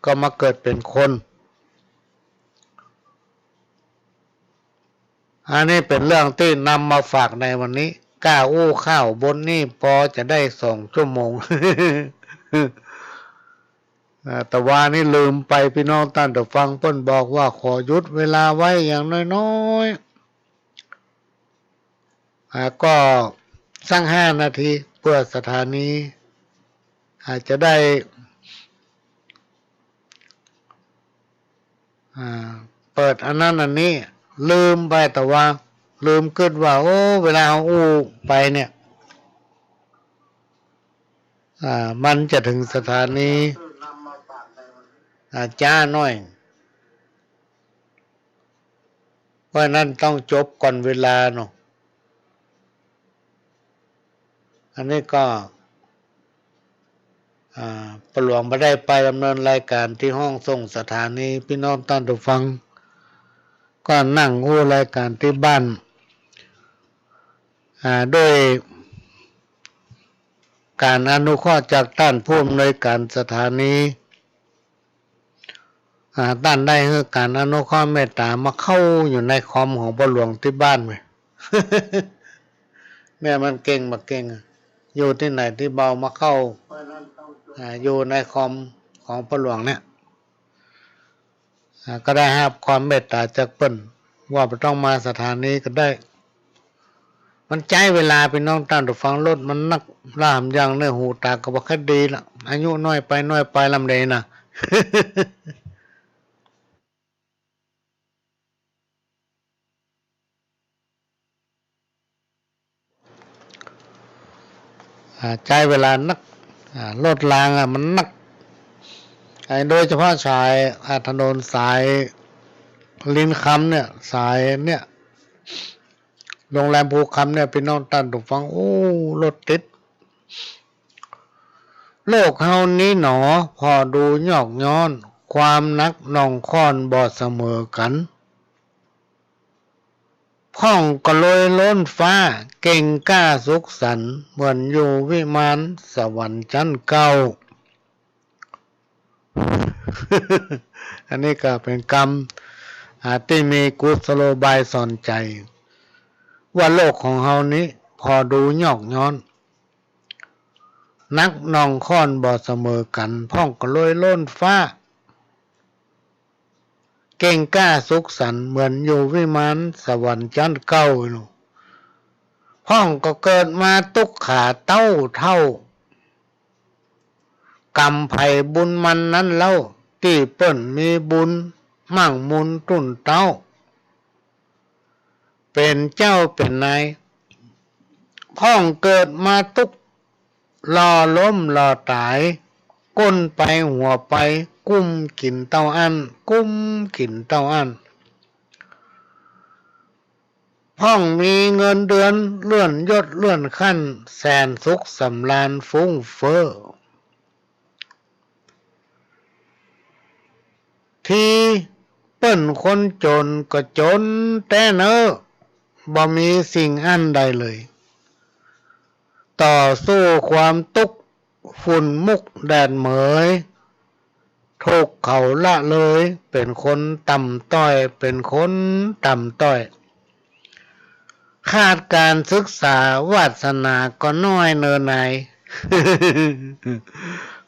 ก็มาเกิดเป๋นคน อันนี้เป๋นเรื่องตี้นำมาฝากในวันนี้ ก้าอู้ข้าวบนนี้ปอจะได้สองชั่วโมง อ่า แต่ว่านี่ลืมไป ปี้น้องต้านผู้ฟังเปิ้นบอกว่าขอหยุดเวลาไว้อย่างน้อยๆ อ่า ก็สักห้านาที เปื้อสถานี อาจจะได้ อ่า เปิดอันนั้นอันนี้ ลืมไป แต่ว่า ลืมกึ๊ดว่า โอ้ เวลาเฮาอู้ไปเนี่ย อ่า มันจะเถิงสถานี อ่า จ๊าหน้อย เพราะฉะนั้นต้องจบก่อนเวลาเนาะ อันนี้ก็ อ่า ป้อหลวงบ่ได้ไปดำเนินรายก๋านตี้ห้องส่งสถานี ปี้น้องต้านผู้ฟัง ก็นั่งอู้รายก๋านตี้บ้าน อ่า โดยก๋านอนุเคราะห์จากต้านผู้อำนวยก๋านสถานี อ่า ต้านได้หื้อก๋านอนุเคราะห์เมตต๋ามาเข้าอยู่ในคอมของป้อหลวงตี้บ้านเว้ย แม่มันเก่งบ่เก่งอะ อยู่ตี้ไหนตี้เบามาเข้า อ่า อยู่ในคอมของป้อหลวงเนี่ย อ่า ก็ได้ฮับความเมตต๋าจากเปิ้น ว่าบ่ต้องมาสถานีก็ได้ มันใจ๊เวลา ปี้น้องต้านผู้ฟัง รถมันนัก ล่ามอย่างเนี่ย หูต๋าก็บ่ค่อยดีละ อายุน้อยไปน้อยไปลำใดนะ อ่า ใจ๊เวลานัก อ่า รถรางอะมันนัก ไอ้โดยเฉพาะสาย อ่า ถนนสายลิ้นคำเนี่ย สายเนี่ย โรงแรมภูคำเนี่ย ปี้น้องต้านผู้ฟัง โอ้ รถติด โลกเฮานี้หนอ ผ่อดูยอกย้อน ความหนักน่องข้อนบ่เสมอกั๋น พ่องกะลวยล้นฟ้า เก่งกล้าสุขสันต์ เหมือนอยู่วิมานสวรรค์จั๊นเก้า อันนี้ก็เป๋นกำ อ่า ตี้มีกุศโลบายสอนใจ๋ ว่าโลกของเฮานี้ ผ่อดูยอกย้อน หนักน่องข้อนบ่เสมอกั๋น พ่องกะลวยล้นฟ้า เก่งกล้าสุขสันต์ เหมือนอยู่วิมานสวรรค์จั๊นเก้า พ่องก็เกิดมาตุ๊กขาเต้าเฒ่า กรรมใผบุญมันนั้นเล่า ตี้เปิ้นมีบุญมั่งมูลตุ๊นเต๊า เป๋นเจ้าเป๋นนาย พ่องเกิดมาตุ๊ก หล่อล้มหล่อต๋าย ก้นไปหัวไป กุ้มกิ๋นเต้าอั้น กุ้มกิ๋นเต้าอั้น พ่องมีเงินเดือนเลื่อนยศเลื่อนขั้น แสนสุขสำราญฟุ้งเฟ้อ ตี้เปิ้นคนจ๋นก็จ๋นแต๊เน้อ บ่มีสิ่งอั้นใดเลย ต่อสู้ความตุ๊ก ฝุ่นมุกแดดเหมย ถูกเขาละเลย เป๋นคนต่ำต้อย เป๋นคนต่ำต้อย ขาดก๋านศึกษา วาสนาก็น้อยเนอหนาย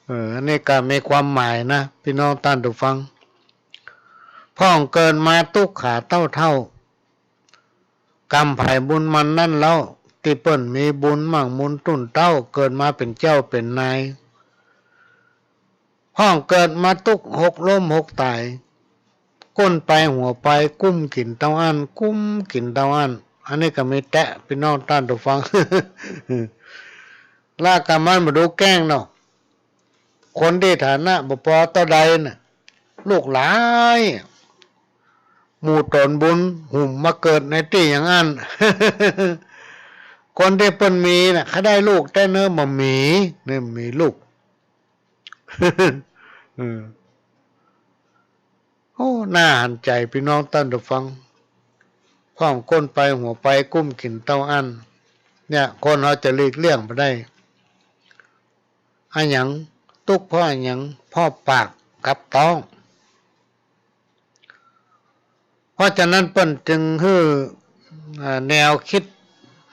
เออ อันนี้ก็มีความหมายนะ ปี้น้องต้านผู้ฟัง พ่องเกิดมาตุ๊กขาเต้าเฒ่า กรรมใผบุญมันนั้นเล่า ตี้เปิ้นมีบุญมั่งมูลตุ๊นเต๊า เกิดมาเป๋นเจ้าเป๋นนาย พ่องเกิดมาตุ๊ก หกล้มหกต๋าย ก้นไปหัวไป กุ้มกิ๋นเต้าอั้น กุ้มกิ๋นเต้าอั้น อันนี้ก็มีแต๊ ปี้น้องต้านผู้ฟัง ละกะมันบ่ดูแกล้งเนาะ คนตี้ฐานะบ่ปอเต้าใดน่ะ ลูกหลาย หมู่ต๋นบุญ หุ่มมาเกิดในตี้อย่างอั้น คนตี้เปิ้นมีน่ะ ใค่ได้ลูกแต๊เน้อ บ่มี นี่มีลูก เออ โอ้ น่าหันใจ๋ ปี้น้องต้านผู้ฟัง พ่องก้นไปหัวไป กุ้มกิ๋นเต้าอั้น เนี่ย คนเฮาจะหลีกเลี่ยงบ่ได้ อะหยัง ตุ๊กเพราะอะหยัง เพราะปากกับต๊อง เพราะฉะนั้นเปิ้นจึงหื้อ อ่า แนวกึ๊ด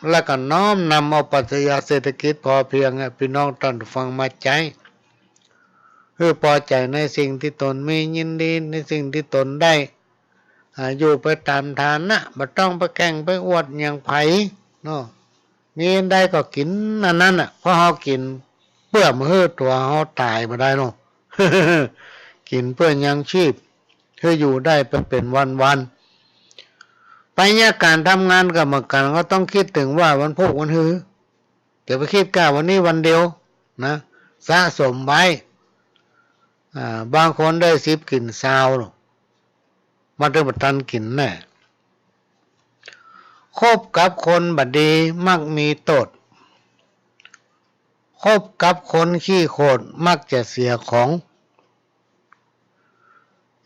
แล้วก็น้อมนำเอาปรัชญาเศรษฐกิจพอเพียงอะ ปี้น้องต้านผู้ฟังมาใจ๊ หื้อปอใจ๋ในสิ่งตี้ต๋นมี ยินดีในสิ่งตี้ต๋นได้ อ่า อยู่ไปต๋ามฐานะ บ่ต้องไปแข่งไปอวดหยังใผเนาะ มีอันใดก็กิ๋นอันนั้นน่ะ เพราะเฮากิ๋นเปื้อบ่หื้อตั๋วเฮาต๋ายบ่ได้เนาะ กิ๋นเปื้อยังชีพ หื้ออยู่ได้ไปเป๋นวันๆ ไปเยียะก๋านทำงานก็เหมือนกั๋น ก็ต้องกึ๊ดเถิงว่าวันพูกวันหื้อ จะไปกึ๊ดก้าวันนี้วันเดียวนะ สะสมไว้ อ่า บางคนได้สิบกิ๋นซาว มันตึงบ่ตันกิ๋นแน่ คบกับคนบ่ดีมักมีโต้ษ คบกับคนขี้โขดมักจะเสียของ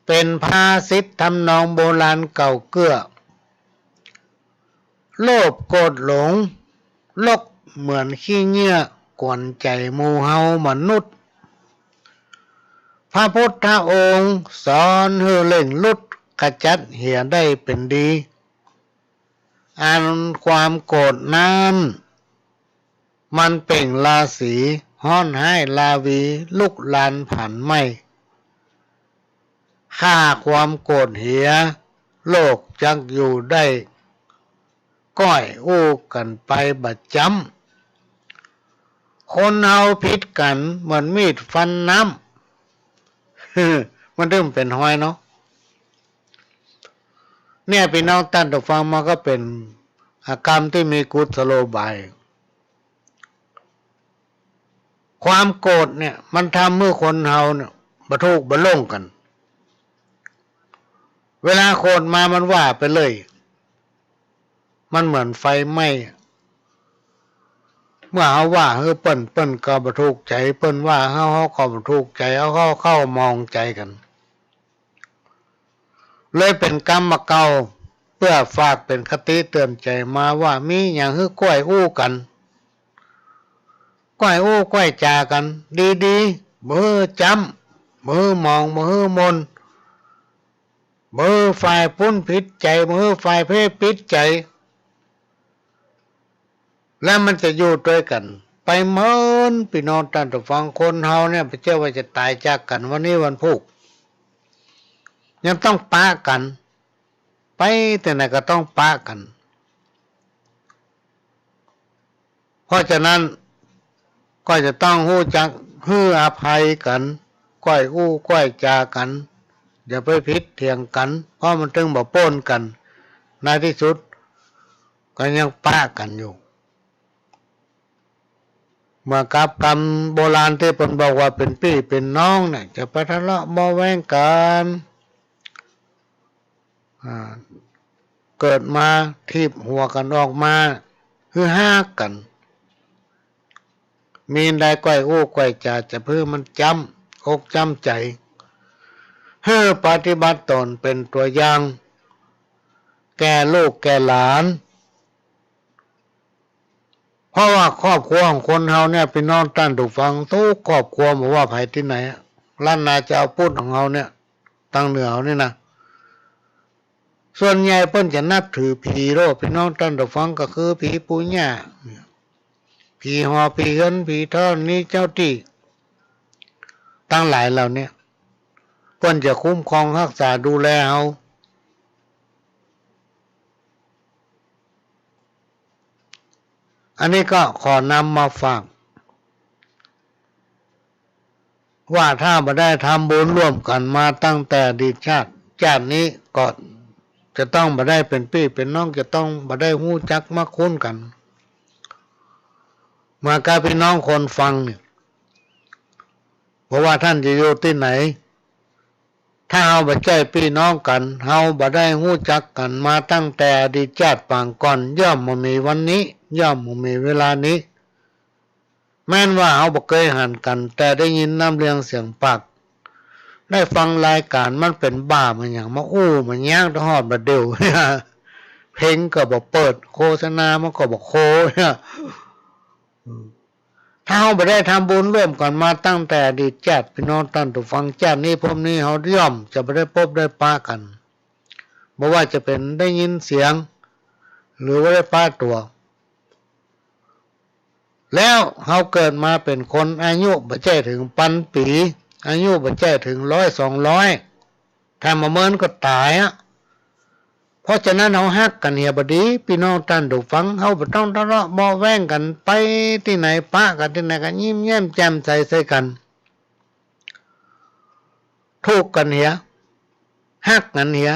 เป๋นภาษิตทำนองโบราณเก่าเกื้อ โลภโกรธหลง ลกเหมือนขี้เยื่อ กวนใจ๋หมู่เฮามนุษย์ พระพุทธองค์สอนหื้อเร่งรุด ขจัดเหียได้เป๋นดี อันความโกรธนั้น มันเป่งราศี ฮ้อนฮ้ายราวี ลุกลามผานไหม้ ฆ่าความโกรธเหีย โลกจักอยู่ได้ ก้อยอู้กั๋นไปบ่จ้ำ คนเฮาผิดกั๋นเหมือนมีดฟันน้ำ มันตึงเป๋นฮอยเนาะ เนี่ย ปี้น้องต้านผู้ฟัง มันก็เป๋น อ่า กำตี้มีกุศโลบาย ความโกรธเนี่ย มันทำหื้อคนเฮาเนี่ย บ่ถูกบ่ลงกั๋น เวลาโกรธมามันว่าไปเลย มันเหมือนไฟไหม้ เมื่อเฮาว่าหื้อเปิ้น เปิ้นก็บ่ถูกใจ๋ เปิ้นว่าเฮา เฮาก็บ่ถูกใจ๋ เฮาก็เข้ามองใจ๋กั๋น เลยเป๋นกำบ่าเก่า เปื้อฝากเป๋นคติเตื๋อนใจ๋มาว่า มีหยังหื้อก้อยอู้กั๋น ก้อยอู้ก้อยจ๋ากั๋น ดีๆ บ่หื้อจ้ำ บ่หื้อหมอง บ่หื้อหม่น บ่หื้อฝ่ายปุ้นผิดใจ๋ บ่หื้อฝ่ายเพศผิดใจ๋ แล้วมันจะอยู่ตวยกั๋นไปเมิน ปี้น้องต้านผู้ฟัง คนเฮาเนี่ย บ่ใจ้ว่าจะต๋ายจากกั๋นวันนี้วันพูก ยังต้องปะกั๋น ไปตี้ไหนก็ต้องปะกั๋น เพราะฉะนั้นก็จะต้องฮู้จักหื้ออภัยกั๋น ก้อยอู้ก้อยจ๋ากั๋น อย่าไปผิดเถียงกั๋น เพราะมันตึงบ่ป๊นกั๋น ในตี้สุดก็ยังปะกั๋นอยู่ เหมือนกับกำโบราณตี้เปิ้นบอกว่าเป๋นปี้เป๋นน้องเนี่ย จะไปทะเลาะเบาะแว้งกั๋น อ่า เกิดมาถีบหัวกั๋นออกมา หื้อฮักกั๋น มีอันใดก้อยอู้ก้อยจ๋า จะหื้อมันจ้ำอกจ้ำใจ๋ หื้อปฏิบัติต๋นเป๋นตั๋วอย่าง แก่ลูกแก่หลาน เพราะว่าครอบครัวของคนเฮาเนี่ย ปี้น้องต้านผู้ฟัง ทุกครอบครัว บ่ว่าใผตี้ไหนอะ ล้านนาจะเอาปุ้นของเฮาเนี่ย ตางเหนือเฮานี่นะ ส่วนใหญ่เปิ้นจะนับถือผีโลด ปี้น้องต้านผู้ฟัง ก็คือผีปู่ย่า ผีหอผีเฮือน ผีธรณีเจ้าตี้ ตังหลายเหล่าเนี้ย เปิ้นจะคุ้มครองฮักษาดูแลเฮา อันนี้ก็ขอนำมาฝาก ว่าถ้าบ่ได้ทำบุญร่วมกั๋นมาตั้งแต่อดีตชาติ ชาตินี้ก็จะต้องบ่ได้เป๋นปี้เป๋นน้อง จะต้องบ่ได้ฮู้จักมักคุ้นกั๋น เหมือนกับปี้น้องคนฟังเนี่ย บ่ว่าต้านจะอยู่ตี้ไหน ถ้าเฮาบ่ใจ้ปี้น้องกั๋น เฮาบ่ได้ฮู้จักกั๋นมาตั้งแต่อดีตชาติปางก่อน ย่อมบ่มีวันนี้ ย่อมบ่มีเวลานี้ แม้นว่าเฮาบ่เกยหันกั๋น แต่ได้ยินน้ำเลียงเสียงปาก ได้ฟังรายก๋าน มันเป๋นบ้ามาหยัง มาอู้มาแย้งตะฮอดบ่าเดี่ยว เพลงก็บ่เปิด โฆษณามันก็บ่โฆ ถ้าเฮาบ่ได้ทำบุญร่วมกั๋นมาตั้งแต่อดีตชาติ ปี้น้องต้านผู้ฟัง ชาตินี้ภพนี้เฮาย่อมจะบ่ได้ปบได้ปะกั๋น บ่ว่าจะเป๋นได้ยินเสียง หรือว่าได้ปะตั๋ว แล้วเฮาเกิดมาเป๋นคน อายุบ่ใจ้เถิงปันปี๋ อายุบ่ใจ้เถิงร้อยสองร้อย ถ้าบ่เมินก็ต๋ายอะ เพราะฉะนั้นเฮาฮักกั๋นเหียบ่ดี ปี้น้องต้านผู้ฟัง เฮาบ่ต้องทะเลาะเบาะแว้งกั๋น ไปตี้ไหนปะกั๋นตี้ไหนก็ยิ้มแย้มแจ่มใสใส่กั๋น ถูกกั๋นเหีย ฮักกั๋นเหีย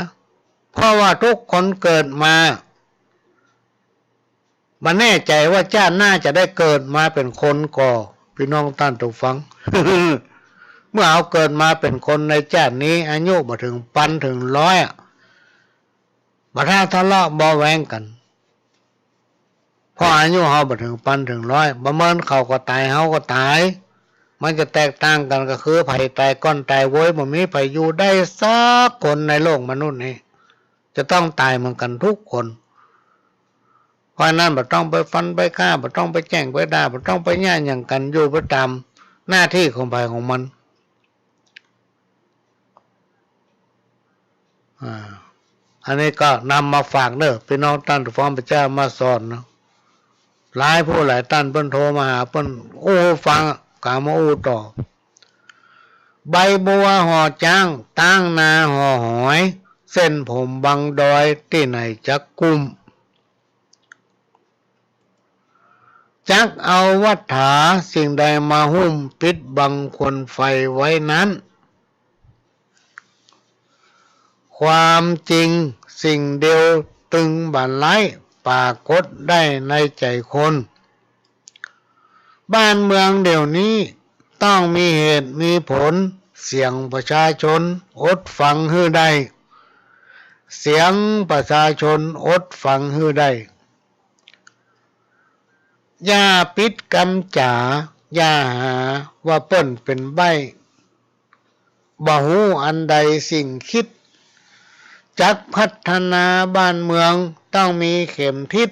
เพราะว่าทุกคนเกิดมา บ่แน่ใจ๋ว่าจ้าติหน้าจะได้เกิดมาเป๋นคนก่อ ปี้น้องต้านผู้ฟัง เมื่อเฮาเกิดมาเป๋นคนในจ้าตินี้ อายุบ่เถิงปันเถิงร้อยอะ บ่ท้าทะเลาะเบาะแว้งกั๋น เพราะอายุเฮาบ่เถิงปันเถิงร้อย บ่เมินเขาก็ต๋าย เฮาก็ต๋าย มันจะแตกต่างกั๋นก็คือ ใผต๋ายก่อนต๋ายโวย บ่มีใผอยู่ได้สักคนในโลกมนุษย์นี้ จะต้องต๋ายเหมือนกั๋นทุกคน เพราะฉะนั้นบ่ต้องไปฟันไปฆ่า บ่ต้องไปแจ้งไปด่า บ่ต้องไปเยียะหยังกั๋น อยู่ไปต๋ามหน้าตี้ของใผของมัน อ่า อันนี้ก็นำมาฝากเน่อ ปี้น้องต้านผู้ฟัง พระเจ้ามาสอนเนาะ หลายผู้หลายต้านเปิ้นโทรมาหา เปิ้นอู้ฟัง กามาอู้ต่อ ใบบัวห่อจ๊าง ต๊างนาห่อหอย เส้นผมบังดอย ตี้ไหนจักกุ้ม จักเอาวัตถาสิ่งใดมาหุ้ม ปิดบังควันไฟไว้นั้น ความจริงสิ่งเดียวตึงบ่ไล้ปรากฏได้ในใจ๋คน บ้านเมืองเดี๋ยวนี้ต้องมีเหตุมีผล เสียงประชาชนอดฟังหื้อได้ เสียงประชาชนอดฟังหื้อได้ อย่าปิดกำจ๋า อย่าหาว่าเปิ้นเป๋นใบ้ บ่ฮู้อันใดสิ่งคิด จักพัฒนาบ้านเมืองต้องมีเข็มทิศ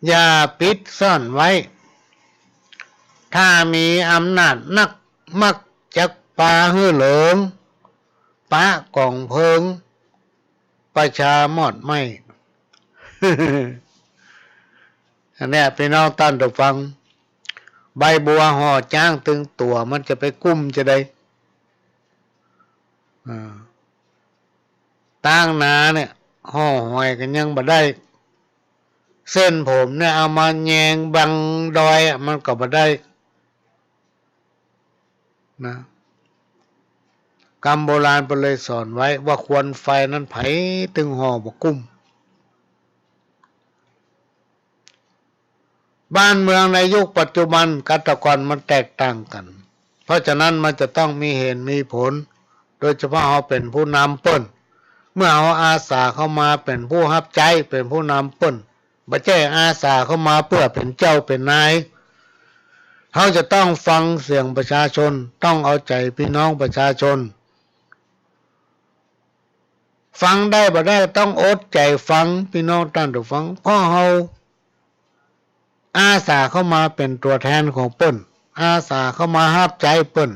อย่าปิดซ่อนไว้ ถ้ามีอำนาจนัก มักจักปาหื้อเหลิง ปะก๋องเพลิง ประชามอดไหม้ อันเนี้ย ปี้น้องต้านผู้ฟัง ใบบัวห่อจ๊างตึงตั๋ว มันจะไปกุ้มจะใด อ่า ต๊างนาเนี่ย ห่อหอยกั๋นยังบ่ได้ เส้นผมเนี่ย เอามาแยงบังดอยอะ มันก็บ่ได้ นะ กำโบราณเปิ้นเลยสอนไว้ว่าควันไฟนั้นใผตึงห่อบ่กุ้ม บ้านเมืองในยุคปัจจุบันกับแต่ก่อนมันแตกต่างกั๋น เพราะฉะนั้นมันจะต้องมีเหตุมีผล โดยเฉพาะเฮาเป๋นผู้นำเปิ้น เมื่อเฮาอาสาเข้ามาเป๋นผู้ฮับใจ๊ เป๋นผู้นำเปิ้น บ่ใจ้อาสาเข้ามาเปื้อเป๋นเจ้าเป๋นนาย เฮาจะต้องฟังเสียงประชาชน ต้องเอาใจ๋ปี้น้องประชาชน ฟังได้บ่ได้ต้องอดใจ๋ฟัง ปี้น้องต้านผู้ฟัง เพราะเฮาอาสาเข้ามาเป๋นตั๋วแทนของเปิ้น อาสาเข้ามาฮับใจ๊เปิ้น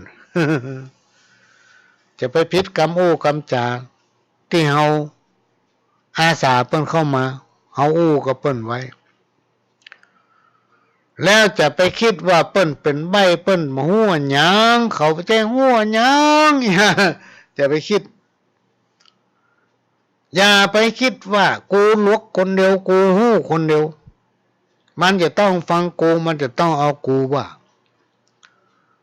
จะไปผิดกำอู้กำจ๋าตี้เฮาอาสาเปิ้นเข้ามา เฮาอู้กับเปิ้นไว้ แล้วจะไปกึ๊ดว่าเปิ้นเป๋นใบ้ เปิ้นบ่ฮู้อะหยัง เขาบ่ใจ้ฮู้อะหยัง จะไปกึ๊ด อย่าไปกึ๊ดว่ากูหลวกคนเดียว กูฮู้คนเดียว มันจะต้องฟังกู มันจะต้องเอากูว่า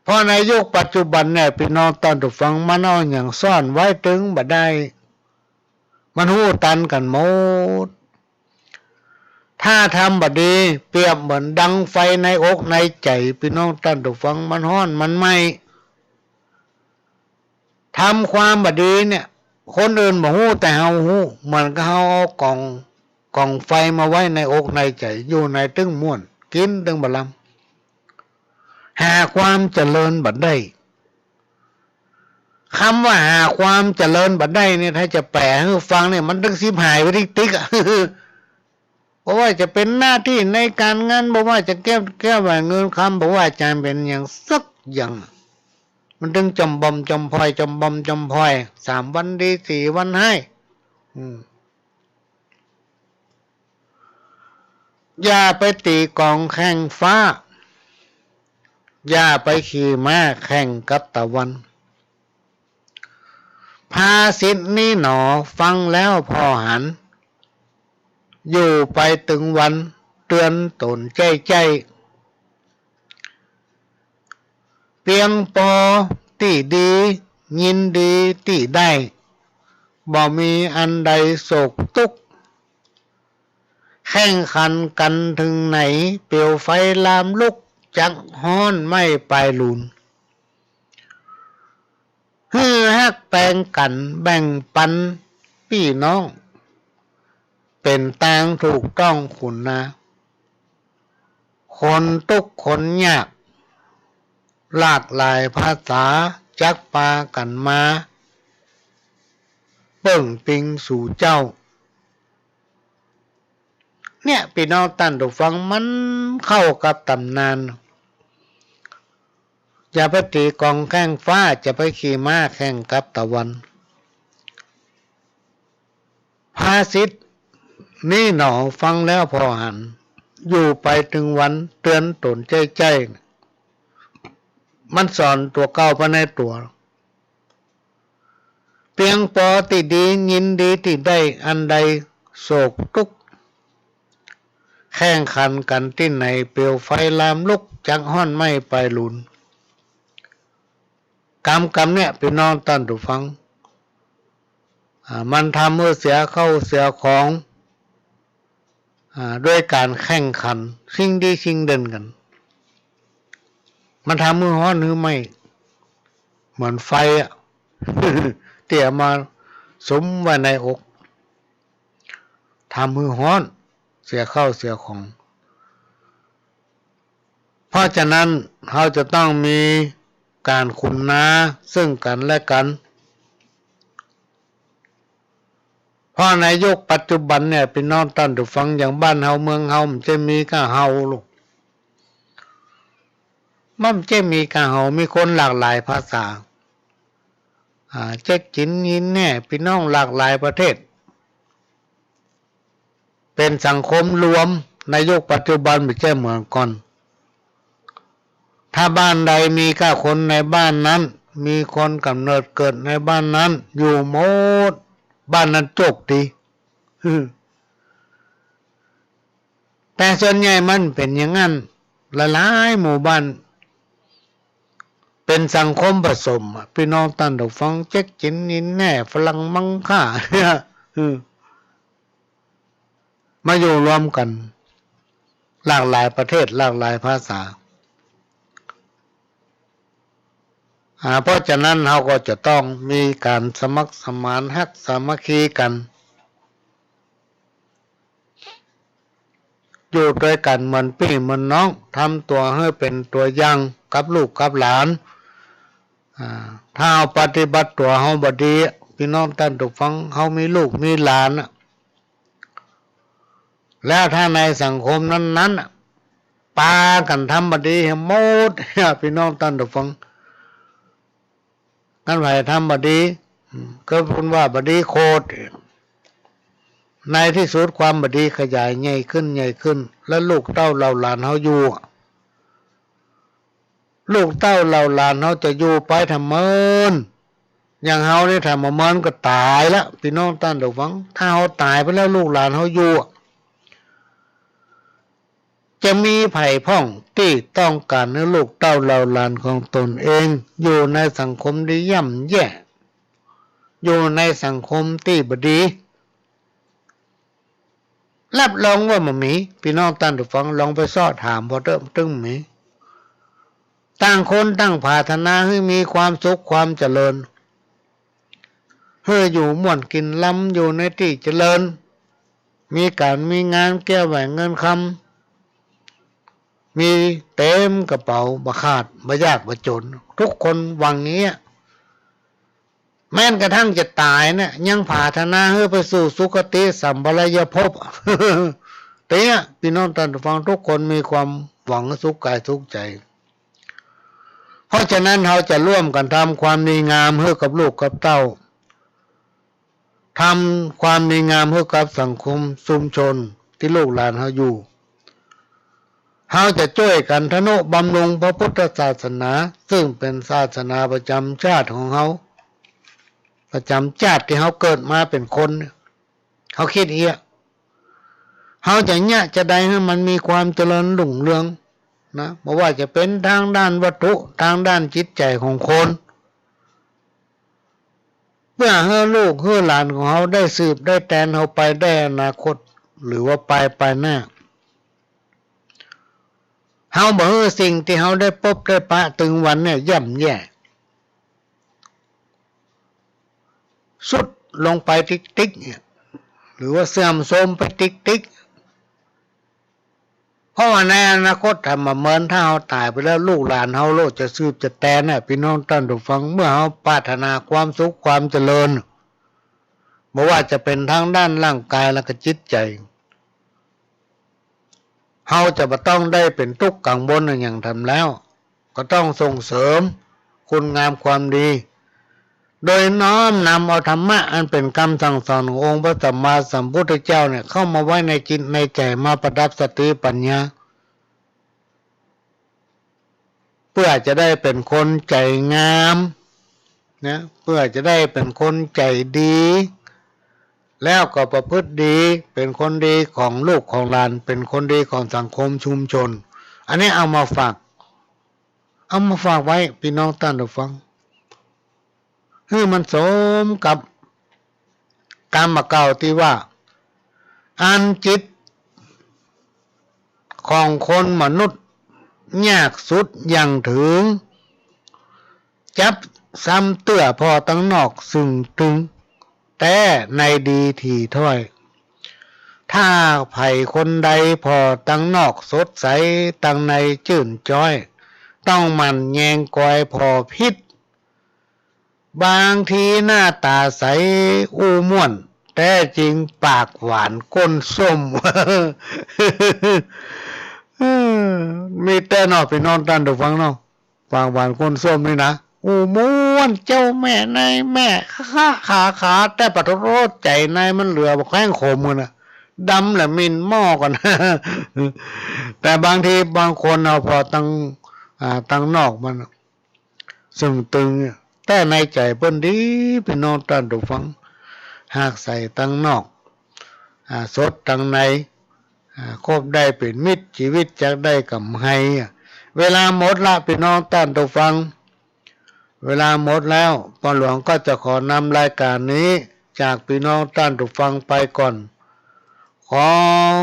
เพราะในยุคปัจจุบันเนี่ย ปี้น้องต้านผู้ฟัง มันเอาหยังซ่อนไว้ตึงบ่ได้ มันฮู้ตันกั๋นหมด ถ้าทำบ่ดี เปรียบเหมือนดังไฟในอกในใจ๋ ปี้น้องต้านผู้ฟัง มันฮ้อนมันไหม้ ทำความบ่ดีเนี่ย คนอื่นบ่ฮู้ แต่เฮาฮู้ เหมือนกับเฮาเอาก๋อง ก๋องไฟมาไว้ในอกในใจ๋ อยู่ไหนตึงม่วน กิ๋นตึงบ่ลำ หาความเจริญบ่ได้ กำว่าหาความเจริญบ่ได้เนี่ย ถ้าจะแป๋หื้อฟังเนี่ย มันตึงฉิบหายไปติ๊กๆ อะ บ่ว่าจะเป๋นหน้าตี้ในก๋านงาน บ่ว่าจะแก้ว แก้วแหวนเงินคำ บ่ว่าจะเป๋นหยังสักอย่าง มันตึงจ่อมบ่อมจ่อมพอย จ่อมบ่อมจ่อมพอย สามวันดี สี่วันฮ้าย อืม อย่าไปตี๋ก๋องแข่งฟ้า อย่าไปขี่ม้าแข่งกับตะวัน ภาษิตนี้หนอฟังแล้วผ่อหัน อยู่ไปตึงวันเตือนต๋นใจ้ๆ เปียงปอตี้ดี ยินดีตี้ได้ บ่มีอันใดโศกตุ๊กข์ แข่งขันกั๋นเถิงไหน เปลวไฟลามลุก จักฮ้อนไหม้ปายหลุน หื้อฮักแปงกั๋นแบ่งปันปี้น้อง เป๋นตางถูกต้องขุนนา คนตุ๊กข์คนยาก หลากหลายภาษา จักปากั๋นมา เปิ้งปิงสู่เจ้า เนี่ย ปี้น้องต้านผู้ฟัง มันเข้ากับต๋ำนาน จะไปตี๋กลองแข่งฟ้า จะไปขี่ม้าแข่งกับตะวัน ภาษิตนี้หนอฟังแล้วผ่อหัน อยู่ไปเถิงวันเตื๋อนต๋นใจ้ๆ มันสอนตั๋วเก่าไปในตั๋ว เปียงปอตี้ดี ยินดีตี้ได้ อันใดโศกตุ๊กข์ แข่งขันกั๋นตี้ไหน เปลวไฟลามลุก จักฮ้อนไหม้ปายหลุน กำ กำเนี่ย ปี้น้องต้านผู้ฟัง อ่า มันทำหื้อเสียเข้าเสียของ อ่า ด้วยก๋านแข่งขัน ชิงดีชิงเด่นกั๋น มันทำหื้อฮ้อนหื้อไหม้ เหมือนไฟอะ ตี้เอามาสุมไว้ในอก ทำหื้อฮ้อน เสียเข้าเสียของ เพราะฉะนั้น เฮาจะต้องมีก๋านขุนนาซึ่งกั๋นและกั๋น เพราะในยุคปัจจุบันเนี่ย ปี้น้องต้านผู้ฟัง อย่างบ้านเฮาเมืองเฮา มันจะมีก้าเฮาลูก มันจะมีก้าเฮา มีคนหลากหลายภาษา อ่า เจ๊กจิ๋นยินแน่ ปี้น้องหลากหลายประเทศ เป๋นสังคมรวม ในยุคปัจจุบันบ่ใจ้เหมือนก่อน ถ้าบ้านใดมีก้าคนในบ้านนั้น มีคนก๋ำเนิดเกิดในบ้านนั้น อยู่หมด บ้านนั้นโจคดี แต่ส่วนใหญ่มันเป๋นอย่างนั้น หลายๆ หมู่บ้าน เป๋นสังคมผสมอะ ปี้น้องต้านผู้ฟัง เจ๊กจิ๋นยินแน่ ฝรั่งมังค่า มาอยู่รวมกั๋น หลากหลายประเทศ หลากหลายภาษา อ่า เพราะฉะนั้น เฮาก็จะต้องมีก๋านสมัครสมาน ฮักสามัคคีกั๋น อยู่ตวยกั๋นเหมือนปี้เหมือนน้อง ทำตั๋วหื้อเป๋นตั๋วอย่างกับลูกกับหลาน อ่า ถ้าเฮาปฏิบัติตั๋วเฮาบ่ดี ปี้น้องต้านผู้ฟัง เฮามีลูกมีหลานอะ แล้วถ้าในสังคมนั้นๆ น่ะ ปากั๋นทำบ่ดีหื้อหมด ปี้น้องต้านผู้ฟัง อันใผทำบ่ดี อืม ก็เปิ้นว่าบ่ดีโคตร ในตี้สุดความบ่ดีขยายใหญ่ขึ้น ใหญ่ขึ้น แล้วลูกเต้าเหล่าหลานเฮาอยู่อะ ลูกเต้าเหล่าหลานเฮาจะอยู่ไปทำเมิน อย่างเฮานี่ทำบ่เมินก็ต๋ายละ ปี้น้องต้านผู้ฟัง ถ้าเฮาต๋ายไปแล้วลูกหลานเฮาอยู่อะ จะมีใผพ่องตี้ต้องก๋านหื้อลูกเต้าเหล่าหลานของตนเอง อยู่ในสังคมตี้ย่ำแย่ อยู่ในสังคมตี้บ่ดี รับรองว่าบ่มี ปี้น้องต้านผู้ฟัง ลองไปเซาะถามเปิ้นเต๊อะ ตึงมี ต่างคนต่างปรารถนาหื้อมีความสุขความเจริญ หื้ออยู่ม่วนกิ๋นลำ อยู่ในตี้เจริญ มีก๋านมีงาน แก้วแหวนเงินคำ มีเต๋มกระเป๋า บ่ขาด บ่ยาก บ่จ๋น ทุกคนหวังอย่างเงี้ย แม้กระทั่งจะต๋ายเนี่ย ยังปรารถนาหื้อไปสู่สุคติสัมปรายภพ เต๊อะ ปี้น้องต้านผู้ฟัง ทุกคนมีความหวังสุขก๋ายสุขใจ๋ เพราะฉะนั้น เฮาจะร่วมกั๋นทำความดีงามหื้อกับลูกกับเต้า ทำความดีงามหื้อกับสังคมชุมชนตี้ลูกหลานเฮาอยู่ เฮาจะจ้วยกั๋นทะนุบำรุงพระพุทธศาสนา ซึ่งเป๋นศาสนาประจ๋ำจาติของเฮา ประจ๋ำจาติตี้เฮาเกิดมาเป๋นคน เฮาคิดเอี้ย เฮาจะเยียะจาใดหื้อมันมีความเจริญรุ่งเรืองนะ บ่ว่าจะเป๋นตางด้านวัตถุ ตางด้านจิตใจ๋ของคน ปื้อหื้อลูกหื้อหลานของเฮาได้สืบได้แตนเฮาไปได้อนาคต หรือว่าปายปายหน้า เฮาบ่หื้อสิ่งตี้เฮาได้ปบได้ปะตึงวันเนี่ยย่ำแย่ ทรุดลงไปติ๊กๆ เนี่ย หรือว่าเสื่อมโทรมไปติ๊กๆ เพราะว่าในอนาคตถ้าบ่าเมินถ้าเฮาต๋ายไปแล้ว ลูกหลานเฮาโลดจะสืบจะแตนน่ะ ปี้น้องต้านผู้ฟัง เมื่อเฮาปรารถนาความสุขความเจริญ บ่ว่าจะเป๋นตางด้านร่างก๋ายและก็จิตใจ๋ เฮาจะบ่ต้องได้เป๋นตุ๊กข์กังวลอะหยังแถมแล้ว ก็ต้องส่งเสริมคุณงามความดี โดยน้อมนำเอาธรรมะอันเป๋นกำสั่งสอนขององค์พระสัมมาสัมพุทธเจ้าเนี่ย เข้ามาไว้ในจิตในใจ๋ มาประดับสติปัญญา เปื้อจะได้เป๋นคนใจ๋งามนะ เปื้อจะได้เป๋นคนใจ๋ดี แล้วก็ประพฤติดี เป๋นคนดีของลูกของหลาน เป๋นคนดีของสังคมชุมชน อันนี้เอามาฝาก เอามาฝากไว้ปี้น้องต้านผู้ฟัง หื้อมันสมกับกำบ่าเก่าตี้ว่า อันจิตของคนมนุษย์ยากสุดยังเถิง จับซ้ำเตื้อผ่อตังนอกซึ่งตึง แต่ในดีถี่ถ้อย ถ้าใผคนใดผ่อตังนอกสดใส ตังในจื้นจ๊อย ต้องหมั่นแยงกอยผ่อผิด บางทีหน้าต๋าใสอู้ม่วน แต๊จริงปากหวานก้นส้ม เออ มีแต๊เนาะปี้น้องต้านผู้ฟังเนาะ ปากหวานก้นส้มนี่นะ อู้ม่วนเจ้าแม่นายแม่ ฮ่าฮ่าฮ่าฮ่า แต่ปะโถใจ๋ในมันเหลือบ่แคว้งขมกั๋นนะ ดำแหละหมิ่นหม้อกั๋น แต่บางทีบางคนเอาผ่อตัง อ่า ตังนอกมัน ซึ่งตึงเนี่ย แต่ในใจ๋เปิ้นดี ปี้น้องต้านผู้ฟัง หากใสตังนอก อ่า สดตังใน อ่า คบได้เป๋นมิตร จีวิตจักได้ก๋ำไฮอ่ะ เวลาหมดละ ปี้น้องต้านผู้ฟัง เวลาหมดแล้ว ป้อหลวงก็จะขอนำรายก๋านนี้จากปี้น้องต้านผู้ฟังไปก่อน ขอ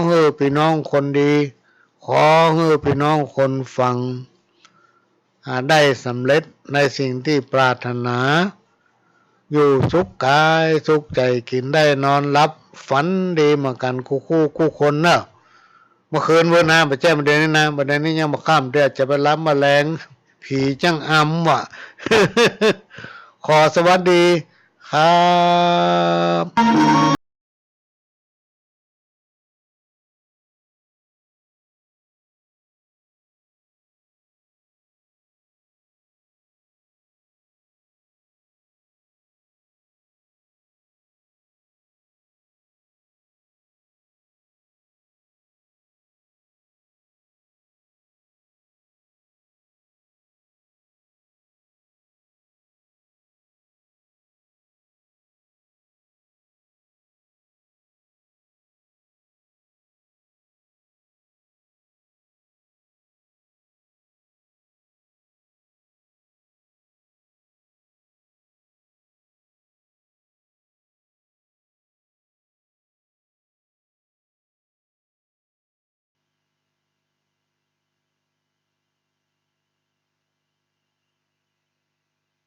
หื้อปี้น้องคนดี ขอหื้อปี้น้องคนฟัง อ่า ได้สำเร็จในสิ่งตี้ปรารถนา อยู่สุขก๋ายสุขใจ๋ กิ๋นได้นอนหลับฝันดีเหมือนกั๋นกู้คู่กู้คนเนาะ เมื่อคืนเปิ้นนะ บ่ใจ้บ่าเดี่ยวนี้นะ บ่าเดี่ยวนี้ยังบ่ค่ำ เดี๋ยวจะไปหลับมาแลง ผีจั้งอำว่ะ ขอสวัสดีครับ